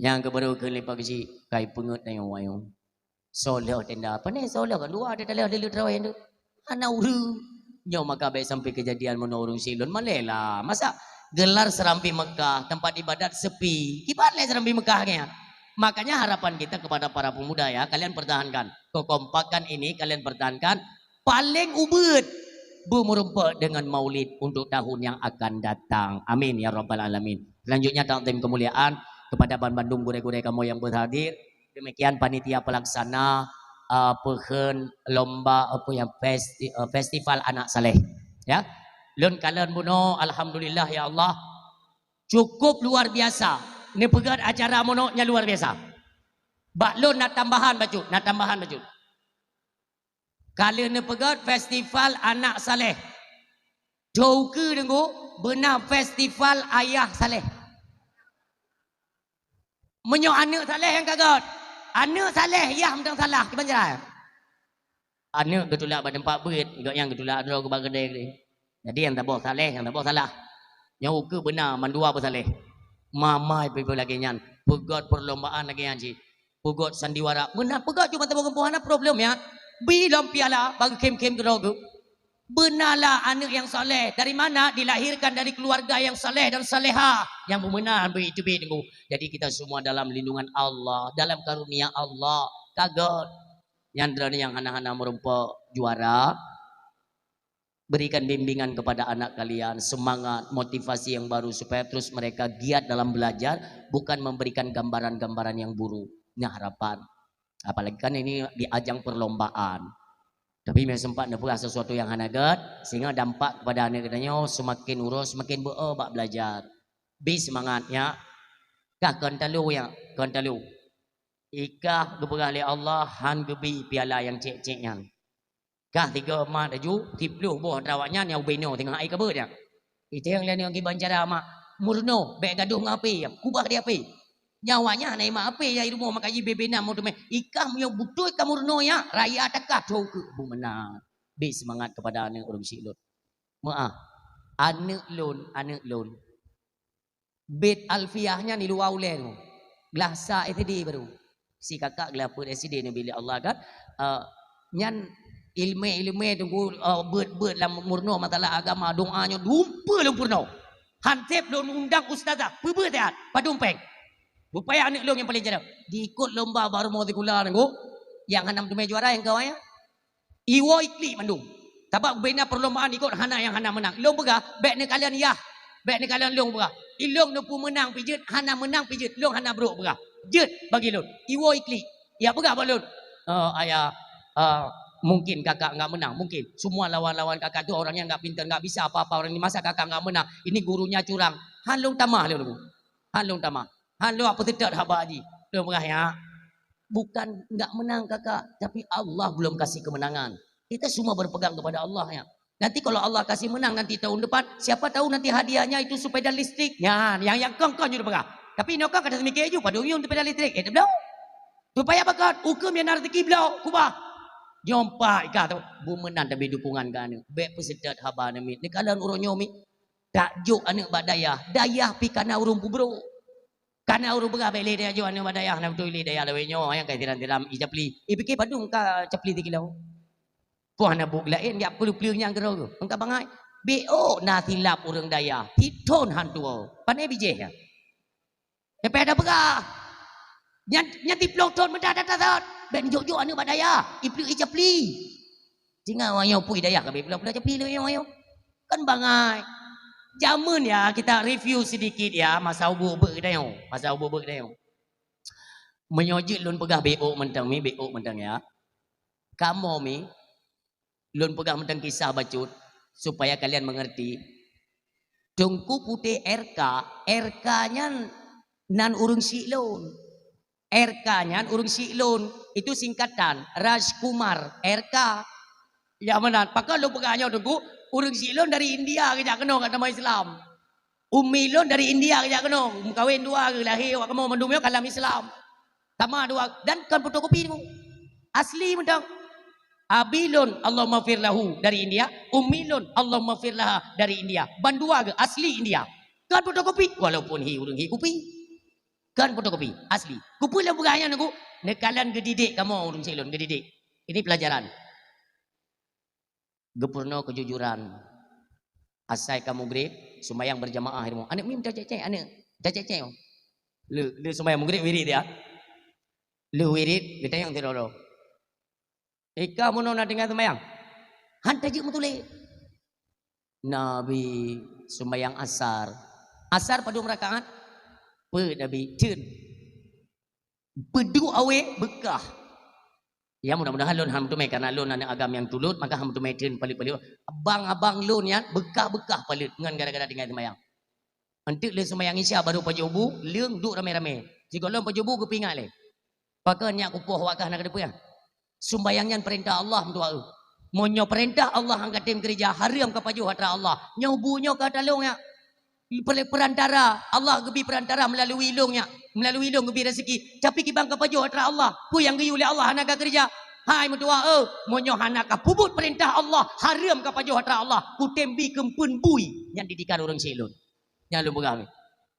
Nyang keubaru kheun lé Pak Geuchik, kai peungeut tanyoe ayong. Soe lheueh tenda, pane soe lheueh kan dua ada dalam leuleut rawai tu. Hana ureueng. Nyoe maka bèk sampai kejadian meunoe ureueng silon malèe lah. Masa gelar Serambi Mekah, tempat ibadat sepi. Kiban lé Serambi Mekah nyan. Makanya harapan kita kepada para pemuda ya, kalian pertahankan. Kekompakan ini kalian pertahankan. Paling ubeuet beumeurumpok dengan maulid untuk tahun yang akan datang. Amin ya rabbal alamin. Selanjutnya takzim kemuliaan kepada ban bandum gurèe-gurèe kamoe yang berhadir. Demikian panitia pelaksana, eh, peukheun lomba, apa yang festi-, eh, festival anak saleh. Ya. Lôn kalon bunoe, alhamdulillah ya Allah. Cukup luar biasa. Neupeugèt acara bunoe nyang luar biasa. Bak lôn na tambahan bacut, na tambahan bacut. Ka lheueh neupeugèt festival anak saleh. Dua ukeue deungoe beuna festival ayah saleh. Meunyoe aneuk saleh nyang ka gèt, aneuk saleh yah mantong salah, kiban cara. Aneuk geutulak bak teumpat beuet, gobnyan geutulak droe keu bak keudè. Jadi nyang saboh saleh, nyang saboh salah. Nyoe ukeue beuna mandua peusaleh. Mamai pih lagèe nyan, peugèt perlombaan lagèe nyan cit. Peugèt sandiwara. Beuna peugèt cuma teuma geumeupeue hana problem ya. Bi lom piala bagi khém-khém keudroe geuh. Beunalah aneuk nyang saleh. Dari mana? Dilahirkan dari keluarga yang saleh dan salehah. Nyang beumeunan beuteubiet nunggu. Jadi kita semua dalam lindungan Allah, dalam karunia Allah. Ka gèt. Nyan droeneuh nyang hana-hana meurumpok juara. Berikan bimbingan kepada anak kalian, semangat, motivasi yang baru supaya terus mereka giat dalam belajar, bukan memberikan gambaran-gambaran yang buruk. Nyan harapan. Apalagi kan ini di ajang perlombaan. Tapi memang sempat neupeugah sesuatu yang hana gèt, sehingga dampak kepada aneuk geutanyoe semakin uroe, semakin beu bak belajar. Bi semangat, ya. Kah kon talu, ya, kon talu. Ikah geupeugah lé Allah, han geubi piala nyang cék-cék nyan. Kah tiga mat laju, siplôh boh antara awaknyan nyang ubé noe teungoh hai ka beuet nyan. Iteng lé nyoe kiban cara mak, meurunoe, bèk gadoh ngon api, kubah di api. Nyan awaknyan hana imat api, nyang i rumoh maka jibé-bé nam meuteumé. Ikah meunyoe beutôi ka meurunoe nyan, raya takah troh keu beumeunan. Bi seumangat keupada aneuk ureueng syik lôn. Meu'ah, aneuk lôn, aneuk lôn. Bait Alfiah nyan di luwa ulèe tu. Glah sa S D baru. Si kakak glah peuet S D neubi lé Allah kan. Eh, nyan ileumèe-ileumèe teungku, eh, beuet-beuet lam meurunoe masalah agama, doa nyoe dumpeue lôn peurunoe. Hansép lôn undang ustazah, peubeuet siat, padum péng. Bupaya aneuk lôn nyang paleng jareueng. Diikot lomba bak rumoh sikula teungku. Nyang hana meuteumé juara nyang keu awaknyan. Iwoe iklik mandum. Sabab bubena perlombaan ikot hana nyang hana meunang. Lôn peugah, bèk neukalon yah. Bèk neukalon lôn peugah. Ilôn neupeumeunang pih jeuet, hana meunang pih jeuet. Lôn hana brôk peugah. Jeuet bagi lôn. Iwoe iklik. Ya peugah bak lôn. "Eh, ayah, eh, mungkin kakak enggak menang. Mungkin. Semua lawan-lawan kakak tu orang yang enggak pintar, enggak bisa apa-apa orang ini. Masa kakak enggak menang? Ini gurunya curang." Han lôn tamah lôn. Han lôn tamah. Han lôn peuseutôt haba jih. Lôn peugah, "Ya, bukan enggak menang kakak, tapi Allah belum kasih kemenangan. Kita semua berpegang kepada Allah, ya. Nanti kalau Allah kasih menang nanti tahun depan, siapa tahu nanti hadiahnya itu sepeda listrik." Nyan, nyang, nyang kong-kong jeuet peugah. Tapi inoe kong ka taseumiké ju, padum yum sepeda listrik. Eh, tabloe. Supaya bakat, ukeue nyang na rezeki bloe, kubah. Nyoe pat ikah tu, bumeunan tabi dukungan keu aneuk. Bèk peuseutôt haba namiet. Neukalon uroe nyoe mi. Tajok aneuk bak dayah. Dayah pih kana ureueng peubrôk. Kana ureueng peugah bèk lé dayah jok aneuk bak dayah, na beutôi lé dayah lawét nyoe, nyang ka siram-siram i capli. Ipike padum ka capli sikilo. Poh hana buet laén, jak peuleueng-peuleueng nyang keudroe geuh. Engka bangai. Bèk ôk na silap ureueng dayah. Sithon han tuwoe. Pane bijéh nyan. Leupah tapeugah. Nyan, nyan siplôh thon meudah that-that. Bèk neujok-jok aneuk bak dayah. Ipeuleuk i capli. Singoh awak nyoe pui dayah ka bèk peuleueng-peuleueng capli lé nyoe. Kan bangai. Jameun ya, kita review sedikit ya, masa ubeut-ubeut geutanyoe. Masa ubeut-ubeut geutanyoe. Meunyoe jeuet lôn peugah bèk ôk mantong mi, bèk ôk mantong ya. Kamoe mi, lôn peugah mantong kisah bacut, supaya kalian mengerti. Teungku Putéh R K, R K nyan nan ureueng syik lôn. R K nyan ureuëng syiek lôn, itu singkatan Rajkumar R K. Ya meunan, pakon lôn peugah nyoe Teungku, ureuëng syiek lôn dari India geujak keunoe kat teuma Islam. Umi lôn dari India geujak keunoe, meukawen dua geuh, lahé awak kamoe mandum nyoe kalam Islam. Sama dua dan kon fotokopi Teungku. Asli mantong. Abi lôn Allahumma fir lahu dari India, umi lôn Allahumma fir laha dari India. Bandua geuh asli India. Kon fotokopi walaupun hi ureuëng hi kupi. Kon fotokopi, asli. Kupeue lôn peugah nyan Teungku? Neukalon geudidik kamoe ureuëng syiek lôn, geudidik. Ini pelajaran. Geupeurunoe keujujuran. Asai ka mugrib, sumbayang berjamaah ilmu. Aneuk mim tacek-cek, aneuk tacek-cek. Le, le sumbayang mugrib wirid ya. Le wirid, geutanyong sidroe-droe. Ika meunoe na tinggai sumbayang. Han tajeuet meutuléh. Nabi sumbayang asar. Asar padum rakaat? Peuet Nabi, teun. Peuduek awé beukah. Ya mudah-mudahan lôn han meuteumé karena lôn aneuk agam nyang tulôt maka han meuteumé teun paleuet-paleuet. Abang-abang lôn nyan beukah-beukah paleuet ngon gara-gara tinggai sumbayang. Enteuk lé sumbayang Isya baru pajoh bu, leueng duek ramé-ramé. Sigohlom pajoh bu geupeuingat lé. Pakon nyak kupoh wakah na keudeupeue? Sumbayang nyan peurintah Allah meutuah eu. Meunyoe peurintah Allah han katem keurija, hareuem ka pajoh atra Allah. Nyoe bu nyoe ka talong nyak. Perantara, Allah geubi perantara melalui lôn nyak, melalui lôn geubi rezeki. Tapi kiban ka pajoh atra Allah. Peue nyang geuyue lé Allah hana ka keurija. Hai meutuah eu, meunyoe hana ka peubuet peurintah Allah, hareuem ka pajoh atra Allah. Kutem bi keumpeuen bui nyan didikan ureuëng syiek lôn. Nyan lôn peugah.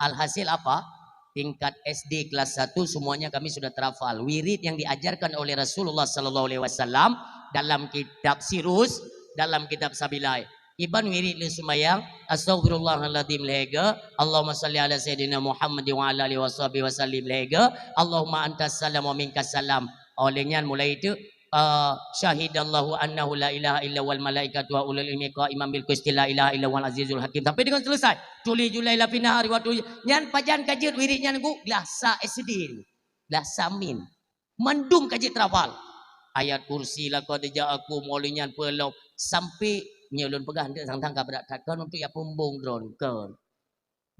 Alhasil apa? Tingkat S D kelas satu semuanya kami sudah terhafal. Wirid yang diajarkan oleh Rasulullah sallallahu alaihi wasallam dalam kitab Sirus, dalam kitab Sabilai. Iban wirid lé sumbayang, astaghfirullahaladzim lhèe geuh, Allahumma salli ala sayyidina Muhammad wa ala alihi wasahbihi wasallim lhèe geuh, Allahumma antas salam wa minkas salam. Oleh nyan mulai itu, ah, syahidallahu annahu la ilaha illa wal malaikatu wa ulul ilmi qaiman bil qisti la ilaha illa wal azizul hakim. Sampai dengan selesai. Tuli julai lafi nahari wa tuli. Nyan pajan ka jeuet wirid nyan Teungku, glah sa S D. Glah sa mim. Mandum ka jeuet terhafal. Ayat kursi laqad ja'akum oleh nyan peulom. Sampai nyoe lôn peugah nteuk sang-sang ka brat that kon untuk ya peumbong droen kon.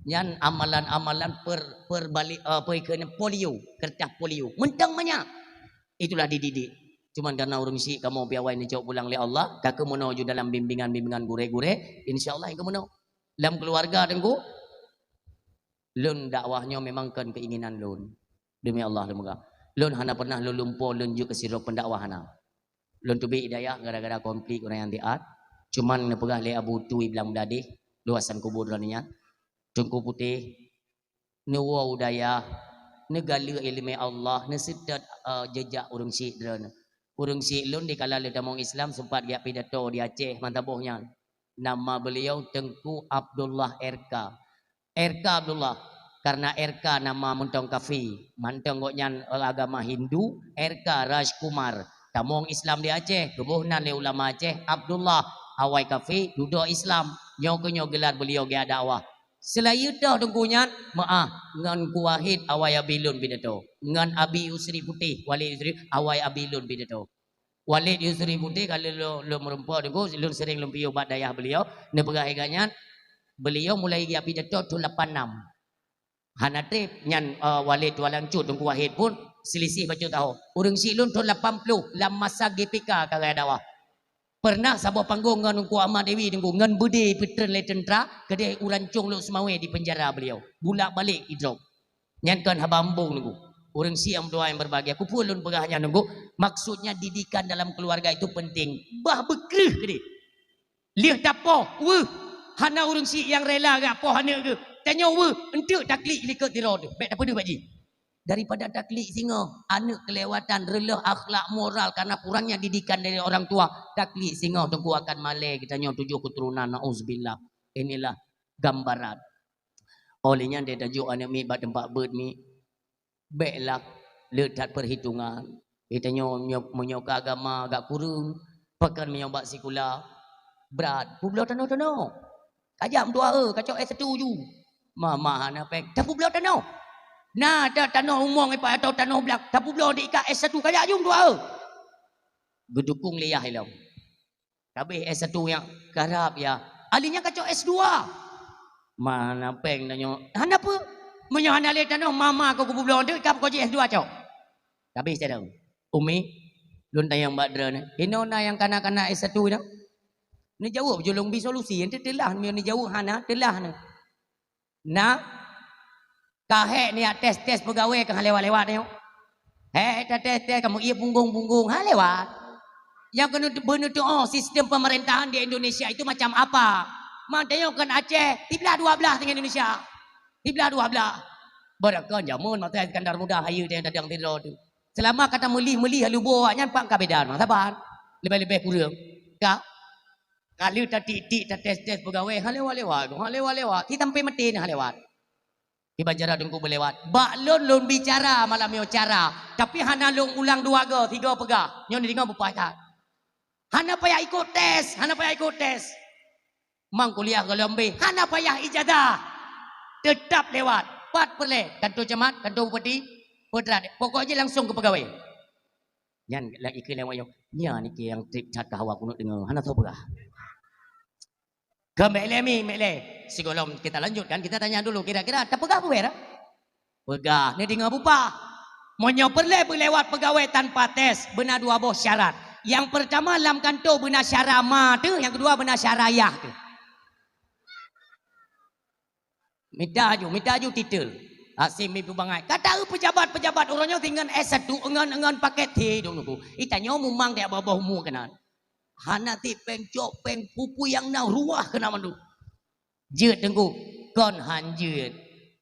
Nyan amalan-amalan per, perbalik, eh, apa ikeu nyan, polio, kertas polio. Mantong manyak. Itulah dididik. Cuman karena ureuëng syiek kamoe piawai neucok pulang lé Allah, ka keumeunoe ju dalam bimbingan-bimbingan gurée-gurée, insya Allah ka keumeunoe. Lam keluarga Teungku, lôn dakwah nyoe memang kon keinginan lôn. Demi Allah lôn peugah. Lôn hana pernah lôn lumpoe lôn jeuet keu sidroe pendakwah hana. Lôn teubiet hidayah gara-gara konflik ureuëng nyang taát. Cuman neupeugah lé Abu Tui Blang Bladeh, luasan kubur droeneuh nyan. Teungku Putéh, neuwoe u dayah, neugalak iéleumé Allah, neuseutôt, eh, jeujak ureuëng syiek droeneuh. Ureuëng syiek lôn dikala lheueh tamong Islam sempat geujak pidato di Aceh, mantong boh nyan. Nama beliau Teungku Abdullah R K. R K Abdullah, karena R K nama mantong kafé, mantong gobnyan agama Hindu, R K Rajkumar. Tamong Islam di Aceh, geuboh nan lé ulama Aceh, Abdullah, awai kafé, dudoe Islam. Nyoe keuh nyoe geular beliau geudakwah. Seulaén toh Teungku nyan, meu'ah, ngon Teungku Wahid awai abi lôn pidato. Ngon Abi Yusri Putéh, Walid Yusri, awai abi lôn pidato. Walid Yusri Putéh ka lheueh lôn, lôn meurumpok Teungku, lôn sering lôn piôh bak dayah beliau, neupeugah lagée nyan, beliau mulai geujak pidato thon lapan nam. Hana treb nyan, eh, Walid Tuan Lancut Teungku Wahid pun seulisih bacut tahun. Ureuëng syiek lôn thon lapan ploh lam masa G P K ka gaya dakwah. Pernah saboh panggong ngon Teungku Ahmad Dewi Teungku, ngon beudé peutreun lé teuntra, keudeh u Rancong Lhokseumawe dipeunjara beliau. Bulak-balik idrop. Nyan kon haba embong Teungku. Ureuëng syiek nyang meutuah nyang berbahagia, keupeue lôn peugah nyan Teungku? Maksudnya didikan dalam keluarga itu penting. Bah beukreueh keudeh. Lheueh tapoh, weueh, hana ureuëng syiek nyang rela geupoh aneuk geuh. Tanyoe weueh, enteuk taklik likot sidroe teuh. Bék tapeudeuh bak jih. Daripada taklik singoh, aneuk kelewatan reuloh akhlak moral karena kurangnya didikan dari orang tua, taklik singoh Teungku akan malée geutanyoe tujoh keuturonan, nauzubillah. Inilah gambaran. Óh lheueh nyan deh tajok aneuk miet bak teumpat beuet miet. Bék lah le that peuhitongan. Geutanyoe meunyoe, meunyoe keu agama agak kureueng, pakon meunyoe bak sikula brat, peubloe tanoh-tanoh. Ka jak meutuah, eh, kacok S satu ju. Mama hana péng, tapeubloe tanoh. Na ta-, tanoh umong ipat atau tanoh blang, tapeubloe di ikat S satu, ka jak ju meutuah, eh. Geudukong lé yah ilong. Ka abéh S satu nyan, karab ya. Ahli nyan kacok S dua. Mana péng tanyoe? Hana peue. Meunyoe hana lé tanoh, mama kau kupeubloe teuh, ka kau jih S dua cok. Habéh carông. Umi, lôn tanyong bak droeneuh. Inoe na nyang kana-kana S satu nyoe? Neujaweueb ju lôn bi solusi, ente teulah, meunyoe neujaweueb hana, teulah neuh. Na, ka hék neujak tes-tes peugawée ka han lewat-lewat nyoe. Hék tates-tes kamoe ié punggong-punggong, han lewat. Nyang keuneuk beuneutuoh sistem pemerintahan di Indonesia itu macam apa. Mantong nyoe kon Aceh, siblah dua blah dengan Indonesia. Siblah dua blah. Beureukan jameun masa Iskandar Muda hayeue teuh tadong sidroe tu. Seulama ka tameulih-meulih lubo awaknyan, pat ka beda masa ban. Leubeh-leubeh kureueng. Ka, ka lheueh tatik-tik, tates-tes peugawée, han lewat-lewat, han lewat-lewat. Ti sampai maté nah han lewat. Kiban cara Teungku beulewat. Bak lôn, lôn bicara malam nyoe cara, tapi hana lôn ulang dua go, tiga peugah. Nyoe neudeungoe beupaih that. Hana payah ikot tes, hana payah ikot tes. Mang kuliah golom B, hana payah ijazah. Teutap lewat. Pat peureulée, kantor camat, kantor bupati, putra. Pokok jih langsung keu peugawée. Nyan lagi keu lewat nyoe. Nyan nike nyang treb that ka hawa keuneuk deungoe. Hana soe peugah. Keu mek lé mi, mek lé. Sigohlom kita lanjutkan, kita tanya dulu kira-kira tapeugah peue dah? Peugah, neudeungoe bupah. Meunyoe peureulée beulewat peugawée tanpa tes, beuna dua boh syarat. Nyang peurtama, lam kantor beuna syara ma teuh, nyang keudua beuna syara yah teuh. Mita aju, mita aju titel. Asim ibu bangai. Kata eu pejabat-pejabat uroe nyoe singon S satu, ngon, ngon paket T dong nuku. Itanyoe mumang dek boh-boh umu keunan. Hana ti péng cok, péng pupui nyang na ruah keunan mandum. Jeuet Teungku, kon han jeuet.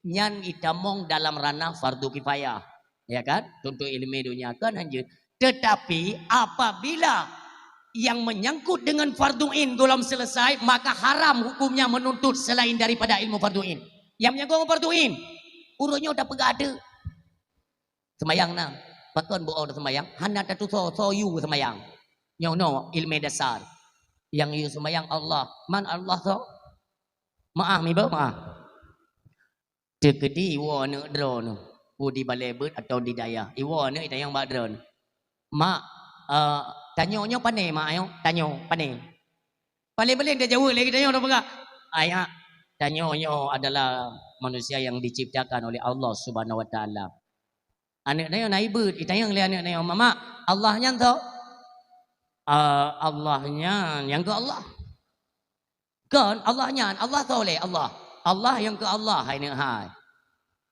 Nyan itamong dalam ranah fardu kifayah. Ya kan? Tuntut ileumé donya kon han jeuet. Tetapi apabila yang menyangkut dengan fardu ain golom selesai, maka haram hukumnya menuntut selain daripada ilmu fardu ain. Yang menyangkut dengan fardu ain, uroe nyoe tapeugah deuh. Seumayang na. Pakon beu-o seumayang? Hana tatusoe, soe yue seumayang. Nyoe noe ileumé dasar. Nyang yue seumayang Allah. Man Allah soe? Meu'ah miba, meu'ah. Teukeudi iwoe aneuk droeneuh, peue di balée beuet atawa di dayah. Iwoe aneuk itanyong bak droeneuh. Mak, eh, tanyoe nyoe pané, Mak, nyoe? Tanyoe pané. Paléng-paléng tajaweueb lé geutanyoe tapeugah, "Ayah, tanyoe nyoe adalah manusia yang diciptakan oleh Allah Subhanahu Wa Taala." Aneuk tanyoe na ibeuet, itanyong lé aneuk tanyoe, "Mamak, Allah nyan soe?" "Eh, Allah nyan nyang keu Allah." "Kon Allah nyan, Allah soe lé Allah?" "Allah nyang keu Allah, hai neuk hai."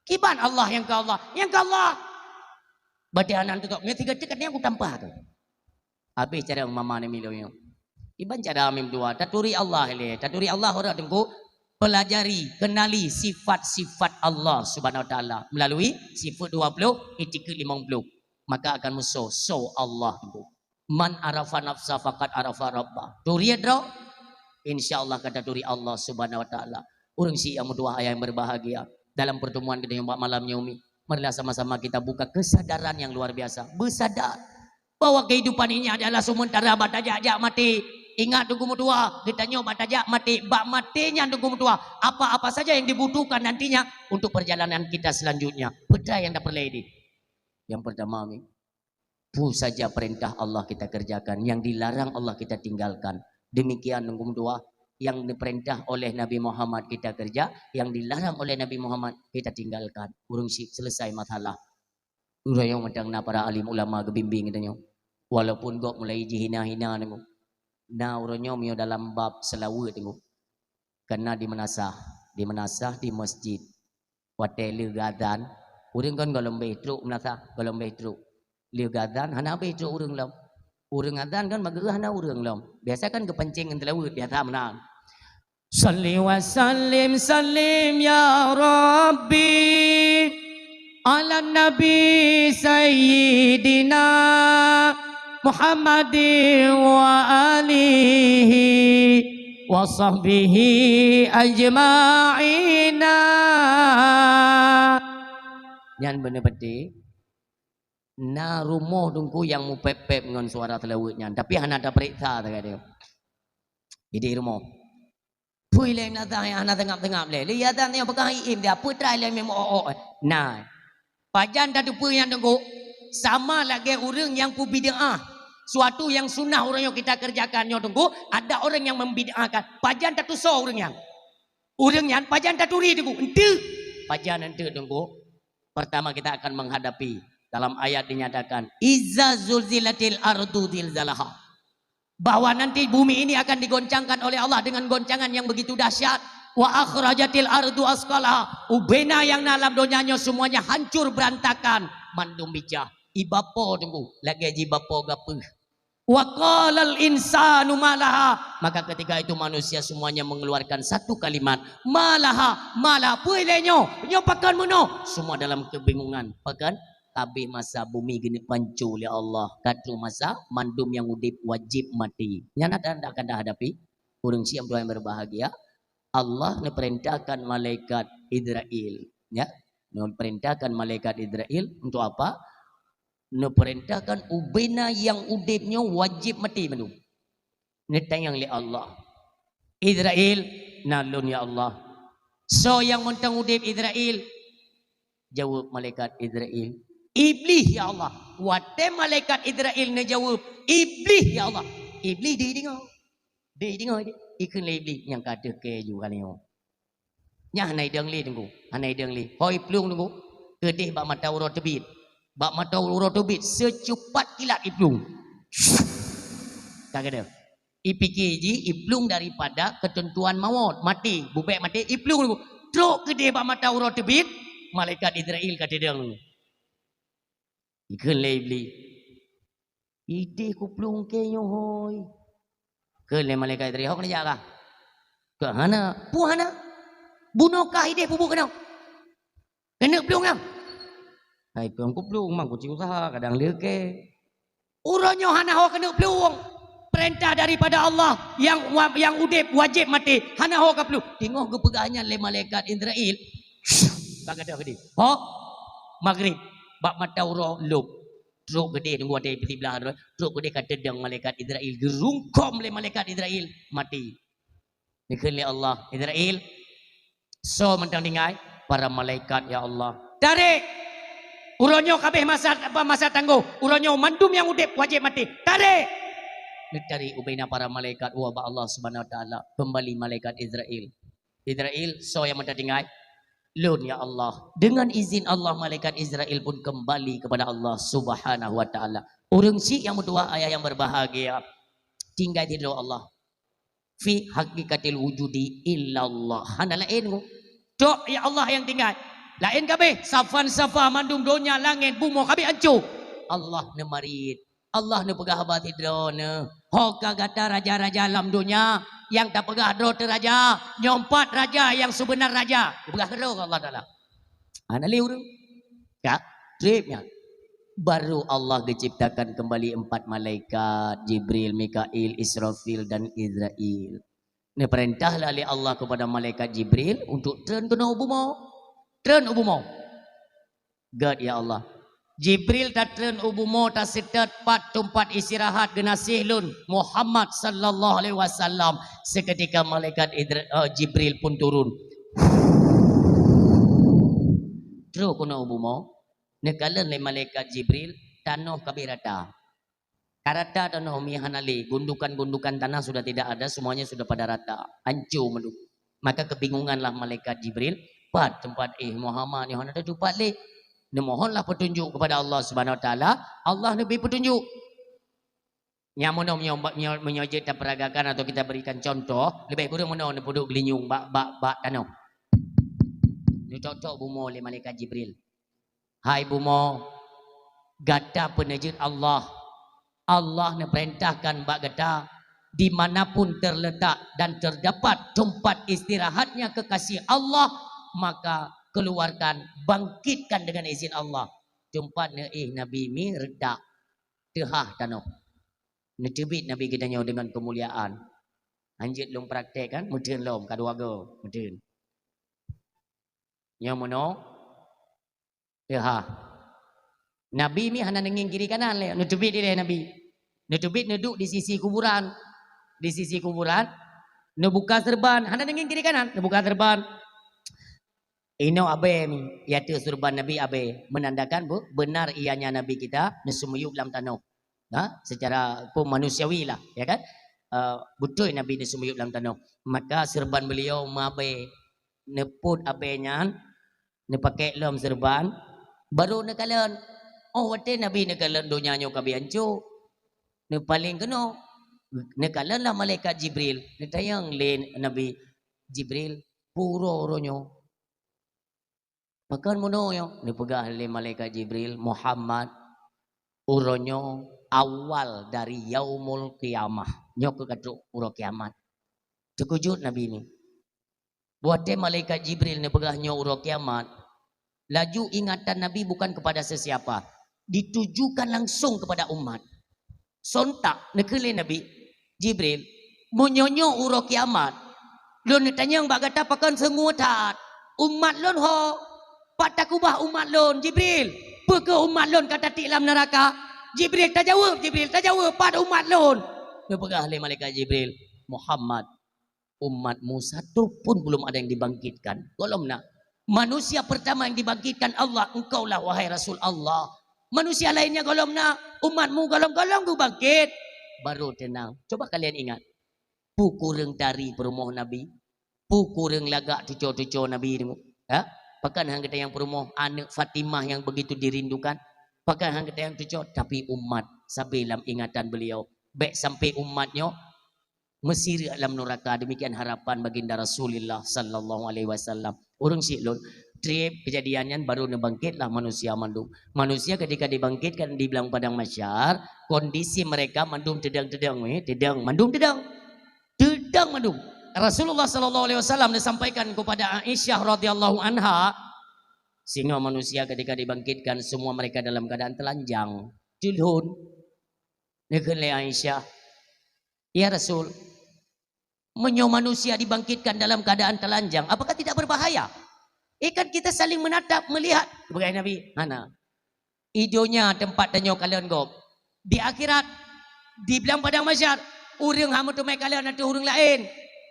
"Kiban Allah nyang keu Allah?" "Nyang keu Allah." Berarti hana teutok. Nyoe tiga cek katanya aku tampah tu. Habéh cara mama ni milo nyoe. Kiban cara mim dua. Taturi Allah ilée. Taturi Allah uroe Teungku. Pelajari, kenali sifat-sifat Allah Subhanahu Wa Taala melalui sifat dua puluh, itikad lima puluh. Maka akan musoh, soe Allah Teungku. Man arafa nafsa faqad arafa rabbah. Turi droe, insya Allah ka taturi Allah Subhanahu Wa Taala. Ureuëng syiek nyang meutuwah ayah yang berbahagia, dalam pertemuan kita yang bak malam nyoe mi, marilah sama-sama kita buka kesadaran yang luar biasa. Bersadar bahwa kehidupan ini adalah sementara, bak tajak-jak maté. Ingat Teungku meutuwah, geutanyoe bak tajak maté, bak maté nyan Teungku meutuwah. Apa-apa saja yang dibutuhkan nantinya untuk perjalanan kita selanjutnya. Peue nyang tapeureulee deh. Yang pertama mi, peue saja perintah Allah kita kerjakan, yang dilarang Allah kita tinggalkan. Demikian Teungku meutuwah, yang diperintah oleh Nabi Muhammad kita kerja, yang dilarang oleh Nabi Muhammad kita tinggalkan. Ureuëng syiek selesai masalah. Uroe nyoe mantong na para alim ulama geubimbing geutanyoe. Walaupun gob mulai jihina-hina Teungku. Na uroe nyoe meunyoe dalam bab seulaweuet Teungku. Karena di meunasah, di meunasah di masjid. Watée lheueh geuazan, ureuëng kon gohlom béh trok meunasah, gohlom béh trok. Lheueh geuazan hana béh trok ureuëng lom. Ureuëng azan kan bak geuh hana ureuëng lom. Biasa kan geupancing ngon seulaweuet, biasa meunan. Salli wa sallim, sallim ya Rabbi, ala Nabi Sayyidina Muhammadin wa alihi wa sahbihi ajma'ina. Nyan beuneupatéh, na rumoh Teungku nyang mupép-pép ngon suara seulaweuet nyan, tapi hana tapeuriksa sagai. Jadi rumoh. Pui lé meunasah nyang hana seungab-seungab lé. Lé ya dan nyang peugah iém dia, peue trai lé meu'oh-oh. Nah, pajan tateupeue nyan Teungku? Sama lagée ureuëng nyang peubid'ah. Suatu yang sunnah uroe nyoe kita kerjakan nyoe Teungku, ada orang yang membid'ahkan. Pajan tatusoe ureuëng nyan? Ureuëng nyan pajan taturi Teungku? Enteuk. Pajan enteuk Teungku? Pertama kita akan menghadapi Dalam ayat dinyatakan, "Izza zulzilatil ardu zilzalaha." Bahwa nanti bumi ini akan digoncangkan oleh Allah dengan goncangan yang begitu dahsyat. "Wa akhrajatil ardu asqalaha." Ubena nyang na lam donya nyoe semuanya hancur berantakan. Mandum bijah. Ibapo tunggu. Lagèe jibapo gapeuh. "Wa qalal insanu ma laha." Maka ketika itu manusia semuanya mengeluarkan satu kalimat, "Ma laha, ma laha." Peue lé nyoe? Nyoe pakon meunoe? Semua dalam kebingungan. Pakon? Ka abéh masa bumi geuneuk panco lé Allah. Ka troh masa mandum nyang udeb wajéb maté. Nyan ata ndak akan tahadapi. Ureueng syiek Tuhan yang berbahagia, Allah neupeurintahkan malaikat Izrail, ya. Neupeurintahkan malaikat Izrail untuk apa? Neupeurintahkan ubena nyang udeb nyoe wajéb maté mandum. Neutanyong lé Allah, "Izrail, na lôn ya Allah." "Soe nyang mantong udeb Izrail?" Jaweueb malaikat Izrail, "Iblih ya Allah." Watèe malaikat Izrail neujaweueb, "Iblih ya Allah," Iblih deuh deungoe. Deuh deungoe, ikheun lé Iblih, "Nyang ka deuh keu ju kali nyoe." Nyan hana idong lé teungku, hana idong lé. Ho iplueng teungku, keudeh bak mata uroe teubiet. Bak mata uroe teubiet, seucupat kilat iplueng. Ka keudeh. Ipike jih iplueng daripada keuteuntuan mawöt, maté, bubek maté, iplueng teungku. Trok keudeh bak mata uroe teubiet, malaikat Izrail ka teudong. Ikheun lé Iblih, "Ideh kuplueng keu nyoe hôi." Kheun lé malaikat Izrail, "Ho keuneuk jak kah?" "Keu hana." "Peue hana? Bunoe kah ideh peubuet keunoe? Keuneuk plueng nyang?" "Hai keu kuplueng, mang kuci usaha, kadang leuke." Uroe nyoe hana ho keuneuk plueng. Peurintah daripada Allah, nyang wa-, nyang udeb wajéb maté, hana ho kaplueng. Teungoh geupeugah nyan lé malaikat Izrail, bak gadôh keudeh. Ho, magrib, bak mata uroe lom. Trok keudeh, teungku, watèe siblah, trok keudeh ka teudong malaikat Izrail, geurungkôm lé malaikat Izrail, maté. Dikheun lé Allah, "Izrail, soe mantong tinggai?" "Para malaikat, ya Allah." "Tarek! Uroe nyoe ka abéh masa, apa, masa tanggoh. Uroe nyoe mandum nyang udeb wajéb maté. Tarek!" Neutarek ubena para malaikat woe bak Allah Subhanahu Wa Taala. Keumbali malaikat Izrail. "Izrail, soe nyang mantong tinggai?" "Lôn, ya Allah." Dengan izin Allah, malaikat Izrail pun kembali kepada Allah Subhanahu Wa Taala. Ureueng syiek nyang meutuwah, ayah nyang berbahagia, tinggai di droe Allah. Fi haqiqatil wujudi illallah. Hana laén, tok ya Allah nyang tinggai. Laén ka abéh, safan-safa mandum donya, langét, bumoe ka abéh anco. Allah neumarit. Allah neupeugah haba sidroe neuh. Ho ka gata raja-raja lam donya, nyang tapeugah droe teuh raja, nyoe pat raja nyang sibeuna raja. Geupeugah keudroe Allah Taala. Hana lé ureueng. Ya, trép nyan. Baru Allah geuciptakan kembali empat malaikat, Jibril, Mikail, Israfil, dan Izrail. Neupeurintah lah lé Allah kepada malaikat Jibril untuk treun keunoe u bumoe. Treun u bumoe. Gét, ya Allah. Jibril tatreun u bumoe, taseutôt pat teumpat istirahat geunaséh lôn, Muhammad sallallahu alaihi wasallam. Seketika malaikat Idri-, eh, Jibril pun turun. Trok keunoe u bumoe, neukalon lé malaikat Jibril, tanoh ka abéh rata. Ka rata tanoh, mi hana lé, gundukan-gundukan tanah sudah tidak ada, semuanya sudah pada rata, hancô mandum. Maka kebingunganlah malaikat Jibril, pat teumpat éh Muhammad nyoe hana tatupat lé. Neumohonlah petunjuk kepada Allah Subhanahu Wa Taala, Allah neubri petunjuk. Nyang meunoe meunyoe, meunyoe, meunyoe jeuet tapeuragakan atau kita berikan contoh, leubeh kureueng meunoe neupeuduek geulinyueng bak, bak, bak tanoh. Neutok-tok bumoe lé malaikat Jibril. Hai bumoe, gata peuneujeuet Allah. Allah neupeurintahkan bak gata, di mana pun terletak dan terdapat tempat istirahatnya kekasih Allah, maka keluarkan, bangkitkan dengan izin Allah. Teumpat neuéh Nabi mi reutak, teuhah tanoh. Neuteubiet Nabi geutanyoe deungon keumuliaan. Hanjeuet lôn praktek kan, meuteun lom, ka dua go, meuteun. Nyoe meunoe, ya ha. Nabi mi hana neungieng kiri kanan lé, neuteubiet ilée Nabi. Neuteubiet neuduek di sisi kuburan. Di sisi kuburan, neubuka seureuban, hana neungieng kiri kanan, neubuka seureuban. Inoe abée mi, yaitu seureuban Nabi abée, menandakan bu-, benar ianya Nabi kita neuseumiyueb lam tanoh. Ha, secara hukum manusiawi lah, ya kan? Eh, beutôi Nabi neuseumiyueb lam tanoh. Maka seureuban beliau meuabée, neupot abée nyan, neupakée lom seureuban, baru neukalon. Oh watée Nabi neukalon donya nyoe ka beuancô, neupaleng keunoe, neukalonlah malaikat Jibril, neutanyong lé Nabi, "Jibril, peue uroe uroe nyoe?" "Pakon meunoe nyoe?" Neupeugah lé malaikat Jibril, "Muhammad, uroe nyoe awal dari yaumul qiyamah. Nyoe keuh ka trok uroe kiamat." Teukeujot Nabi nyoe. Watée malaikat Jibril neupeugah nyoe uroe kiamat, laju ingatan Nabi bukan kepada sesiapa, ditujukan langsung kepada umat. Sontak neukheun lé Nabi, "Jibril, meunyoe nyoe uroe kiamat, lôn neutanyong bak gata pakon seungue that? Umat lôn ho? Pat takeubah umat lôn, Jibril? Peu kheueh umat lôn ka tatiek lam neuraka? Jibril, tajaweueb, Jibril, tajaweueb, pat umat lôn?" Neupeugah lé malaikat Jibril, "Muhammad, umatmu satu pun belum ada yang dibangkitkan. Gohlom na. Manusia pertama yang dibangkitkan Allah, engkaulah wahai Rasul Allah. Manusia lainnya gohlom na, umatmu gohlom-gohlom geubangkit." Baru teunang. Coba kalian ingat. Peue kureueng tari peurumoh Nabi? Peue kureueng lagak tuco-tuco Nabi tu? Ha? Pakon han geutanyong peurumoh aneuk Fatimah yang begitu dirindukan? Pakon han geutanyong tuco? Tapi umat sabe lam ingatan beliau. Bék sampai umat nyoe meusireuk lam nuraka, demikian harapan baginda Rasulullah sallallahu alaihi wasallam. Ureuëng syiek lôn, treb keujadian nyan baru neubangkitlah manusia mandum. Manusia ketika dibangkitkan di blang padang mahsyar, kondisi mereka mandum teudong-teudong, eh, teudong, mandum teudong. Teudong mandum. Rasulullah sallallahu alaihi wasallam disampaikan kepada Aisyah radhiyallahu anha, singoh manusia ketika dibangkitkan semua mereka dalam keadaan telanjang. Teulhon. Neukheun lé Aisyah, "Ya Rasul, meunyoe manusia dibangkitkan dalam keadaan telanjang, apakah tidak berbahaya? Eh, kan kita saling menatap, melihat." Sebagai Nabi, hana. I donya teumpat tanyoe kalon gob. Di akhirat, di blang padang mahsyar, ureuëng hana meuteumé kalon ateueh ureuëng laén.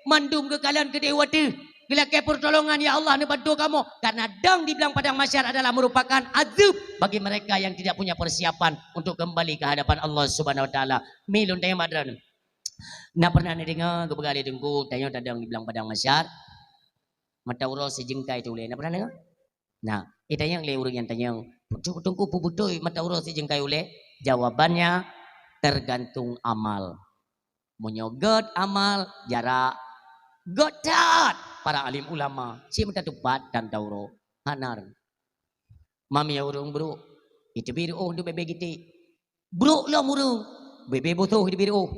Mandum geukalon keudeh u ateueh. Geulakée peurtolongan, "Ya Allah, neubantu kamoe." Karena dong di blang padang mahsyar adalah merupakan azab bagi mereka yang tidak punya persiapan untuk kembali ke hadapan Allah Subhanahu wa Taala. Mi lôn tanyong bak droeneuh. Na pernah neudeungoe geupeugah lé Teungku, tanyoe tadong di blang padang mahsyar, mata uroe sijeungkai teuh ulée? Na pernah deungoe? Nah, itanyong lé ureuëng nyang tanyong, "Teungku, peue beutôi mata uroe sijeungkai ulée?" Jawabannya, tergantung amal. Meunyoe gét amal, jarak. Gét that, para alim ulama, cit meutateupat dan tauro. Hana. Mami ureuëng brok, iteubiet reuôh untuk bebe gitik. Brok lom ureuëng, bebe bosoh iteubiet reuôh.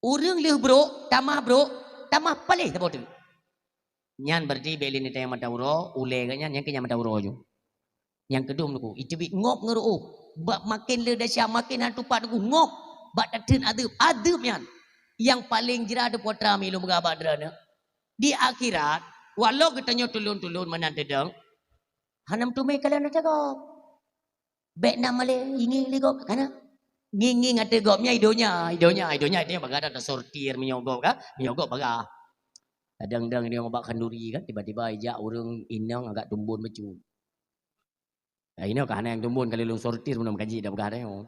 Ureuëng lheueh brok, tamah brok, tamah paléh saboh teuk. Nyan berarti bék lé neutanyong mata uroe, ulée geuh nyan, nyan keuh nyan mata uroe ju. Nyang keudum Teungku, iteubiet ngop ngon reuôh. Bak maken le desya, maken hana tupat Teungku, ngop. Bak tatheun adeueb, adeueb nyan. Nyang paleng jra teuh putra mi lôn peugah bak droeneuh. Di akhirat, walau geutanyoe tulôn-tulôn meunan teudong, hana meuteumé kalon ata gob. Bék na malée, ngieng-ngieng lé gob, kana? Ngieng-ngieng ateueh gob nyan i donya, i donya, i donya, i donya bagah that tasortir meunyoe gob ka, meunyoe gob bagah. Kadang-kadang inong bak khanduri kan, tiba-tiba ijak ureuëng inong agak tumbon bacut. Ya, inong ka hana nyang tumbon, kali lôn sortir meunyoe meukaji dak peugah dah nyoe.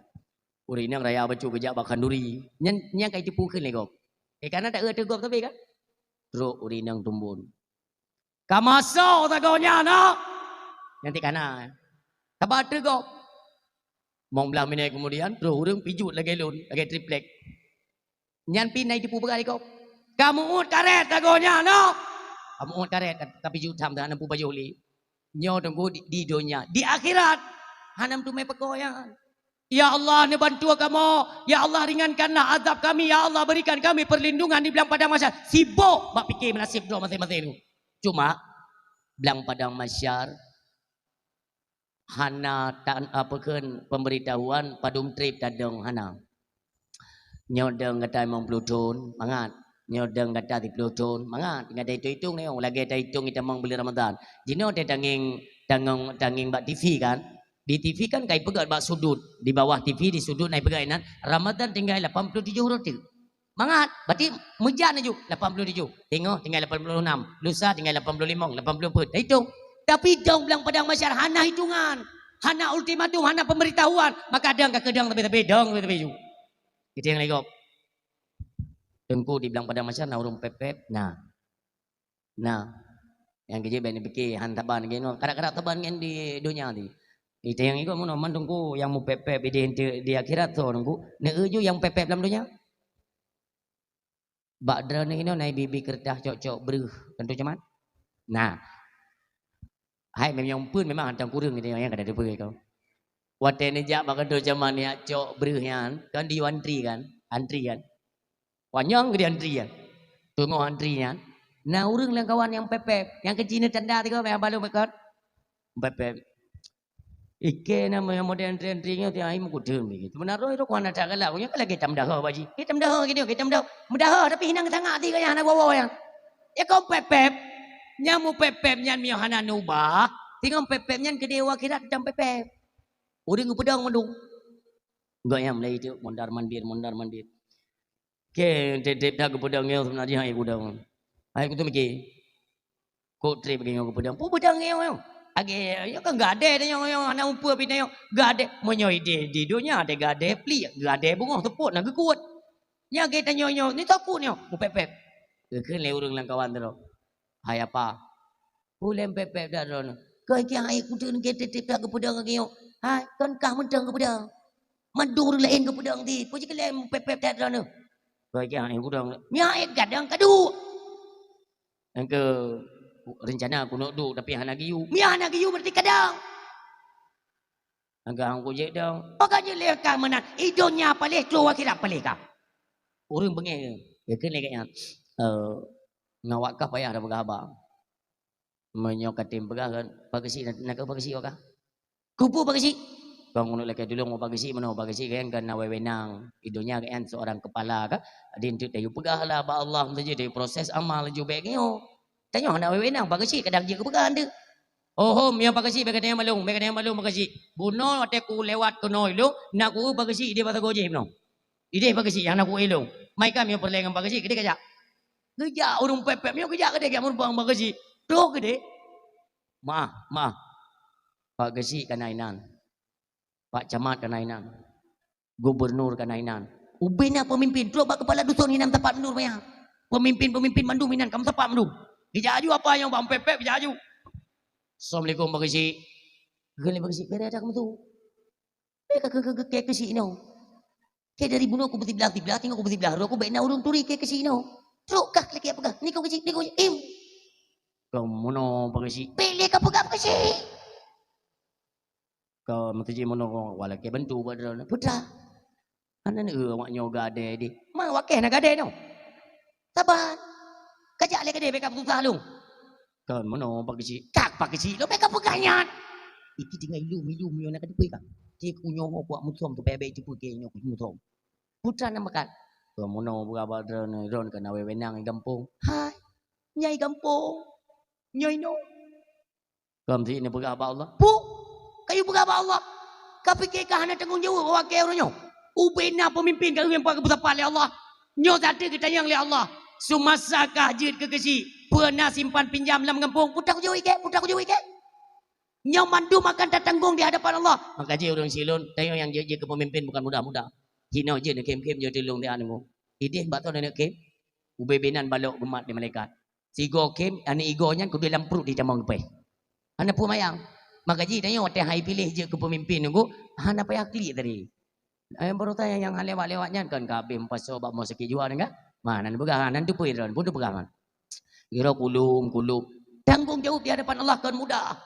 Ureuëng inong raya bacut geujak bak khanduri. Nyan, nyan ka jiteupue kheun lé gob. Eh, kana tak eu ateueh gob tapi kan? Trok ureuëng inong tumbon. Ka masoe sagoe nyan, nak? Nyan ti kana. Taba ateueh gob. Mong blah minèt kemudian, troh ureuëng pijot lagèe lôn, lagèe triplek. Nyan pih na jiteupue peugah lé gob. Ka meu'ôt karét sagoe nyan, nak? Ka meu'ôt karét, ka, ka pijot tham, hana meupajoh lé. Nyoe Teungku di, di donya. Di akhirat, hana meuteumé pakoe nyan. Ya Allah, neubantu kamoe. Ya Allah, ringankanlah azab kami. Ya Allah, berikan kami perlindungan di blang padang mahsyar. Sibok bak pike meunasib droe maséng-maséng tu. Cuma, blang padang mahsyar hana ta-, apa kheun, pemberitahuan padum trép tadong, hana. Nyoe dong gata limong ploh thon, mangat. Nyoe dong gata siplôh thon, mangat. Tinggai taitong-itong nyoe, lagèe taitong itamong buleuen Ramadhan. Jinoe teutangieng, tangong, tangieng bak T V kan. Di T V kan ka ipeugèt bak sudut, di bawah T V di sudut na ipeugèt inan, Ramadhan tinggai lapan ploh tujoh uroe teuk. Mangat, berarti meujan laju, lapan ploh tujoh. Teungoh tinggai lapan ploh enam, lusa tinggai lapan ploh limong, lapan ploh peuet. Taitong. Tapi dong blang padang mahsyar hana hitongan, hana ultimatum, hana pemberitahuan. Maka dong ka keudong tapi-tapi, dong tapi-tapi ju. Itu nyang lé gob. Teungku di blang padang mahsyar na ureueng pép-pép, na. Na. Nyang keujeuet bèk neupike han saban lagèe nyoe. Karab-karab saban ngon di donya tadi. Ita nyang ikot meunoe, man Teungku nyang mupép-pép idéh di akhirat soe Teungku? Neu-eu ju nyang pép-pép lam donya. Bak droeneuh inoe na ibi-ibi keureutah cok-cok breuh, kan tu camat? Nah. Hai, meunyoe phon memang hantom kureueng ita nyang kada teupeue kau. Watée neujak bak kantô camat nyak cok breuh nyan, kan di antri kan? Antri kan? Panyang geude antri nyan. Teungoh antri nyan, na ureuëng lam kawan nyang pép-pép, nyang keuci neutanda tiga meubalon meukat. Pép-pép. Ike na nyang model antri-antri nyoe tiang ai meukudeung lagi. Seubeuna roh itu kuana that galak, nyoe kan lagée tameudaha baji. Ke tameudaha gitu, ke tameudaha. Meudaha tapi hinang sangat ti gaya hana wowo nyan. Ya kau pép-pép. Nyang mupép-pép nyan miyuh hana nubah. Tinggai pép-pép nyan keudeh u akhirat dan pép-pép. Ureuëng geupeudong mandum. Enggak nyang mulai itu mondar mandir, mondar mandir. Ke tiep-tiep that geupeudong nyoe seubeuna jih hai gudong. Hai kutu miki. Kok treb lagée nyoe geupeudong. Peue peudong nyoe nyoe? Lagée nyoe kan gadée tanyoe nyoe hana upeue pih tanyoe. Gadée meunyoe ideh di donya ada gadée plik, gadée beungoh teupot na geukuet. Nya lagée tanyoe nyoe ni takut nyoe. Mupép-pép. Geukheun lé ureuëng lam kawan tu. Hai apa? Ulém pép-pép that droeneuh. Keu kiang hai kudeung ke tiep-tiep that geupeudong lagée nyoe. Hai, kon kah mantong geupeudong. Mandum ureuëng laén geupeudong ti. Peue jikeu lém pép-pép that droeneuh? Keu kiang hai kudeung. Nyak gadang kadu. Engke rencana kunok duek tapi hana giyu. Mia hana giyu berarti kadang. Agak hang kujek dong. Maka je leh ka meunan. Idonya paleh tu akhirat paleh ka. Ureuëng beungéh. Ya kan lagée nyan. Eh, ngawak kah payah dah peugah haba. Meunyoe katem peugah kan, Pak Geuchik na, na keu Pak Geuchik wakah. Kupu Pak Geuchik. Kong ulôn lakée tulông Pak Geuchik meunoe, Pak Geuchik kan, kan na wewenang. Idonya kan seorang kepala kan. Di enteuk tayu peugah lah bak Allah, enteuk je tayu proses amal ju bék nyoe. Tanyoe hana wewenang Pak Geuchik kadang jeuet keupeugah enteuk. Oh, hom, ya Pak Geuchik, bék katanya malung, bék katanya malung Pak Geuchik. Bunoe watée ku lewat keunoe ilong, na ku Pak Geuchik di Pasar Gojih bunoe. Ideh Pak Geuchik nyang na ku ilong. Mai kami peureulée ngon Pak Geuchik, keudeh kajak. Geujak ureuëng pép-pép nyoe geujak keudeh jak meurumpang Pak Geuchik. Troh keudeh. Maah, maah. Pak Geuchik kana inan. Pak Camat kana inan. Gubernur kana inan. Ubena pemimpin, trok bak kepala dusun inan sapat mundur maya. Pemimpin-pemimpin mandum inan kam sapat mundur. Geujak aju apa nyang bang pép-pép geujak aju. Assalamualaikum Pak Geuchik. Geuleh Pak Geuchik, bere dah kamu tu. Bere ka ke ke ke ke Geuchik inoe. Ke dari bunoe ku beusiblah-siblah, teungoh ku beusiblah roh, ku bek na ureuëng turi ke Geuchik inoe. Trok kah lagi apa kah? Ni kau Geuchik, ni kau Geuchik. Im. Kau mono Pak Geuchik. Bek leh ka peugah Pak Geuchik. Ka meuteujih meunoe, walakée bantu bak droeneuh. Putra. Hana neueu awak nyoe gadée deh. Ma wakée na gadée nyoe. Saban. Kajak lé gadée beka susah lôn. Kon meunoe Pak Geuchik. Kak Pak Geuchik, lo beka peugah nyan. Iki tinggai ilum-ilum nyoe na ka teupeu ka. Cik ku nyoe ho kuak musom tu bebek teupeu ke nyoe ku musom. Putra nama kan. Kon meunoe beuraba droeneuh, droeneuh kana wewenang di gampông. Hai. Nyai gampông. Nyai no. Kon si neupeugah bak Allah. Pu, kayu peugah bak Allah. Ka pike ka hana tanggong jaweueb awak keu uroe nyoe. Ubena pemimpin ka ureuëng pageupeusapa lé Allah. Nyoe sateue geutanyong lé Allah. Sumasa kah jeuet keu Geuchik. Peue na simpan pinjam lam gampông? Putra kujaweueb ikek, putra kujaweueb ikek. Nyoe mandum akan tatanggong di hadapan Allah. Maka jih ureuëng silon, tanyoe nyang jeuet-jeuet keu pemimpin bukan mudah-mudah. Hinoe jeuet neukhém-khém jeuet tulông di aneuk. Ideh bak toh aneuk khém. Ubé binan balok geumat di malaikat. Sigoe khém, aneuk igoe nyan keudeh lam pruet di tamong geupéh. Hana peue mayang. Maka jih tanyoe watée hai piléh jeuet keu peumimpén nunggu, hana payah klik tadi. Ayang baroesa nyang, nyang lewat-lewat nyan kan ka habéh meupasoe bak mo sakét jiwa nyan kan? Ma, nan peugah, nan teupeue droen, pun teupeugah man. Giro kulum, kulum. Tanggong jaweueb di hadapan Allah kon mudah.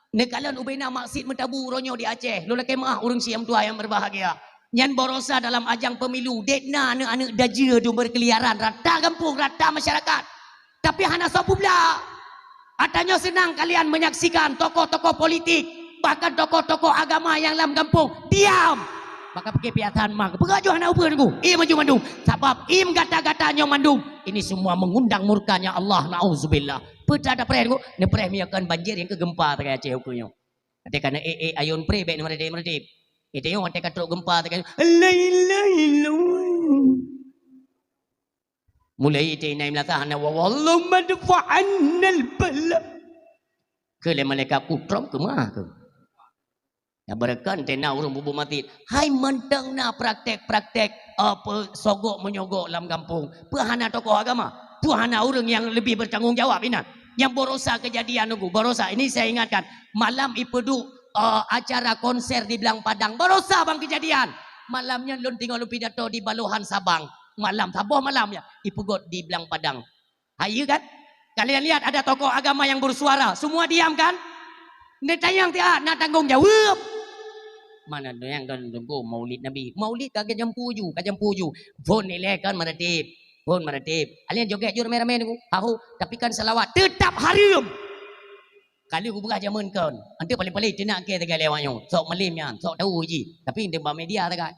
Neukalon ubena maksiet meutabu uroe nyoe di Aceh. Lôn lakée meuáh ureuëng siam tuha nyang berbahagia. Nyan baroesa dalam ajang pemilu, dek na aneuk-aneuk dajeu tu berkeliaran rata gampông, rata masyarakat. Tapi hana soe peubla. Ata nyoe seunang kalian menyaksikan tokoh-tokoh politik, bahkan tokoh-tokoh agama nyang lam gampông diam. Maka pike piasan ma, peugah jih hana upeue nunggu. Ié maju mandum. Sabab im gata-gata nyoe mandum. Ini semua mengundang murkanya Allah. Nauzubillah. Peue ta preh nunggu? Neupreh miyakon banjir nyang keu gempa takai Aceh ukeue nyoe. Até kana ék-ék ayôn pré bék neumeudép-meudép. Itu nyang watée ka trok gempa teuka. Lai, lai, lai. Mulai itu inai meulasa hana wa wallahu madfa annal bala. Keu lé malaikat kutrom keu meuah keu. Ya berekan tena ureuëng bubu mati. Hai mantong na praktek-praktek apa sogok menyogok lam gampông. Peue hana tokoh agama? Peue hana ureuëng nyang lebih bertanggung jawab inan? Nyang baroesa kejadian nunggu, baroesa ini saya ingatkan, malam ipeuduek Oh, acara konser di Blang Padang. Barosa bang kejadian. Malam nyan lôn teungoh lôn pidato di Balohan Sabang. Malam, saboh malam ya. Ipeugöt di Blang Padang. Hayeue kan? Kalian lihat ada tokoh agama yang bersuara. Semua diam kan? Neutanyong tiat, na tanggong jaweueb. Mana nyang kan tunggu maulid Nabi. Maulid ka jampu ju, ka jampu ju. Phon ilée kan meratib. Phon meratib. Alian joget ju ramé-ramé nunggu. Tahu, tapi kan salawat tetap haram. Kali kubeurah jameun kon. Ante paling-paling teunak ke tegai lewat nyoe. Sok malim nyan, sok tahu ji. Tapi ante ba media tegai.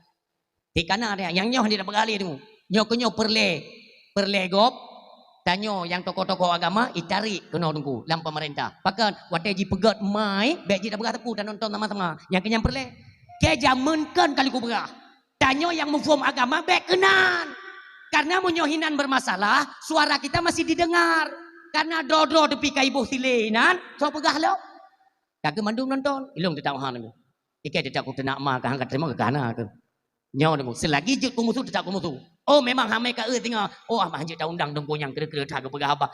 Tikana dia, nyang nyoh di peugah lé tu. Nyoe keu nyoe peureulée, peureulée gob, tanyoe nyang tokoh-tokoh agama itarék keunoe teungku lam pemerintah. Pakon watée jipeugét mai, bék jitapeugah teupeu tanonton sama-sama. Nyang keu nyang peureulée. Ke jameun kon kali kubeurah. Tanyoe nyang muphom agama bék keunan. Karena meunyoe hinan bermasalah, suara kita masih didengar. Karena droe-droe teupika iboh silée inan, soe peugah lom? Ka keu mandum nonton, ilong teutak uhan tu. Ikai teutak ku teunak ma ka hangka teurimong ka hana tu. Nyoe tu, selagi jeuet kumusu teutak kumusu. Oh, memang hamai ka eu singoh. Oh, amah jeuet ta undang dongko nyang keu-keu that geupeugah haba.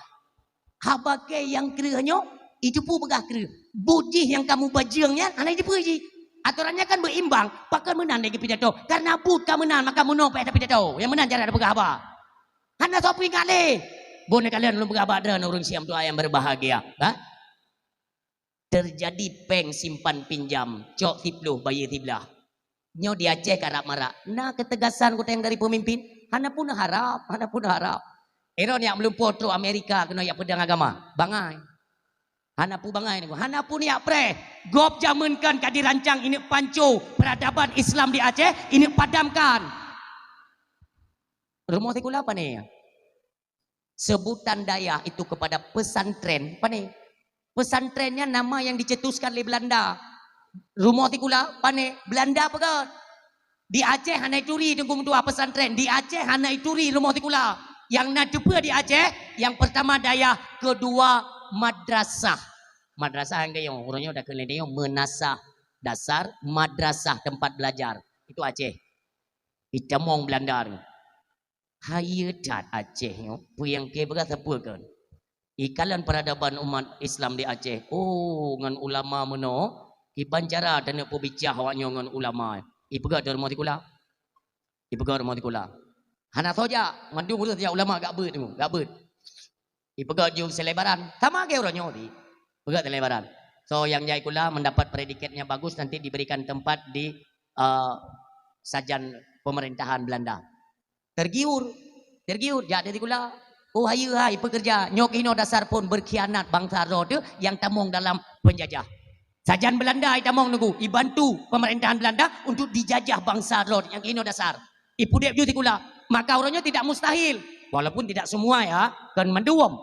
Haba keu nyang kreueh nyoe, iteupeu peugah kreueh. Buet jih nyang kamu bajeueng nyan hana iteupeu jih. Atoran nyan kan berimbang, pakon meunan lé geupidato. Karena buet ka meunan, maka meunoe payah tapidato. Nyang meunan cara tapeugah haba. Hana soe peuingat lé. Bon kalon lôn peugah bak droeneuh ureuëng siam tuha nyang berbahagia. Ha? Terjadi péng simpan pinjam, cok siploh bayeue siblah. Nyoe di Aceh karab marak. Na keutegasan geutanyoe dari peumimpin? Hana pun harab, hana pun harab. Iron yak meulumpoe trok Amerika keunoe yak peudong agama. Bangai. Hana pun bangai, hana pun yak preh. Gob jameun kan ka dirancang ineuk panco peradaban Islam di Aceh, ineuk padamkan. Rumoh sikula pane? Sebutan dayah itu kepada pesantren, pane? Pesantren nyan nama yang dicetuskan lé Belanda. Rumoh sikula, pane? Belanda peugah. Di Aceh hana ituri teungku meutuah pesantren. Di Aceh hana ituri rumoh sikula. Yang na teupeue di Aceh, yang pertama dayah, kedua madrasah. Madrasah nyang kayong, uroe nyoe dakeuh lé dayong meunasah dasar, madrasah tempat belajar. Itu Aceh. Itamong Belanda tu. Hayeue that Aceh nyoe, peue nyang ke beurasa peue kon. Ikalon peradaban umat Islam di Aceh. Oh, ngon ulama meunoe, kiban cara taneuk peubicah awak nyoe ngon ulama. Ipeugah tu rumoh sikula. Ipeugah rumoh sikula. Hana soe jak, mandum ureuëng jak ulama gak beuet tu, gak beuet. Ipeugah ju selebaran. Sama ke uroe nyoe di. Peugah selebaran. So, yang jai kula mendapat predikat yang bagus nanti diberikan tempat di uh, sajan pemerintahan Belanda. Tergiur, tergiur jak dari kula. Oh, hayeue hai pekerja, nyoe keunoe dasar pun berkhianat bangsa droe teuh yang tamong dalam penjajah. Sajan Belanda itamong nunggu, ibantu pemerintahan Belanda untuk dijajah bangsa droe nyang keunoe dasar. Ipudeb ju sikula. Maka uroe nyoe tidak mustahil. Walaupun tidak semua ya, kan mandum.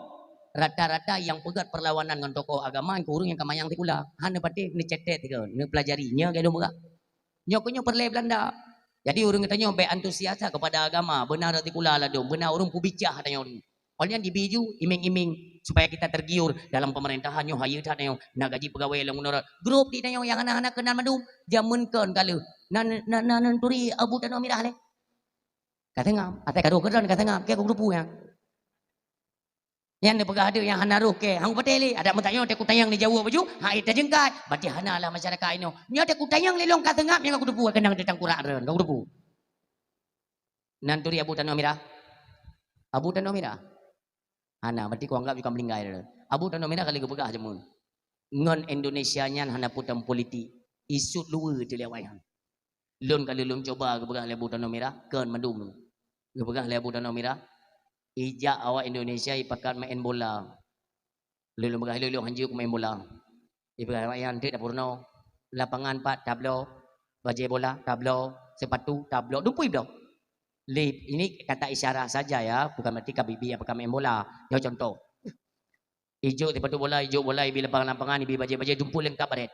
Rata-rata yang peugét perlawanan ngon tokoh agama, ngon ureuëng nyang ka manyang sikula. Hana patéh neucetet sigoe, neupelajari. Nyoe gadoh meuga. Nyoe keuh nyoe peureulée Belanda. Jadi ureuëng geutanyoe bék antusias kepada agama, beuna rot sikula ladom, beuna ureuëng peubicah tanyoe. Oleh nyan dibi ju iming-iming supaya kita tergiur dalam pemerintahan nyoe hayeue that nyoe na gaji pegawai lam honorer. Grup di tanyoe nyang hana-hana keunan mandum, jameun kon ka lheueh. Na na na neuturi Abu Tanoh Mirah lé. Ka seungab, asai ka roh keudroe ka seungab, keu geurupu nyan. Nyan neupeugah adak nyang hana roh keu, hang patéh lé, adak meutanyoe teuku tanyong neujaweueb baju, hai tajeungkat, berarti hana lah masyarakat inoe. Nyoe teuku tanyong lé lôn ka seungab nyang ka geurupu, keunong teutangkurak droen ka geurupu. Nan turi Abu Tanoh Mirah? Abu Tanoh Mirah? Hana, berarti kuanggap juga meulinggai dah. Abu Tanoh Mirah ka lheueh geupeugah jameun. Ngon Indonesia nyan hana putang politik. Isut luwe teuh lewat nyan. Lôn ka lheueh lôn cuba geupeugah lé Abu Tanoh Mirah, kon mandum. Geupeugah lé Abu Tanoh Mirah, ijak awak Indonesia ipakat main bola. Lôn lôn peugah lôn lôn hanjeuet kumain bola. Ipeugah awak nyan dek dapur no. Lapangan pat tablo, bajée bola tablo, sepatu tablo, dumpui bloe. Lé ini kata isyarat saja ya, bukan berarti ka bibi apa ka main bola. Nyoe contoh. Ijok sepatu bola, ijok bola, ibi lapangan-lapangan, ibi bajée-bajée, dumpui leungkap baret.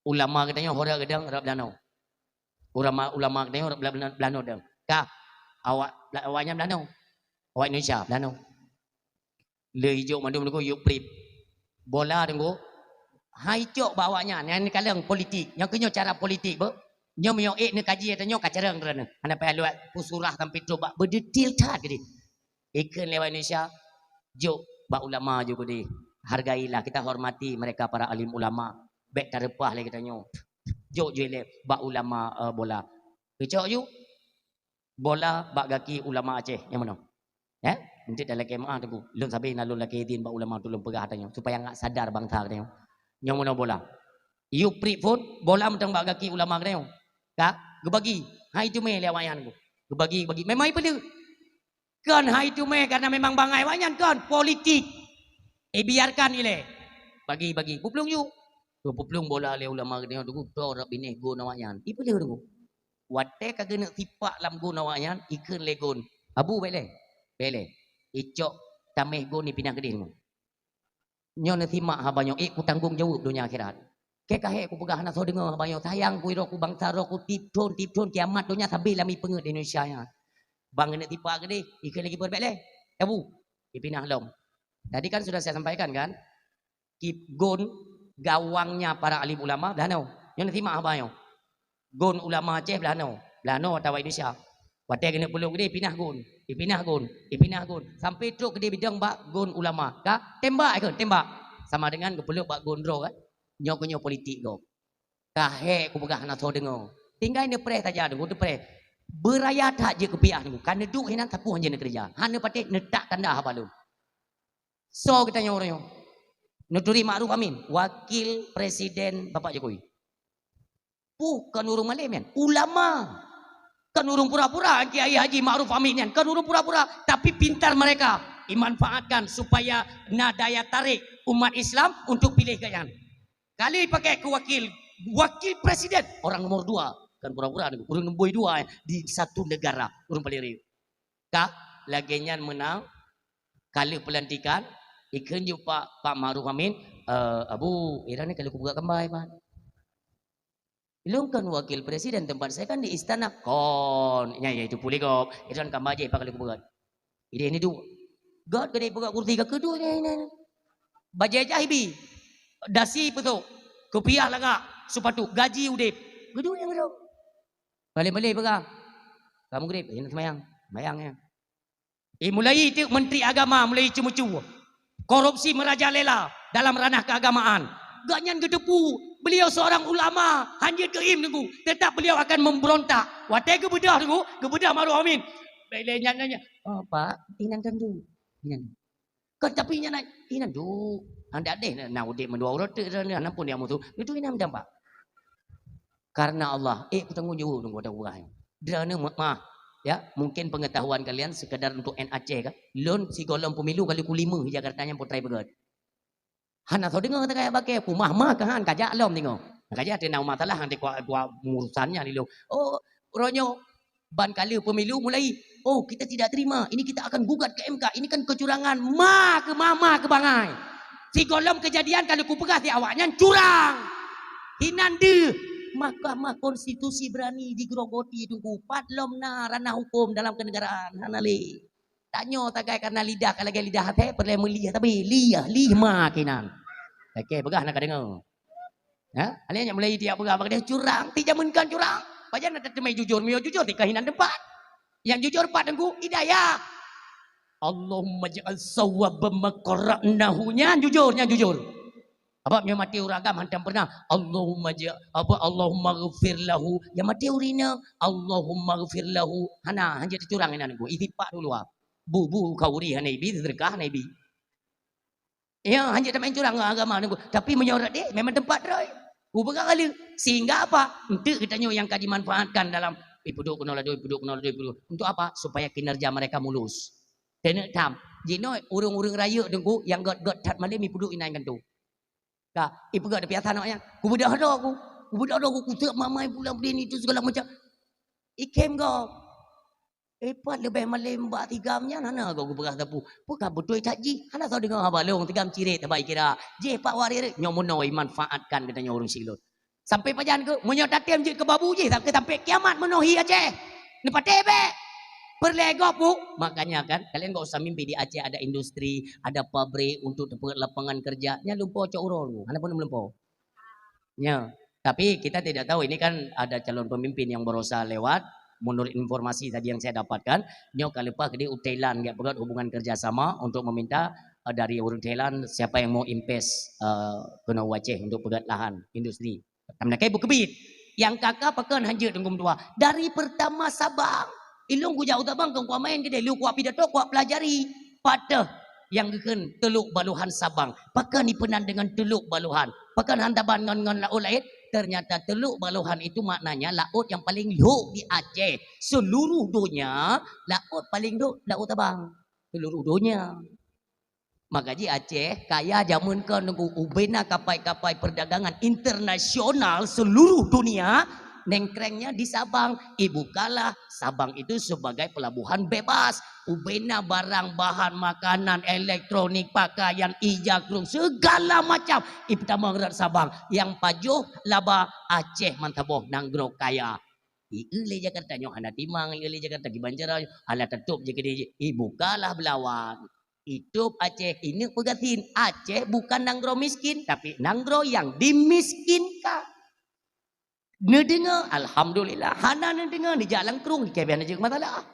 Ulama geutanyoe hora geudang rab lano. Ulama ulama geutanyoe rab lano dang. Ka awak awaknya belano. Awak Indonesia belano. Le ijok mandum nunggu yuk prip. Bola nunggu. Hai cok bak awaknya, nyan kaleng politik. Nyang keunyoe cara politik be. Nyoe meunyoe ék neukaji tanyoe ka careng droeneuh. Hana payah luwat pusurah sampai trok bak beudetil that gede. Ikheun lewat Indonesia, jok bak ulama jok gede. Hargailah, kita hormati mereka para alim ulama. Bèk tareupah lé geutanyoe. Jok ju ilèe bak ulama, eh, bola. Keucok ju bola bak gaki ulama Aceh nyang meunoe. Eh? Eunteuk talakèe meu'ah teungku. Lôn sabe na lôn lakèe idhin bak ulama tulông peugah tanyoe supaya ngak sadar bansa geutanyoe. Nyang meunoe bola. Yue priek phôn, bola mantong bak gaki ulama geutanyoe. Ka geubagi, hai teumé lé awaknyan teungku. Geubagi, bagi. Memang ipeuleueh. Kon hai teumé karena memang bangai awaknyan kon politik. Ibiarkan ilèe. Bagi-bagi. Peuplueng ju. Peuplueng bola lé ulama geutanyoe teungku, toh rab binéh gon awaknyan. Ipeuleueh teungku. Watèe ka geuneuk sipak lam gon awaknyan, ikheun lé gon, "Abu, bèk lé. Bèk lé. Icok taméh gon ipinah keudéh nyoe." Nyoe neusimak haba nyoe, ék kutanggong jaweueb donya akhirat. Keu kahé kupeugah hana soe deungö haba nyoe, sayang kuiroku bansa roku tiep thon, tiep thon kiamat donya sabe lami peungeuet di Indonesia nyan. Bang geuneuk sipak keudéh, ikheun lé gon, "Bèk lé. Abu, ipinah lom." Tadi kan sudah saya sampaikan kan? Kip gon gawangnya para alim ulama blah noe. Nyoe neusimak haba nyoe. Gon ulama Aceh blah noe, blah noe atawa Indonesia. Watèe geuneuk peuleueh keudéh, ipinah gon, ipinah gon, ipinah gon. Sampai trok keudéh bidong bak gon ulama. Ka tembak ikheun, tembak. Sama dengan geupeuleueh bak gon droe kan. Nyoe keuh nyoe politik gob. Kahé kupeugah hana soe deungö. Tinggai neupreh saja deungö, neupreh. Beuraya that jeuet keupiah deungö. Ka neuduek hinan sapeue han jeuet neukeureuja. Hana patéh neutak tanda haba lôn. Soe geutanyoe uroe nyoe? Neuturi Ma'ruf Amin, wakil presiden Bapak Jokowi. Puh, kon ureueng malém nyan, ulama. Kon ureueng pura-pura, Kiai Haji Ma'ruf Amin nyan, kon ureueng pura-pura, tapi pintar mereka dimanfaatkan supaya na daya tarik umat Islam untuk pilih gobnyan. Kali pakai keu wakil, wakil presiden, orang nomor dua. Kon pura-pura, ureueng nombor dua, eh, di satu negara, ureueng paling rayeuk. Ka lagèe nyan meunan, ka lheueh peulantikan, ikheun ju Pak, Pak Ma'ruf Amin, "Eh, Abu, iran ni ka lheueh kupeugöt kamba iban. Ilôn kan wakil presiden, tempat saya kan di istana." "Kon, nyan, nyan itu pulih gob. Iran kamba jih, Pak, ka lheueh kupeugöt." Idéh ni duek. Göt geude peugöt kursi ka keuduek nyan, nyan. Bajèe jah ibi. Dasi peusok. Keupiah lagak. Seupatu. Gaji udép. Keuduek nyang keuduek. Malém-malém peugah. Ka meugrib, eh, seumayang. Seumayang, ya. Eh, mulai teuk Menteri Agama mulai ceumeucue. Korupsi merajalela dalam ranah keagamaan. Gobnyan geuteupeue, beliau seorang ulama, han jeuet keu im teungku, tetap beliau akan memberontak. Watèe geubeudôh teungku, geubeudôh Ma'ruf Amin. Bèk lé nyan, nyan, nyan. "Oh, Pak, inan kan tu. Inan." Kan tapi nyan, inan tu. Anda deh na udép meudua uroe teuk, na pun dia musuh. Itu inan dan, Pak. Karena Allah, eh, kutanggong jaweueb nunggu ada urang. Droeneuh meu'ah, ya, mungkin pengetahuan kalian sekedar untuk N Aceh kan. Lôn sigohlom pemilu kali kulima di Jakarta nyang potrai peugöt. Hana soe deungö takai bakée, pumah mah kahan kajak lom deungö. Kajak teu na masalah, nanti kuat, kuat urusannya di lôn. Oh, uroe nyoe ban kali pemilu mulai. Oh, kita tidak terima. Ini kita akan gugat ke M K. Ini kan kecurangan. Ma keu mama keu bangai. Sigohlom kejadian kalau kupeugah di awaknyan curang. Hinan deuh. Mahkamah Konstitusi berani digerogoti teungku. Pat lom na ranah hukum dalam kenegaraan. Hana lé. Tanyoe tagai karena lidah ka lagèe lidah até, peureulèe meuliah tapi liah, liah ma kinan. Oke, peugah na ka deungö. Ha? Alèh nyak mulai tiap peugah bak deh curang, ti jameun kan curang. Pajan na teumé jujur, meunyoe jujur ti kahinan teumpat. Nyang jujur pat teungku hidayah. Allahumma ja'al sawaba ma qara'nahu. Nyan jujur, nyan jujur. Apa nyoe maté ureueng agam hantam pernah. Allahumma ja-, apa, Allahumma ghfir lahu. Ya maté ureueng inong. Allahumma ghfir lahu. Hana, hana teucurang inan teungku. Itipak dulu ah. Bu, bu, khauri hana ibi, sedekah hana ibi. Ya, hana tamain curang agama teungku. Tapi meunyoe rot deh, memang teumpat rot. Kupeugah kali. Sehingga apa? Enteuk geutanyoe nyang ka dimanfaatkan dalam ipeuduek keunoe ladom, ipeuduek keunoe ladom, ipeuduek. Untuk apa? Supaya kinerja mereka mulus. Teuneuek tham. Jinoe ureueng-ureueng rayeuk teungku nyang gèt-gèt that malém ipeuduek inan gantung. Ka, ipeugah piasa aneuk nyan. Kubeudôh droe ku. Kubeudôh droe ku, kuseuek mamai pulang berdiri itu segala macam. Ikem gob. Eh, pat leubeh malém bak tigam nyan hana gob geupeugah sapeue. Peue ka beutôi that jih. Hana soe deungö haba lôn tigam cirét haba ikira. Jih pat waréh nyoe meunoe imanfaatkan geutanyoe ureueng sigohlom. Sampai pajan keuh, meunyoe tatem jeuet keu babu jih, sampai, sampai kiamat meunoe hi Aceh. Neupatéh bèk. Peureulèe gob bu. Makanya kan, kalian gak usah mimpi di Aceh ada industri, ada pabrik untuk teupeuet lapangan kerja. Nyan lumpoe cok uroe lu. Hana pun lumpoe. Ya. Tapi kita tidak tahu, ini kan ada calon pemimpin yang barosa lewat. Menurut informasi tadi yang saya dapatkan, nyoe ka leupah keudéh u Thailand gak peugöt hubungan kerjasama untuk meminta eh, dari ureuëng Thailand, siapa yang mau invest, eh, keunoe u Aceh untuk peugöt lahan industri. Tamna kai bukeubiet. Nyang ka-ka pakon hanjeuet Teungku meutuah. Dari pertama Sabang. Ilôn kujak u Sabang kon kumaén keudeh, lôn kupidato, kupelajari. Pat teuh nyang geukheun Teluk Baluhan Sabang. Pakon ipeunan deungon Teluk Baluhan? Pakon han taban ngon, ngon laôt laén? Ternyata Teluk Baluhan itu maknanya laôt nyang paling lhok di Aceh. Seluruh donya, laôt paling lhok Laôt Sabang. Seluruh donya. Maka jih Aceh kaya jameun kon Teungku, ubena kapai-kapai perdagangan internasional seluruh dunia nengkrengnya di Sabang. Ibukalah Sabang itu sebagai pelabuhan bebas. Ubena barang bahan makanan, elektronik, pakaian, ija, krung, segala macam ipeutamong rot Sabang. Nyang pajoh laba Aceh mantong boh nanggroe kaya. Ieu lé Jakarta nyoe hana timang, ieu lé Jakarta kiban cara nyoe hana tatôb jih keudeh jih. Ibukalah beulawan. Itôb Aceh, ineuk peugasien. Aceh bukan nanggroe miskin, tapi nanggroe nyang dimiskinkan. Neudeungoe, alhamdulillah. Hana neudeungoe, neujak lam krung, keu biar neujeuet masalah.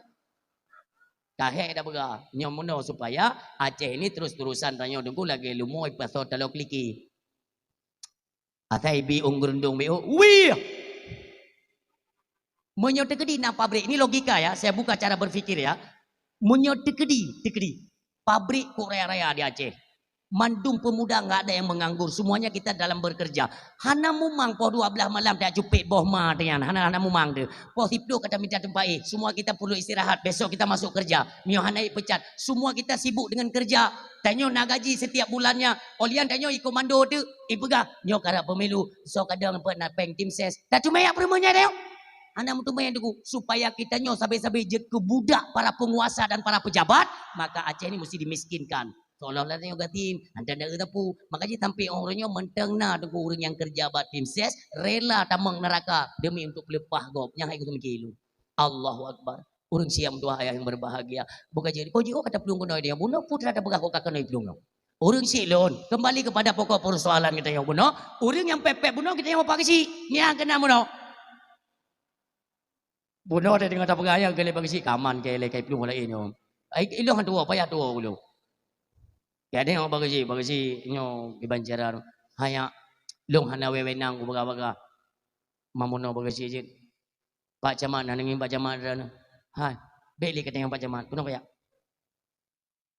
Ka hék dak peugah. Nyoe meunoe supaya Aceh ini terus-terusan tanyoe Teungku lagèe lumoe pasoe taloe keuliki. Asai bi ung geurundong B O. Wih! Meunyoe teukeudi na pabrik, ini logika ya, saya buka cara berpikir ya. Meunyoe teukeudi, teukeudi pabrik kok raya-raya di Aceh, mandum pemuda nggak ada yang menganggur, semuanya kita dalam bekerja. Hana mumang poh dua belas malam tajak cupet boh ma teuh nyan, hana, hana mumang teuh. Poh siplôh ka taminta teumpat éh, semua kita perlu istirahat, besok kita masuk kerja. Meunyoe hana ipecat, semua kita sibuk dengan kerja. Tanyoe na gaji setiap bulannya, óh lheueh nyan tanyoe ikomando teuk, ipeugah, "Nyoe karap pemilu, soe kadang peuet na péng tim ses." Dak teumé jak peurumoh nyan tanyoe? Hana meuteumé Teungku, supaya kita nyoe sabe-sabe jeuet keu budak para penguasa dan para pejabat, maka Aceh ni mesti dimiskinkan. Seolah-olah tanyoe gasien, hantom na eu sapeue. Maka jih sampai uroe nyoe mantong na Teungku ureuëng nyang keureuja bak tim ses, rela tamong neuraka demi untuk peuleupah gob. Nyang hai kuteumiki lôn. Allahu Akbar. Ureuëng siang meutuah ayah yang berbahagia. Bukan jadi, "Oh, jiôh ka taplueng keunoe dia." Bunoe peue teuma tapeugah kok ka keunoe plueng nyoe. Ureuëng siklon, kembali kepada pokok persoalan geutanyoe bunoe. Ureuëng nyang pép-pép bunoe geutanyoe Pak Geuchik. Nyan keunan bunoe. Bunoe teudeungoe tapeugah ayah geuh lé Pak Geuchik, ka aman keu lé kai plueng laén nyoe. Ai, ilôn han tuwoe, payah tuwoe ulôn. Kadang Pak Geuchik, Pak Geuchik nyoe kiban cara, "Hai, lôn hana wewenang kupeugah-peugah." Mamono Pak Geuchik jeuet. Pak Camat, na neungieng Pak Camat droeneuh. Hai, bèk lé katanyong Pak Camat, keunoe kajak.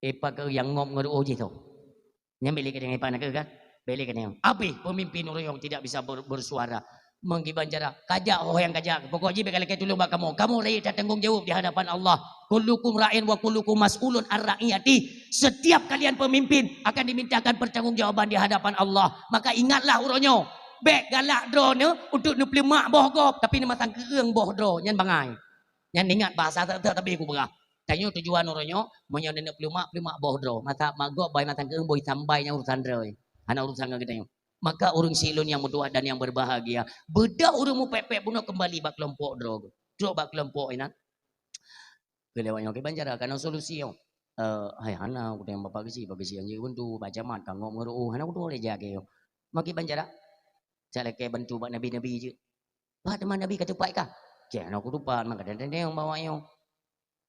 Epa keu nyang ngop ngon ruoh jih tu. Nyan bèk lé katanyong epa na keu kan? Bèk lé katanyong. Abéh pemimpin ureuëng nyang tidak bisa ber-, bersuara. Meukiban cara, kajak ho nyang kajak. Pokok jih bèk ka lakèe tulông bak kamoe. Kamoe rakyat tatanggong jaweueb di hadapan Allah. "Kullukum ra'in wa kullukum mas'ulun an ra'iyati." Setiap kalian pemimpin akan dimintakan pertanggungjawaban di hadapan Allah. Maka ingatlah uroe nyoe. Bèk galak droeneuh untuk neupeuleumak boh gob, tapi neumasang keueung boh droe, nyan bangai. Nyan ingat bahasa teuk-teuk tapi kupeugah. Tanyoe tujuan uroe nyoe, meunyoe neuneuk peuleumak, peuleumak boh droe. Masa mak gob bai masang keueung boh isambai nyang urusan droe. Hana urusan ngon geutanyoe. Maka ureuëng siklon nyang meutuwah dan nyang berbahagia, beudôh ureuëng mupép-pép bunoe kembali bak keulompok droe. Trok bak keulompok inan. Keu lewat nyoe kiban cara kana solusi nyoe. Eh, hai hana, kutanyong Bapak Geuchik, Bapak Geuchik nyang jeuet bantu, Pak Camat ka ngop ngon ruoh, hana kutuwoe lé jak keu nyoe. Meukiban cara, cak lakèe bantu bak nabi-nabi jeuet. Pat teuma nabi ka teupat kah? Ceh, hana kutupat, maka teuntèe bak awak nyoe.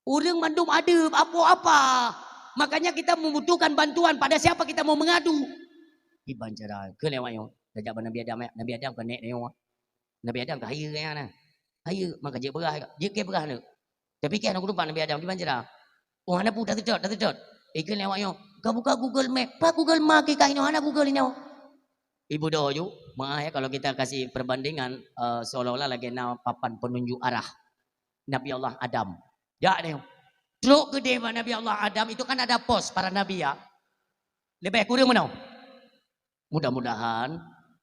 Ureuëng mandum adeueb, apo apa. Makanya kita membutuhkan bantuan pada siapa kita mau mengadu. Kiban cara, keu lewat nyoe. Tajak bak Nabi Adam, ya. Nabi Adam ka nèk nyoe. Nabi Adam ka hayeue nyan na. Hayeue, maka jeuet beurah, jeuet keu beurah nyoe. Tapi keu hana kutupat Nabi Adam, kiban cara. Oh, hana peue, taseutôt, taseutôt. Ikeu lewat nyoe. Ka buka Google Map. Pat Google Map keu ka inoe, hana Google inoe. Ibu doh ju, maaf ya kalau kita kasih perbandingan, eh, seolah-olah lagèe na papan penunjuk arah. Nabi Allah Adam. Jak deh. Trok keudeh bak Nabi Allah Adam itu kan ada pos para nabi ya. Lebih kurang mana? Mudah-mudahan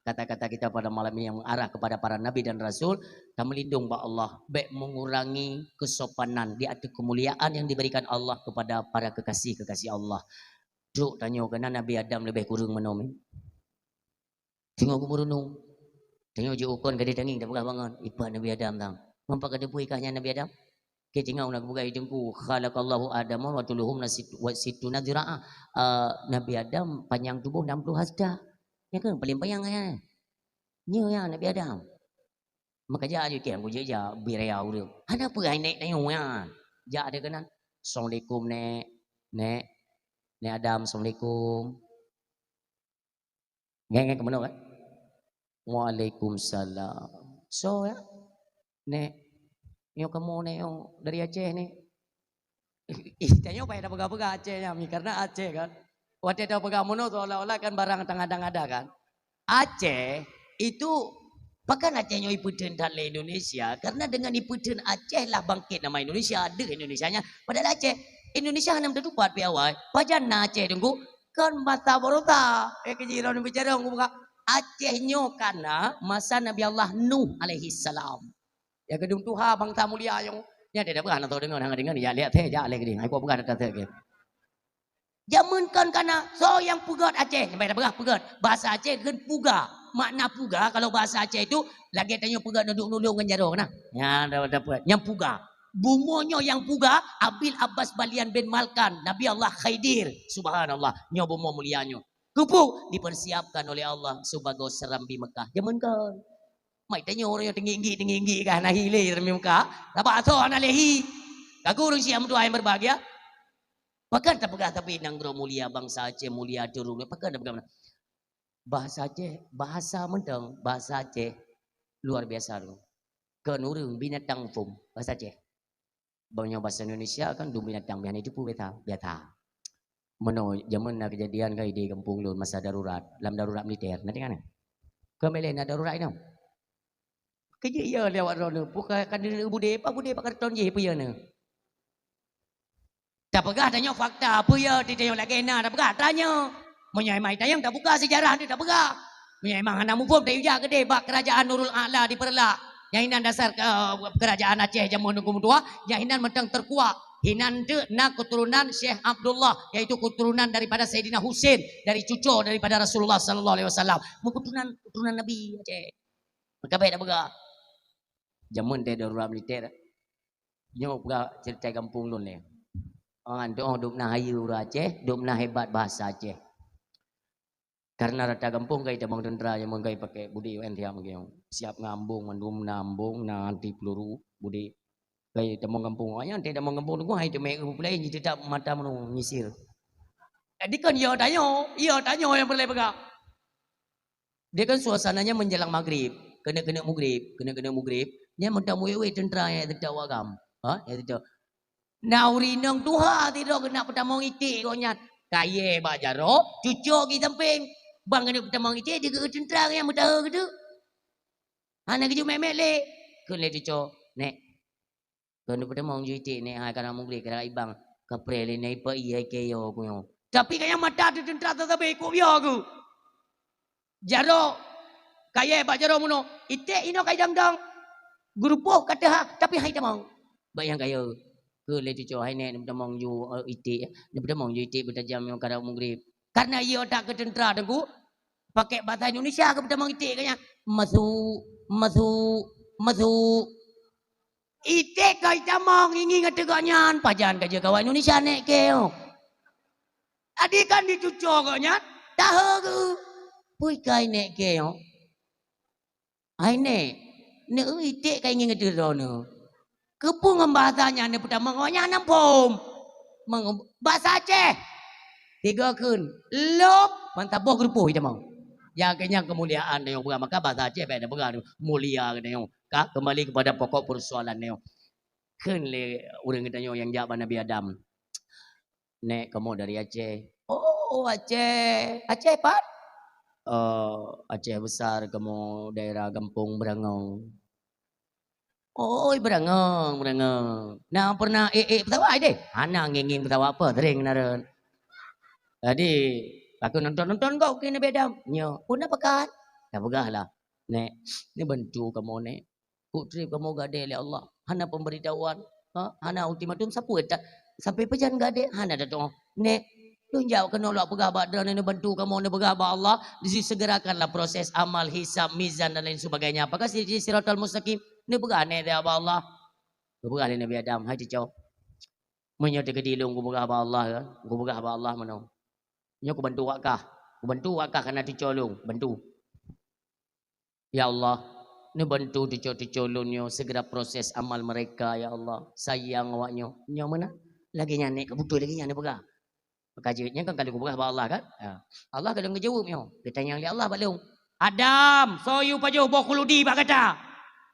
kata-kata kita pada malam ini yang mengarah kepada para nabi dan rasul, tameulindong bak Allah, bèk mengurangi kesopanan di ateueh kemuliaan yang diberikan Allah kepada para kekasih-kekasih Allah. Trok tanyoe keunan Nabi Adam lebih kurang meunoe. Teungoh geumeurunoe. Tanyoe jiôh kon gadeh tangieng tapeugah bangon, ipat Nabi Adam tang. Ngon pat ka teupeue kah nyan Nabi Adam? Keu teungoh na geupeugah di teungku, "Khalaqallahu Adama wa tuluhum na sit-, wa sittuna zira'a." Eh, Nabi Adam panyang tuboh enam puluh hasta. Nyan kan paléng panyang nyan. Nyoe nyan Nabi Adam. Maka jak jih keu, "Aku jeuet jak bri raya ureueng." Hana peue hai nèk tanyoe nyan. Jak deh keunan. "Assalamualaikum, Nèk." "Nèk, Nek Adam, assalamualaikum. Ngen, ngen, keumeunok, eh? Waalaikumsalam. So, ya? Nek, nyoe kamoe, Nek, nyoe dari Aceh, Nek. Ih, tanyoe payah tapeugah-peugah Aceh nyan, Mi, karena Aceh kan. Watèe tapeugah meunoe seolah-olah kan barang tang ada-ada kan. Aceh itu, pakon Aceh nyoe ipeutheun that lé Indonesia, karena dengan ipeutheun Aceh lah bangkit nama Indonesia, deuh Indonesia nyan. Padahai Aceh, Indonesia hana meutupat pi awai. Pajan na Aceh teungku? Kon basa baroesa. Eh, keujih droeneuh bicara, Aceh nyoe ka na masa Nabi Allah Nuh alaihissalam. Ya, geudong tuha bangsa mulia nyoe. Nyan dia dah peugah, na tho deungon, hana deungon, ya, lihat teh, jak leh geude. Ai, kupeugah data teh, oke. Jameun kon ka na, soe nyang peugöt Aceh? Nyang peugah peugöt. Bahasa Aceh kheun puga. Makna puga, kalau bahasa Aceh itu, lagèe tanyoe peugöt nuduk-nuduk ngon jaroe, nah. Nyan, dah, dah peugöt. Nyang puga. Bumoe nyoe nyang puga, Abil Abbas Balian bin Malkan, Nabi Allah Khidir. Subhanallah. Nyoe bumoe mulia nyoe. Keupeue? Dipersiapkan oleh Allah sibagoe seurambi Mekah. Jameun kon. Mai tanyoe ureueng nyang teunggik-nggik, teunggik-nggik kah na hi lé seurambi Mekah. Sabab asoe hana lé hi. Ka ureueng siap meutuah yang berbahagia. Pakon tapeugah tapi nanggroe mulia, bangsa Aceh mulia, turun. Pakon tapeugah meunan? Bahasa Aceh, bahasa mantong, bahasa Aceh luar biasa tu. Kon ureueng, binatang phôn, bahasa Aceh. Bang nyoe bahasa Indonesia kan dum binatang, biasa itu pun biasa, biasa. Meunoe jameun na keujadian kan di gampông lôn masa darurat, lam darurat militer, na teuingat? Kon mileh na darurat inong. Keujeuet ya lé awak droeneuh, buka kan budé, apa budé pakai ton jih, peue ya neu? Tapeugah tanyoe fakta, peue ya di tanyoe lagèe na tapeugah tanyoe. Meunyoe mai tayang tabuka sejarah ni tapeugah. Meunyoe memang hana muphom, tayue jak keudeh bak Kerajaan Nurul A'la di Peureulak. Nyang inan dasar, eh, Kerajaan Aceh jameun Teungku meutuah, nyang inan mantong teukuak. Inan teuk na keturunan Syekh Abdullah, yaitu keturunan daripada Saidina Husain, dari cuco daripada Rasulullah sallallahu alaihi wasallam. Meuketurunan, keturunan Nabi Aceh. Maka bèk tapeugah. Jameun teuh darurat militer. Nyoe peugah ceurita gampông lôn lé. Orang tu, oh, dum na hayeue ureueng Aceh, dum na hebat bahasa Aceh. Karena rata gampông ka itamong teuntra, nyang ka ipakai budé U N siap meukeue. Siap ngon ambong, mandum na ambong, na anti peluru, budé. Ka itamong gampông. Awaknyan teuh tamong gampông teungku, hai teumé eu pulai, jiteutap mata meunoe, nyisir. Jadi kan ya tanyoe, ya tanyoe nyang peureulèe peugah. Dia kan suasananya menjelang maghrib, keuneuk-keuneuk mughrib, keuneuk-keuneuk mughrib, nyan mantong wék-wék teuntra nyang teutap wak gam. Ha? Nyang teutap. Na ureueng inong tuha sidroe keuneuk peutamong iték gobnyan. Kayèe bak jaroe, cuco di sampéng. Ban keuneuk peutamong iték, di keu teuntra nyang meutahe geuteuk. Hana geujeuet mèt-mèt lé. Kheun lé cuco, "Nèk, keuneuk peutamong ju iték, Nèk, hai karab mughrib, karab ibang. Kapreh lé Nèk ipa ié keu yo keunoe." Tapi ka nyang mata teuteuntra sabe ikôt yo keuh. Jaroe, kayèe bak jaroe meunoe, iték inoe ka idong-dong. Geurupoh ka teuhah, tapi hai tamong. Bak nyang kayèe, kheun lé cuco, "Hai Nèk, neupeutamong ju, eh, iték, neupeutamong ju iték beutajam nyoe karab mughrib." Karena iya that keu teuntra teungku, pakai bahasa Indonesia keu peutamong iték keu nyan. "Masuk, masuk, masuk." Iték ka itamong, ngieng-ngieng ateueh gobnyan, pajan ka jeuet keu awak Indonesia Nèk keu. Adi kan di cuco gobnyan, tahe geuh. Pui kai Nèk keu. Hai Nèk, neu iték ka ingieng ateueh droeneuh. Keupeue ngon bahasa nyan neupeutamong, awaknyan hana muphom. Meng-, bahasa Aceh. Tiga kheun, lop, mantap boh geurupoh itamong. Ya, keu nyan keumuliaan tanyoe peugah, maka bahasa Aceh bèk tapeugah mulia tanyoe. Ka, kembali kepada pokok persoalan tanyoe. Kheun lé ureueng geutanyoe nyang jak bak Nabi Adam. "Nèk, kamoe dari Aceh." "Oh, Aceh. Aceh pat?" "Eh, Aceh Besar, kamoe daerah Gampông Beurangong." "Oi, Beurangong, Beurangong. Na pernah ék-ék pesawat deh?" "Hana ngieng-ngieng pesawat apa, sering na rot." "Jadi, aku nonton-nonton kau ke Nabi Adam." "Nyo, pun apa kan?" "Tapeugah lah." "Nèk, neubantu kamoe, Nèk. Kok trép kamoe gadéh lé Allah, hana pemberitahuan, ha? Hana ultimatum, sapeue ta-, sampai pajan gadéh, hana tatu'oh. Nèk, lôn jak keunoe lôn peugah bak droeneuh neubantu kamoe, neupeugah bak Allah, disegerakanlah proses amal, hisab, mizan dan lain sebagainya. Apakah si, si siratal mustaqim?" Neupeugah Nèk bak Allah. Neupeugah lé Nabi Adam, "Hai cuco, meunyoe teukeudi lôn kupeugah bak Allah, ya, kupeugah bak Allah meunoe. Nyoe kubantu wak kah. Kubantu wak kah kana cuco lôn, bantu." Ya Allah, neubantu cuco-cuco lôn nyoe segera proses amal mereka, ya Allah. Sayang awak nyoe. Nyoe meunan. Lagèe nyan Nèk, keubeutôi lagèe nyan neupeugah. Maka jeuet nyan kan ka lheueh kupeugah bak Allah kan? Ha. Allah ka lheueh geujaweueb nyoe. Geutanyong lé Allah bak lôn. "Adam, soe yue pajoh boh khuludi bak gata?"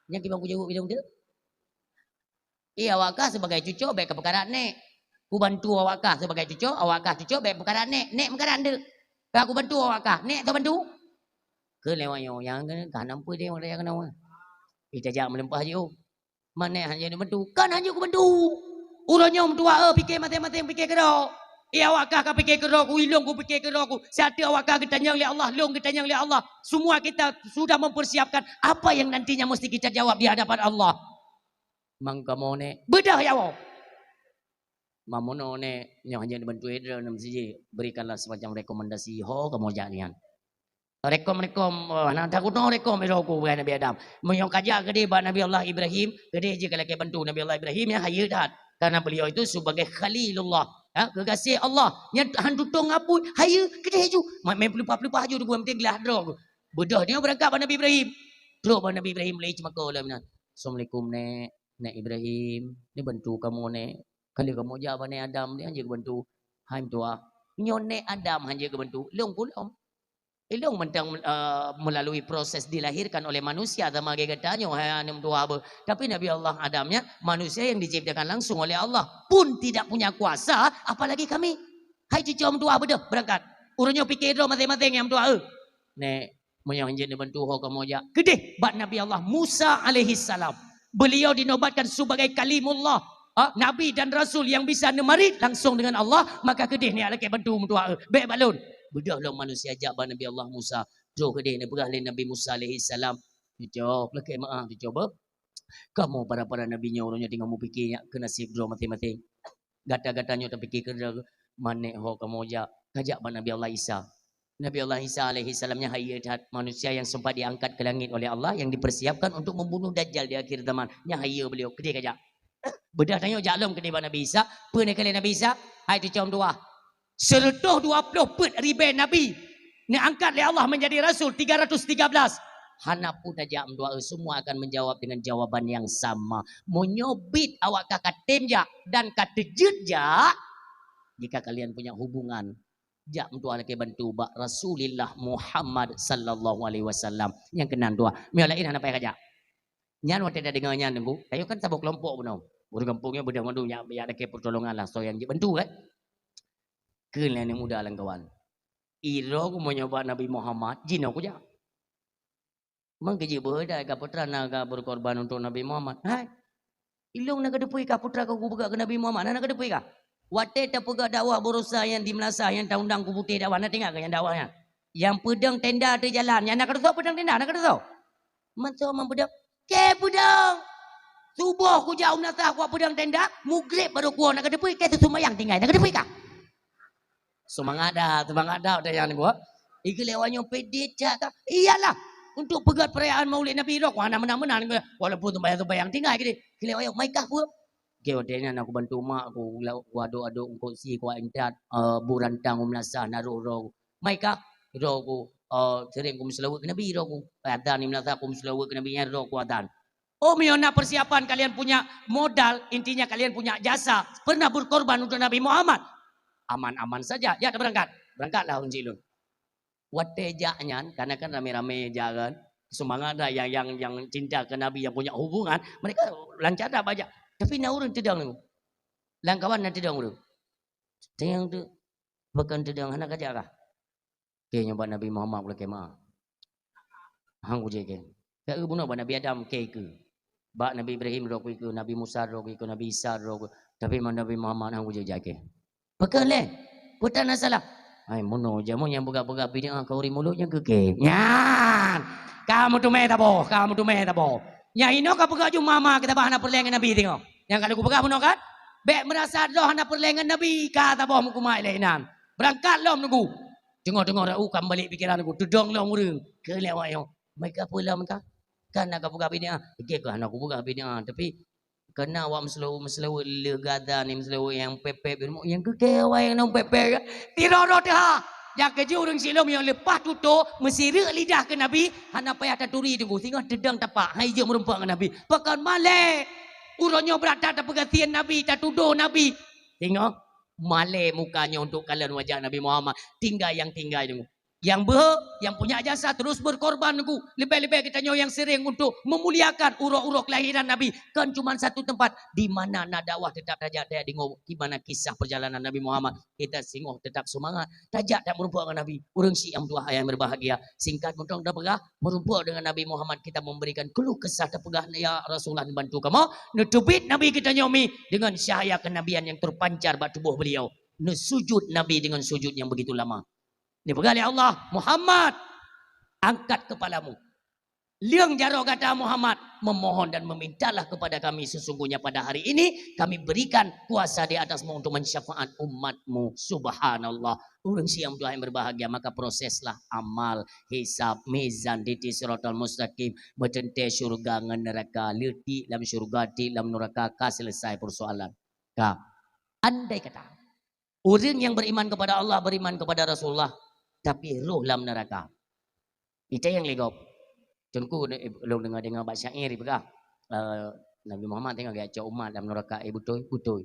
Nyan kiban kujaweueb lé lôn tu. Iya, awak kah sebagai cucok bèk ka peukarat nèk. Kubantu awak kah sebagai cucok, awak kah cucok bèk peukarat nèk. Nèk meukarat nteuk. Ka kubantu awak kah, nèk teubantu. Keu lewat nyoe, nyang keu ka nam peue deh, orang yang kena. Ih, tajak meuleumpah jih, oh. Manèk hana jeuet neubantu. Kan hana jeuet kubantu. Uroe nyoe meutuah, eh, pike maséng-maséng pike keudroe. Eh, awak kah ka pike keudroe ku, ilôn ku pike keudroe ku. Siat teuk awak kah geutanyong lé Allah, lôn geutanyong lé Allah. Semua kita sudah mempersiapkan apa yang nantinya mesti kita jawab di hadapan Allah. Mang kamoe nèk, beudôh ya Allah. Mamono nèk, nyoe hana neubantu droe nam siji, berikanlah semacam rekomendasi ho kamoe jak nyan. Rekom-rekom, oh, na takut no rekom iro ku bukan Nabi Adam. Meunyoe kajak keudeh bak Nabi Allah Ibrahim, keudeh jih ka lakèe bantu Nabi Allah Ibrahim nyang hayeue that. Karena beliau itu sebagai Khalilullah, ha, keugaséh Allah. Nyan han tutong apui, hayeue keudeh ju. Ma-, main peulupah-peulupah ju deungon penting gelah droe. Beudôh nyoe beurangkat bak Nabi Ibrahim. Trok bak Nabi Ibrahim lé ceumako lom nyan. "Assalamualaikum, Nèk. Nèk Ibrahim, neubantu kamoe, Nèk. Ka lheueh kamoe jak bak Nèk Adam, nyan jeuet geubantu." "Hai meutuah, nyoe Nèk Adam han jeuet geubantu. Lôn pun lom. Ilôn mantong, eh, melalui proses dilahirkan oleh manusia sama lagèe gata nyoe, hai aneuk meutuah beuh. Tapi Nabi Allah Adam nyan manusia yang diciptakan langsung oleh Allah, pun tidak punya kuasa, apalagi kami. Hai cucok meutuah, beudôh, beurangkat. Uroe nyoe pike droe maséng-maséng nyang meutuah, eh." Nèk, meunyoe han jeuet neubantu ho kamoe jak. Keudeh bak Nabi Allah Musa alaihissalam. Beliau dinobatkan sebagai Kalimullah, ha, Nabi dan Rasul yang bisa neumarit langsung dengan Allah, maka keudeh nyan lakèe bantu meutuah, eh, bèk bak lôn. Beudôh lom manusia jak bak Nabi Allah Musa. Trok keudeh neupeugah lé Nabi Musa alaihissalam, "Cucok, lakèe meu'ah, cucok beuh. Kamoe para-para nabi nyoe uroe nyoe teungoh meupike nyak keu naseb droe maséng-maséng. Gata-gata nyoe tapike keudroe, manèk ho kamoe jak, kajak bak Nabi Allah Isa." Nabi Allah Isa alaihissalam nyan hayeue that, manusia yang sempat diangkat ke langit oleh Allah, yang dipersiapkan untuk membunuh Dajjal di akhir zaman. Nyan hayeue beliau, keudeh kajak. Beudôh tanyoe jak lom keudeh bak Nabi Isa. Peue neukalon Nabi Isa? "Hai cucok meutuah, seratus dua puluh peuet ribèe nabi neuangkat lé Allah menjadi rasul, tiga ratus tiga belas. Hana peue tajak meutuah, semua akan menjawab dengan jawaban yang sama. Meunyoe bit awak ka, ka tem jak dan ka teujeuet jak, jika kalian punya hubungan, jak meutuah lakèe bantu bak Rasulillah Muhammad sallallahu alaihi wasallam." Nyang keunan tuah. Meunyoe laén hana payah kajak. Nyan watèe tadeungoe nyan, Teungku, tanyoe kan saboh keulompok bunoe. Ureueng gampông nyoe beudôh mandum nyak, nyak lakèe peutulongan lah, soe nyang jeuet bantu, kan? Kheun lé aneuk muda lam kawan. "Iro ku meunyoe bak Nabi Muhammad, jinoe kujak. Mang keujeuet beuhe dai ka putra na ka berkorban untuk Nabi Muhammad." "Hai, ilôn na kateupeue kah putra ka kupeugah keu Nabi Muhammad, na kateupeue kah? Watèe tapeugah dakwah baroesa nyang di meulasah nyang taundang ku putéh dakwah, na teuingat kah nyang dakwah nyan? Nyang peudong tenda ateueh jalan, nyan na kateusoe peudong tenda, na kateusoe?" "Mantong mang peudong." "Kèe peudong! Suboh kujak u meulasah kuwat peudong tenda, mugreb barô kuwoe, na kateupeue, kèe teuseumayang tinggai, na kateupeue kah?" Seumangat that, seumangat that, watèe nyan gua. Igeulewat nyoe pede cak ka. Iyalah, untuk peugöt perayaan Maulid Nabi droe, ku hana meunan-meunan, walaupun seumayang-seumayang tinggai keudeh. Igeulewat nyoe, "Mai kah peue?" Oke, watèe nyan aku bantu mak aku, ku aduk-aduk eungkôt sie, ku intat, eh, bu rantang u meulasah naroh droe ku. "Mai kah?" Droe ku, eh, sering ku meuseulaweuet keu Nabi droe ku. Adan di meulasah ku meuseulaweuet keu Nabi nyan droe ku adan. Oh, meunyoe na persiapan, kalian punya modal, intinya kalian punya jasa, pernah berkorban untuk Nabi Muhammad. Aman-aman saja. Ya, beurangkat. Beurangkatlah ureueng cit lôn. Watèe jak nyan, karena kan ramé-ramé jak kan. Seumangat that nyang, nyang, nyang cinta keu Nabi, nyang punya hubungan, mereka lancar that bajak. Tapi na ureueng teudong nyoe. Lam kawan na teudong ureueng. Teudong tu, pakon teudong hana kajak kah? Kèe nyoe bak Nabi Muhammad ulèe kèe meu'ah. Han kujak kèe. Ka eu bunoe bak Nabi Adam kèe keue. Bak Nabi Ibrahim droe ku keue, Nabi Musa droe ku keue, Nabi Isa droe ku. Tapi bak Nabi Muhammad han kujak kèe. Pakon lé? Peue tan na salah? Hai, bunoe jameun nyang peugah-peugah bid'ah kauri mulod nyang keu kèe. Nyan. Ka meuteumé saboh, ka meuteumé saboh. Nyang inoe ka peugah ju mama keu saboh hana peureulèe ngon Nabi teungoh. Nyang ka lheueh kupeugah bunoe kan? Bèk meurasa droe hana peureulèe ngon Nabi, ka saboh meukumat lé inan. Beurangkat lom nunggu. Teungoh-teungoh rot u ka meubalek pikeran ku, teudong lom ureueng. Keu lewat nyoe, "Meuka peue lom ka? Kan na kapeugah bid'ah." "Oke, ka hana kupeugah bid'ah, tapi kana awak meuseulaweuet, meuseulaweuet le gada ni, meuseulaweuet nyang pèp-pèp, nyang keu kèe awak nyang pèp-pèp ka." Tiroe-roe teuha. Nyang keujeuet ureueng silom nyang leupah tutoe, meusireuk lidah keu Nabi, hana payah taturi teungku. Singoh teudong tapak, hai jeuet meurumpok ngon Nabi. Pakon malèe. Uroe nyoe brat that tapeugah sien Nabi, tatudoh Nabi. Singoh Malée muka nyoe untuk kalon wajah Nabi Muhammad. Tinggai nyang tinggai deungoe. Nyang beuhe, nyang punya jasa terus berkorban deungoe. Leubeh-leubeh geutanyoe nyang sering untuk memuliakan uroe-uroe kelahiran Nabi. Kon cuma satu tempat, di mana na dakwah tetap tajak tajak deungoe. Di mana kisah perjalanan Nabi Muhammad. Kita singoh tetap semangat. Tajak tajak meureumpok ngon Nabi. Ureuëng syiah tuha nyang berbahagia. Singkat mantong tapeugah, meureumpok deungon Nabi Muhammad kita memberikan keluh kesah tapeugah, "Ya Rasulullah, neubantu kamoe." Neuteubiet Nabi geutanyoe mi dengan cahaya kenabian yang terpancar bak tuboh beliau. Neusujud Nabi dengan sujud yang begitu lama. Dipeugah lé Allah, "Muhammad, angkat kepalamu. Leueng jaroe gata Muhammad, memohon dan memintalah kepada kami, sesungguhnya pada hari ini kami berikan kuasa di atasmu untuk mensyafaat umatmu." Subhanallah. Ureuëng syiah tuha nyang berbahagia, maka proseslah amal, hisab, mizan, titi siratal mustaqim, meuteuntée syurga ngon neuraka, leutik lam syurga, tik lam neuraka, ka selesai persoalan. Ka. Andai kata, ureuëng nyang beriman kepada Allah, beriman kepada Rasulullah, tapi roh lam neuraka. Ita nyang lé gob. Teungku, lôn deungoe-deungoe bak syair peugah, eh, Nabi Muhammad teungoh geujak cok umat lam neuraka, eh, beutôi, beutôi.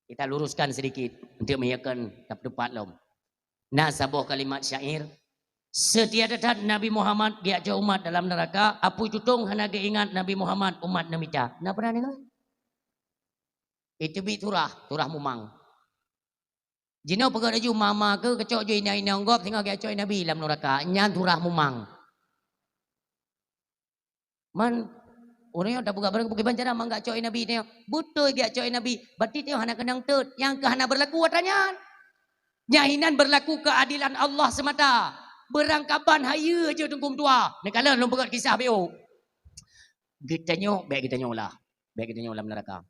Kita luruskan sedikit untuk meyakinkan tepat lom. Na saboh kalimat syair, "Seutia that Nabi Muhammad geujak cok umat dalam neuraka, apui tutong hana geuingat Nabi Muhammad umat neumita." Na pernah deungoe? Itu bi turah, turah mumang. Jinoe peugah laju mama keu keucok ju inong-inong gob singoh geujak cok Nabi lam neuraka. Nyan turah mumang. Man, ureuëng nyoe tapeugah barang bukon bancara mangat cok Nabi nyoe. Beutôi geujak cok Nabi. Berarti nyoe hana keunong teut. Nyang keu hana berlaku atra nyan. Nyan hinan berlaku keadilan Allah semata. Beurangkaban hayeue jeuet teungku meutuah. Neukalon lôn peugah kisah B O. Geutanyoe, bék geutanyoe lah. Bék geutanyoe lam neuraka.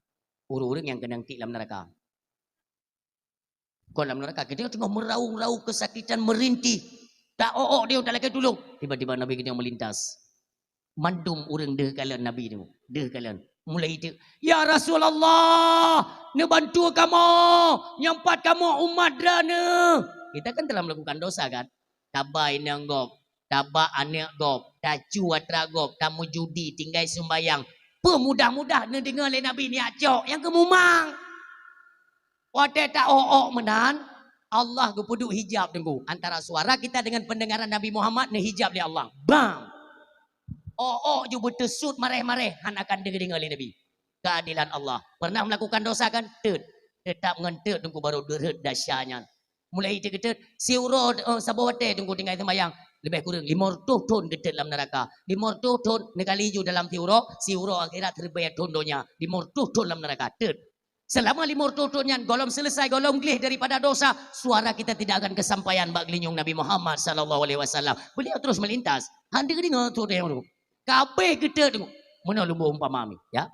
Ureuëng-ureuëng nyang keunong tik lam neuraka. Kon lam neuraka, geutanyoe teungoh meuraung-raung keusakitan, meurintih. Tak ôk-ôk dia tak lakée tulông. Tiba-tiba Nabi geutanyoe meulintas. Mandum ureuëng deuh kalon Nabi tu. Deuh kalon. Mulai itu, "Ya Rasulullah, neubantu kamoe, nyang pat kamoe umat Droeneueh." Kita kan telah melakukan dosa kan? Tabai inong gob, tabak aneuëk gob, tacu atra gob, tameujudi, tinggai seumbayang. Peumudah-mudah neudeungoe lé Nabi nyak cok, nyang keu mumang. Watée ta ôk-ôk meunan, Allah geupeuduek hijab teungku. Antara suara kita dengan pendengaran Nabi Muhammad neuhijab lé Allah. Bam! Ôk-ôk ju beuteusut maréh-maréh, hana akan deungoe lé Nabi. Keadilan Allah. Pernah melakukan dosa kan? Teut. Tetap ngon teut teungku baru deurhot dahsyat nyan. Mulai teuk-teuk, siuroe, eh, saboh watée teungku tinggai seumbayang. Leubeh kureueng lima reutôh thon geuteut lam neuraka. Lima reutôh thon neukali ju dalam siuroe, siuroe akhirat ribée thon donya. Lima reutôh thon lam neuraka. Teut. Seulama lima reutôh thon nyan, gohlom selesai, gohlom gleh daripada dosa, suara kita tidak akan kesampaian bak geulinyueng Nabi Muhammad sallallahu alaihi wasallam. Beliau terus melintas. Hana deungoe suara nyan. Kabeh geuteut teungku. Meunoe lôn beuet umpama mi, ya.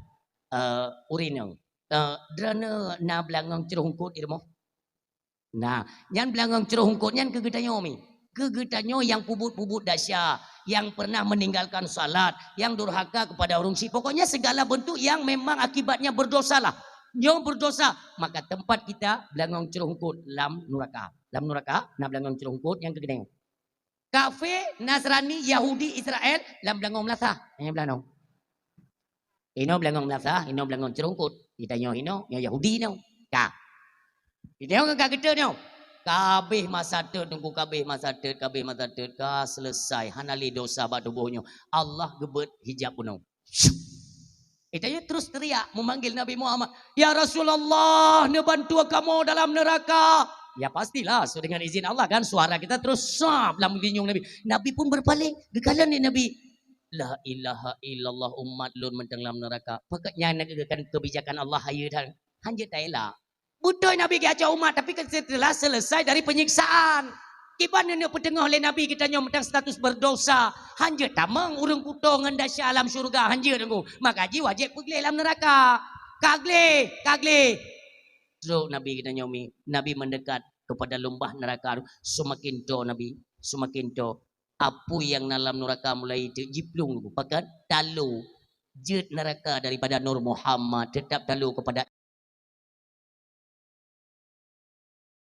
Eh, ureuëng inong. Eh, Droeneueh na beulangong cruh eungkôt di rumoh? Nah, nyan beulangong cruh eungkôt nyan keu geutanyoe mi. Keu geutanyoe nyang peubuet-peubuet desya, nyang pernah meninggalkan salat, nyang durhaka kepada ureuëng syiek. Pokoknya segala bentuk yang memang akibatnya berdosalah. Nyoe berdosa, maka tempat kita beulangong cruh eungkôt lam nuraka. Lam nuraka na beulangong cruh eungkôt nyang keu geutanyoe. Kafé, Nasrani, Yahudi, Israel, lam beulangong meulasah. Nyang beulangong. Inoe beulangong meulasah, inoe beulangong cruh eungkôt. Geutanyoe inoe, nyoe Yahudi inoe. Ka. Geutanyoe ka geuteut nyoe. Kabeh masa teut teungku, kabeh masa teut, kabeh masa teut. Ka selesai, hana lé dosa bak tuboh nyoe. Allah geubeuet hijab bunoe. Geutanyoe terus teriak memanggil Nabi Muhammad, "Ya Rasulullah, neubantu kamoe dalam neuraka." Ya pastilah, sesuai dengan izin Allah kan, suara kita terus sab lam geulinyueng Nabi. Nabi pun berpaling, geukalon lé Nabi. "La ilaha illallah, umat lôn mantong lam neuraka." Pakon nyan na keubijakan Allah hayeue that. Hanjeuet taela. Beutôi Nabi geuajoe umat, tapi kan setelah selesai dari penyiksaan. Kiban neuneuek peuteungoh lé Nabi geutanyoe mantong status berdosa. Hanjeuet tamong ureuëng kuto ngon desya lam syurga, hanjeuet teungku. Maka ji wajéb peugleh lam neuraka. Ka gleh, ka gleh. Trok Nabi geutanyoe mi, Nabi mendekat kepada lumbah neuraka, seumaken toe Nabi, seumaken toe. Apui nyang na lam nuraka mulai teuk jiplueng, pakon? Talo. Jeuet nuraka daripada Nur Muhammad, teutap talo keupada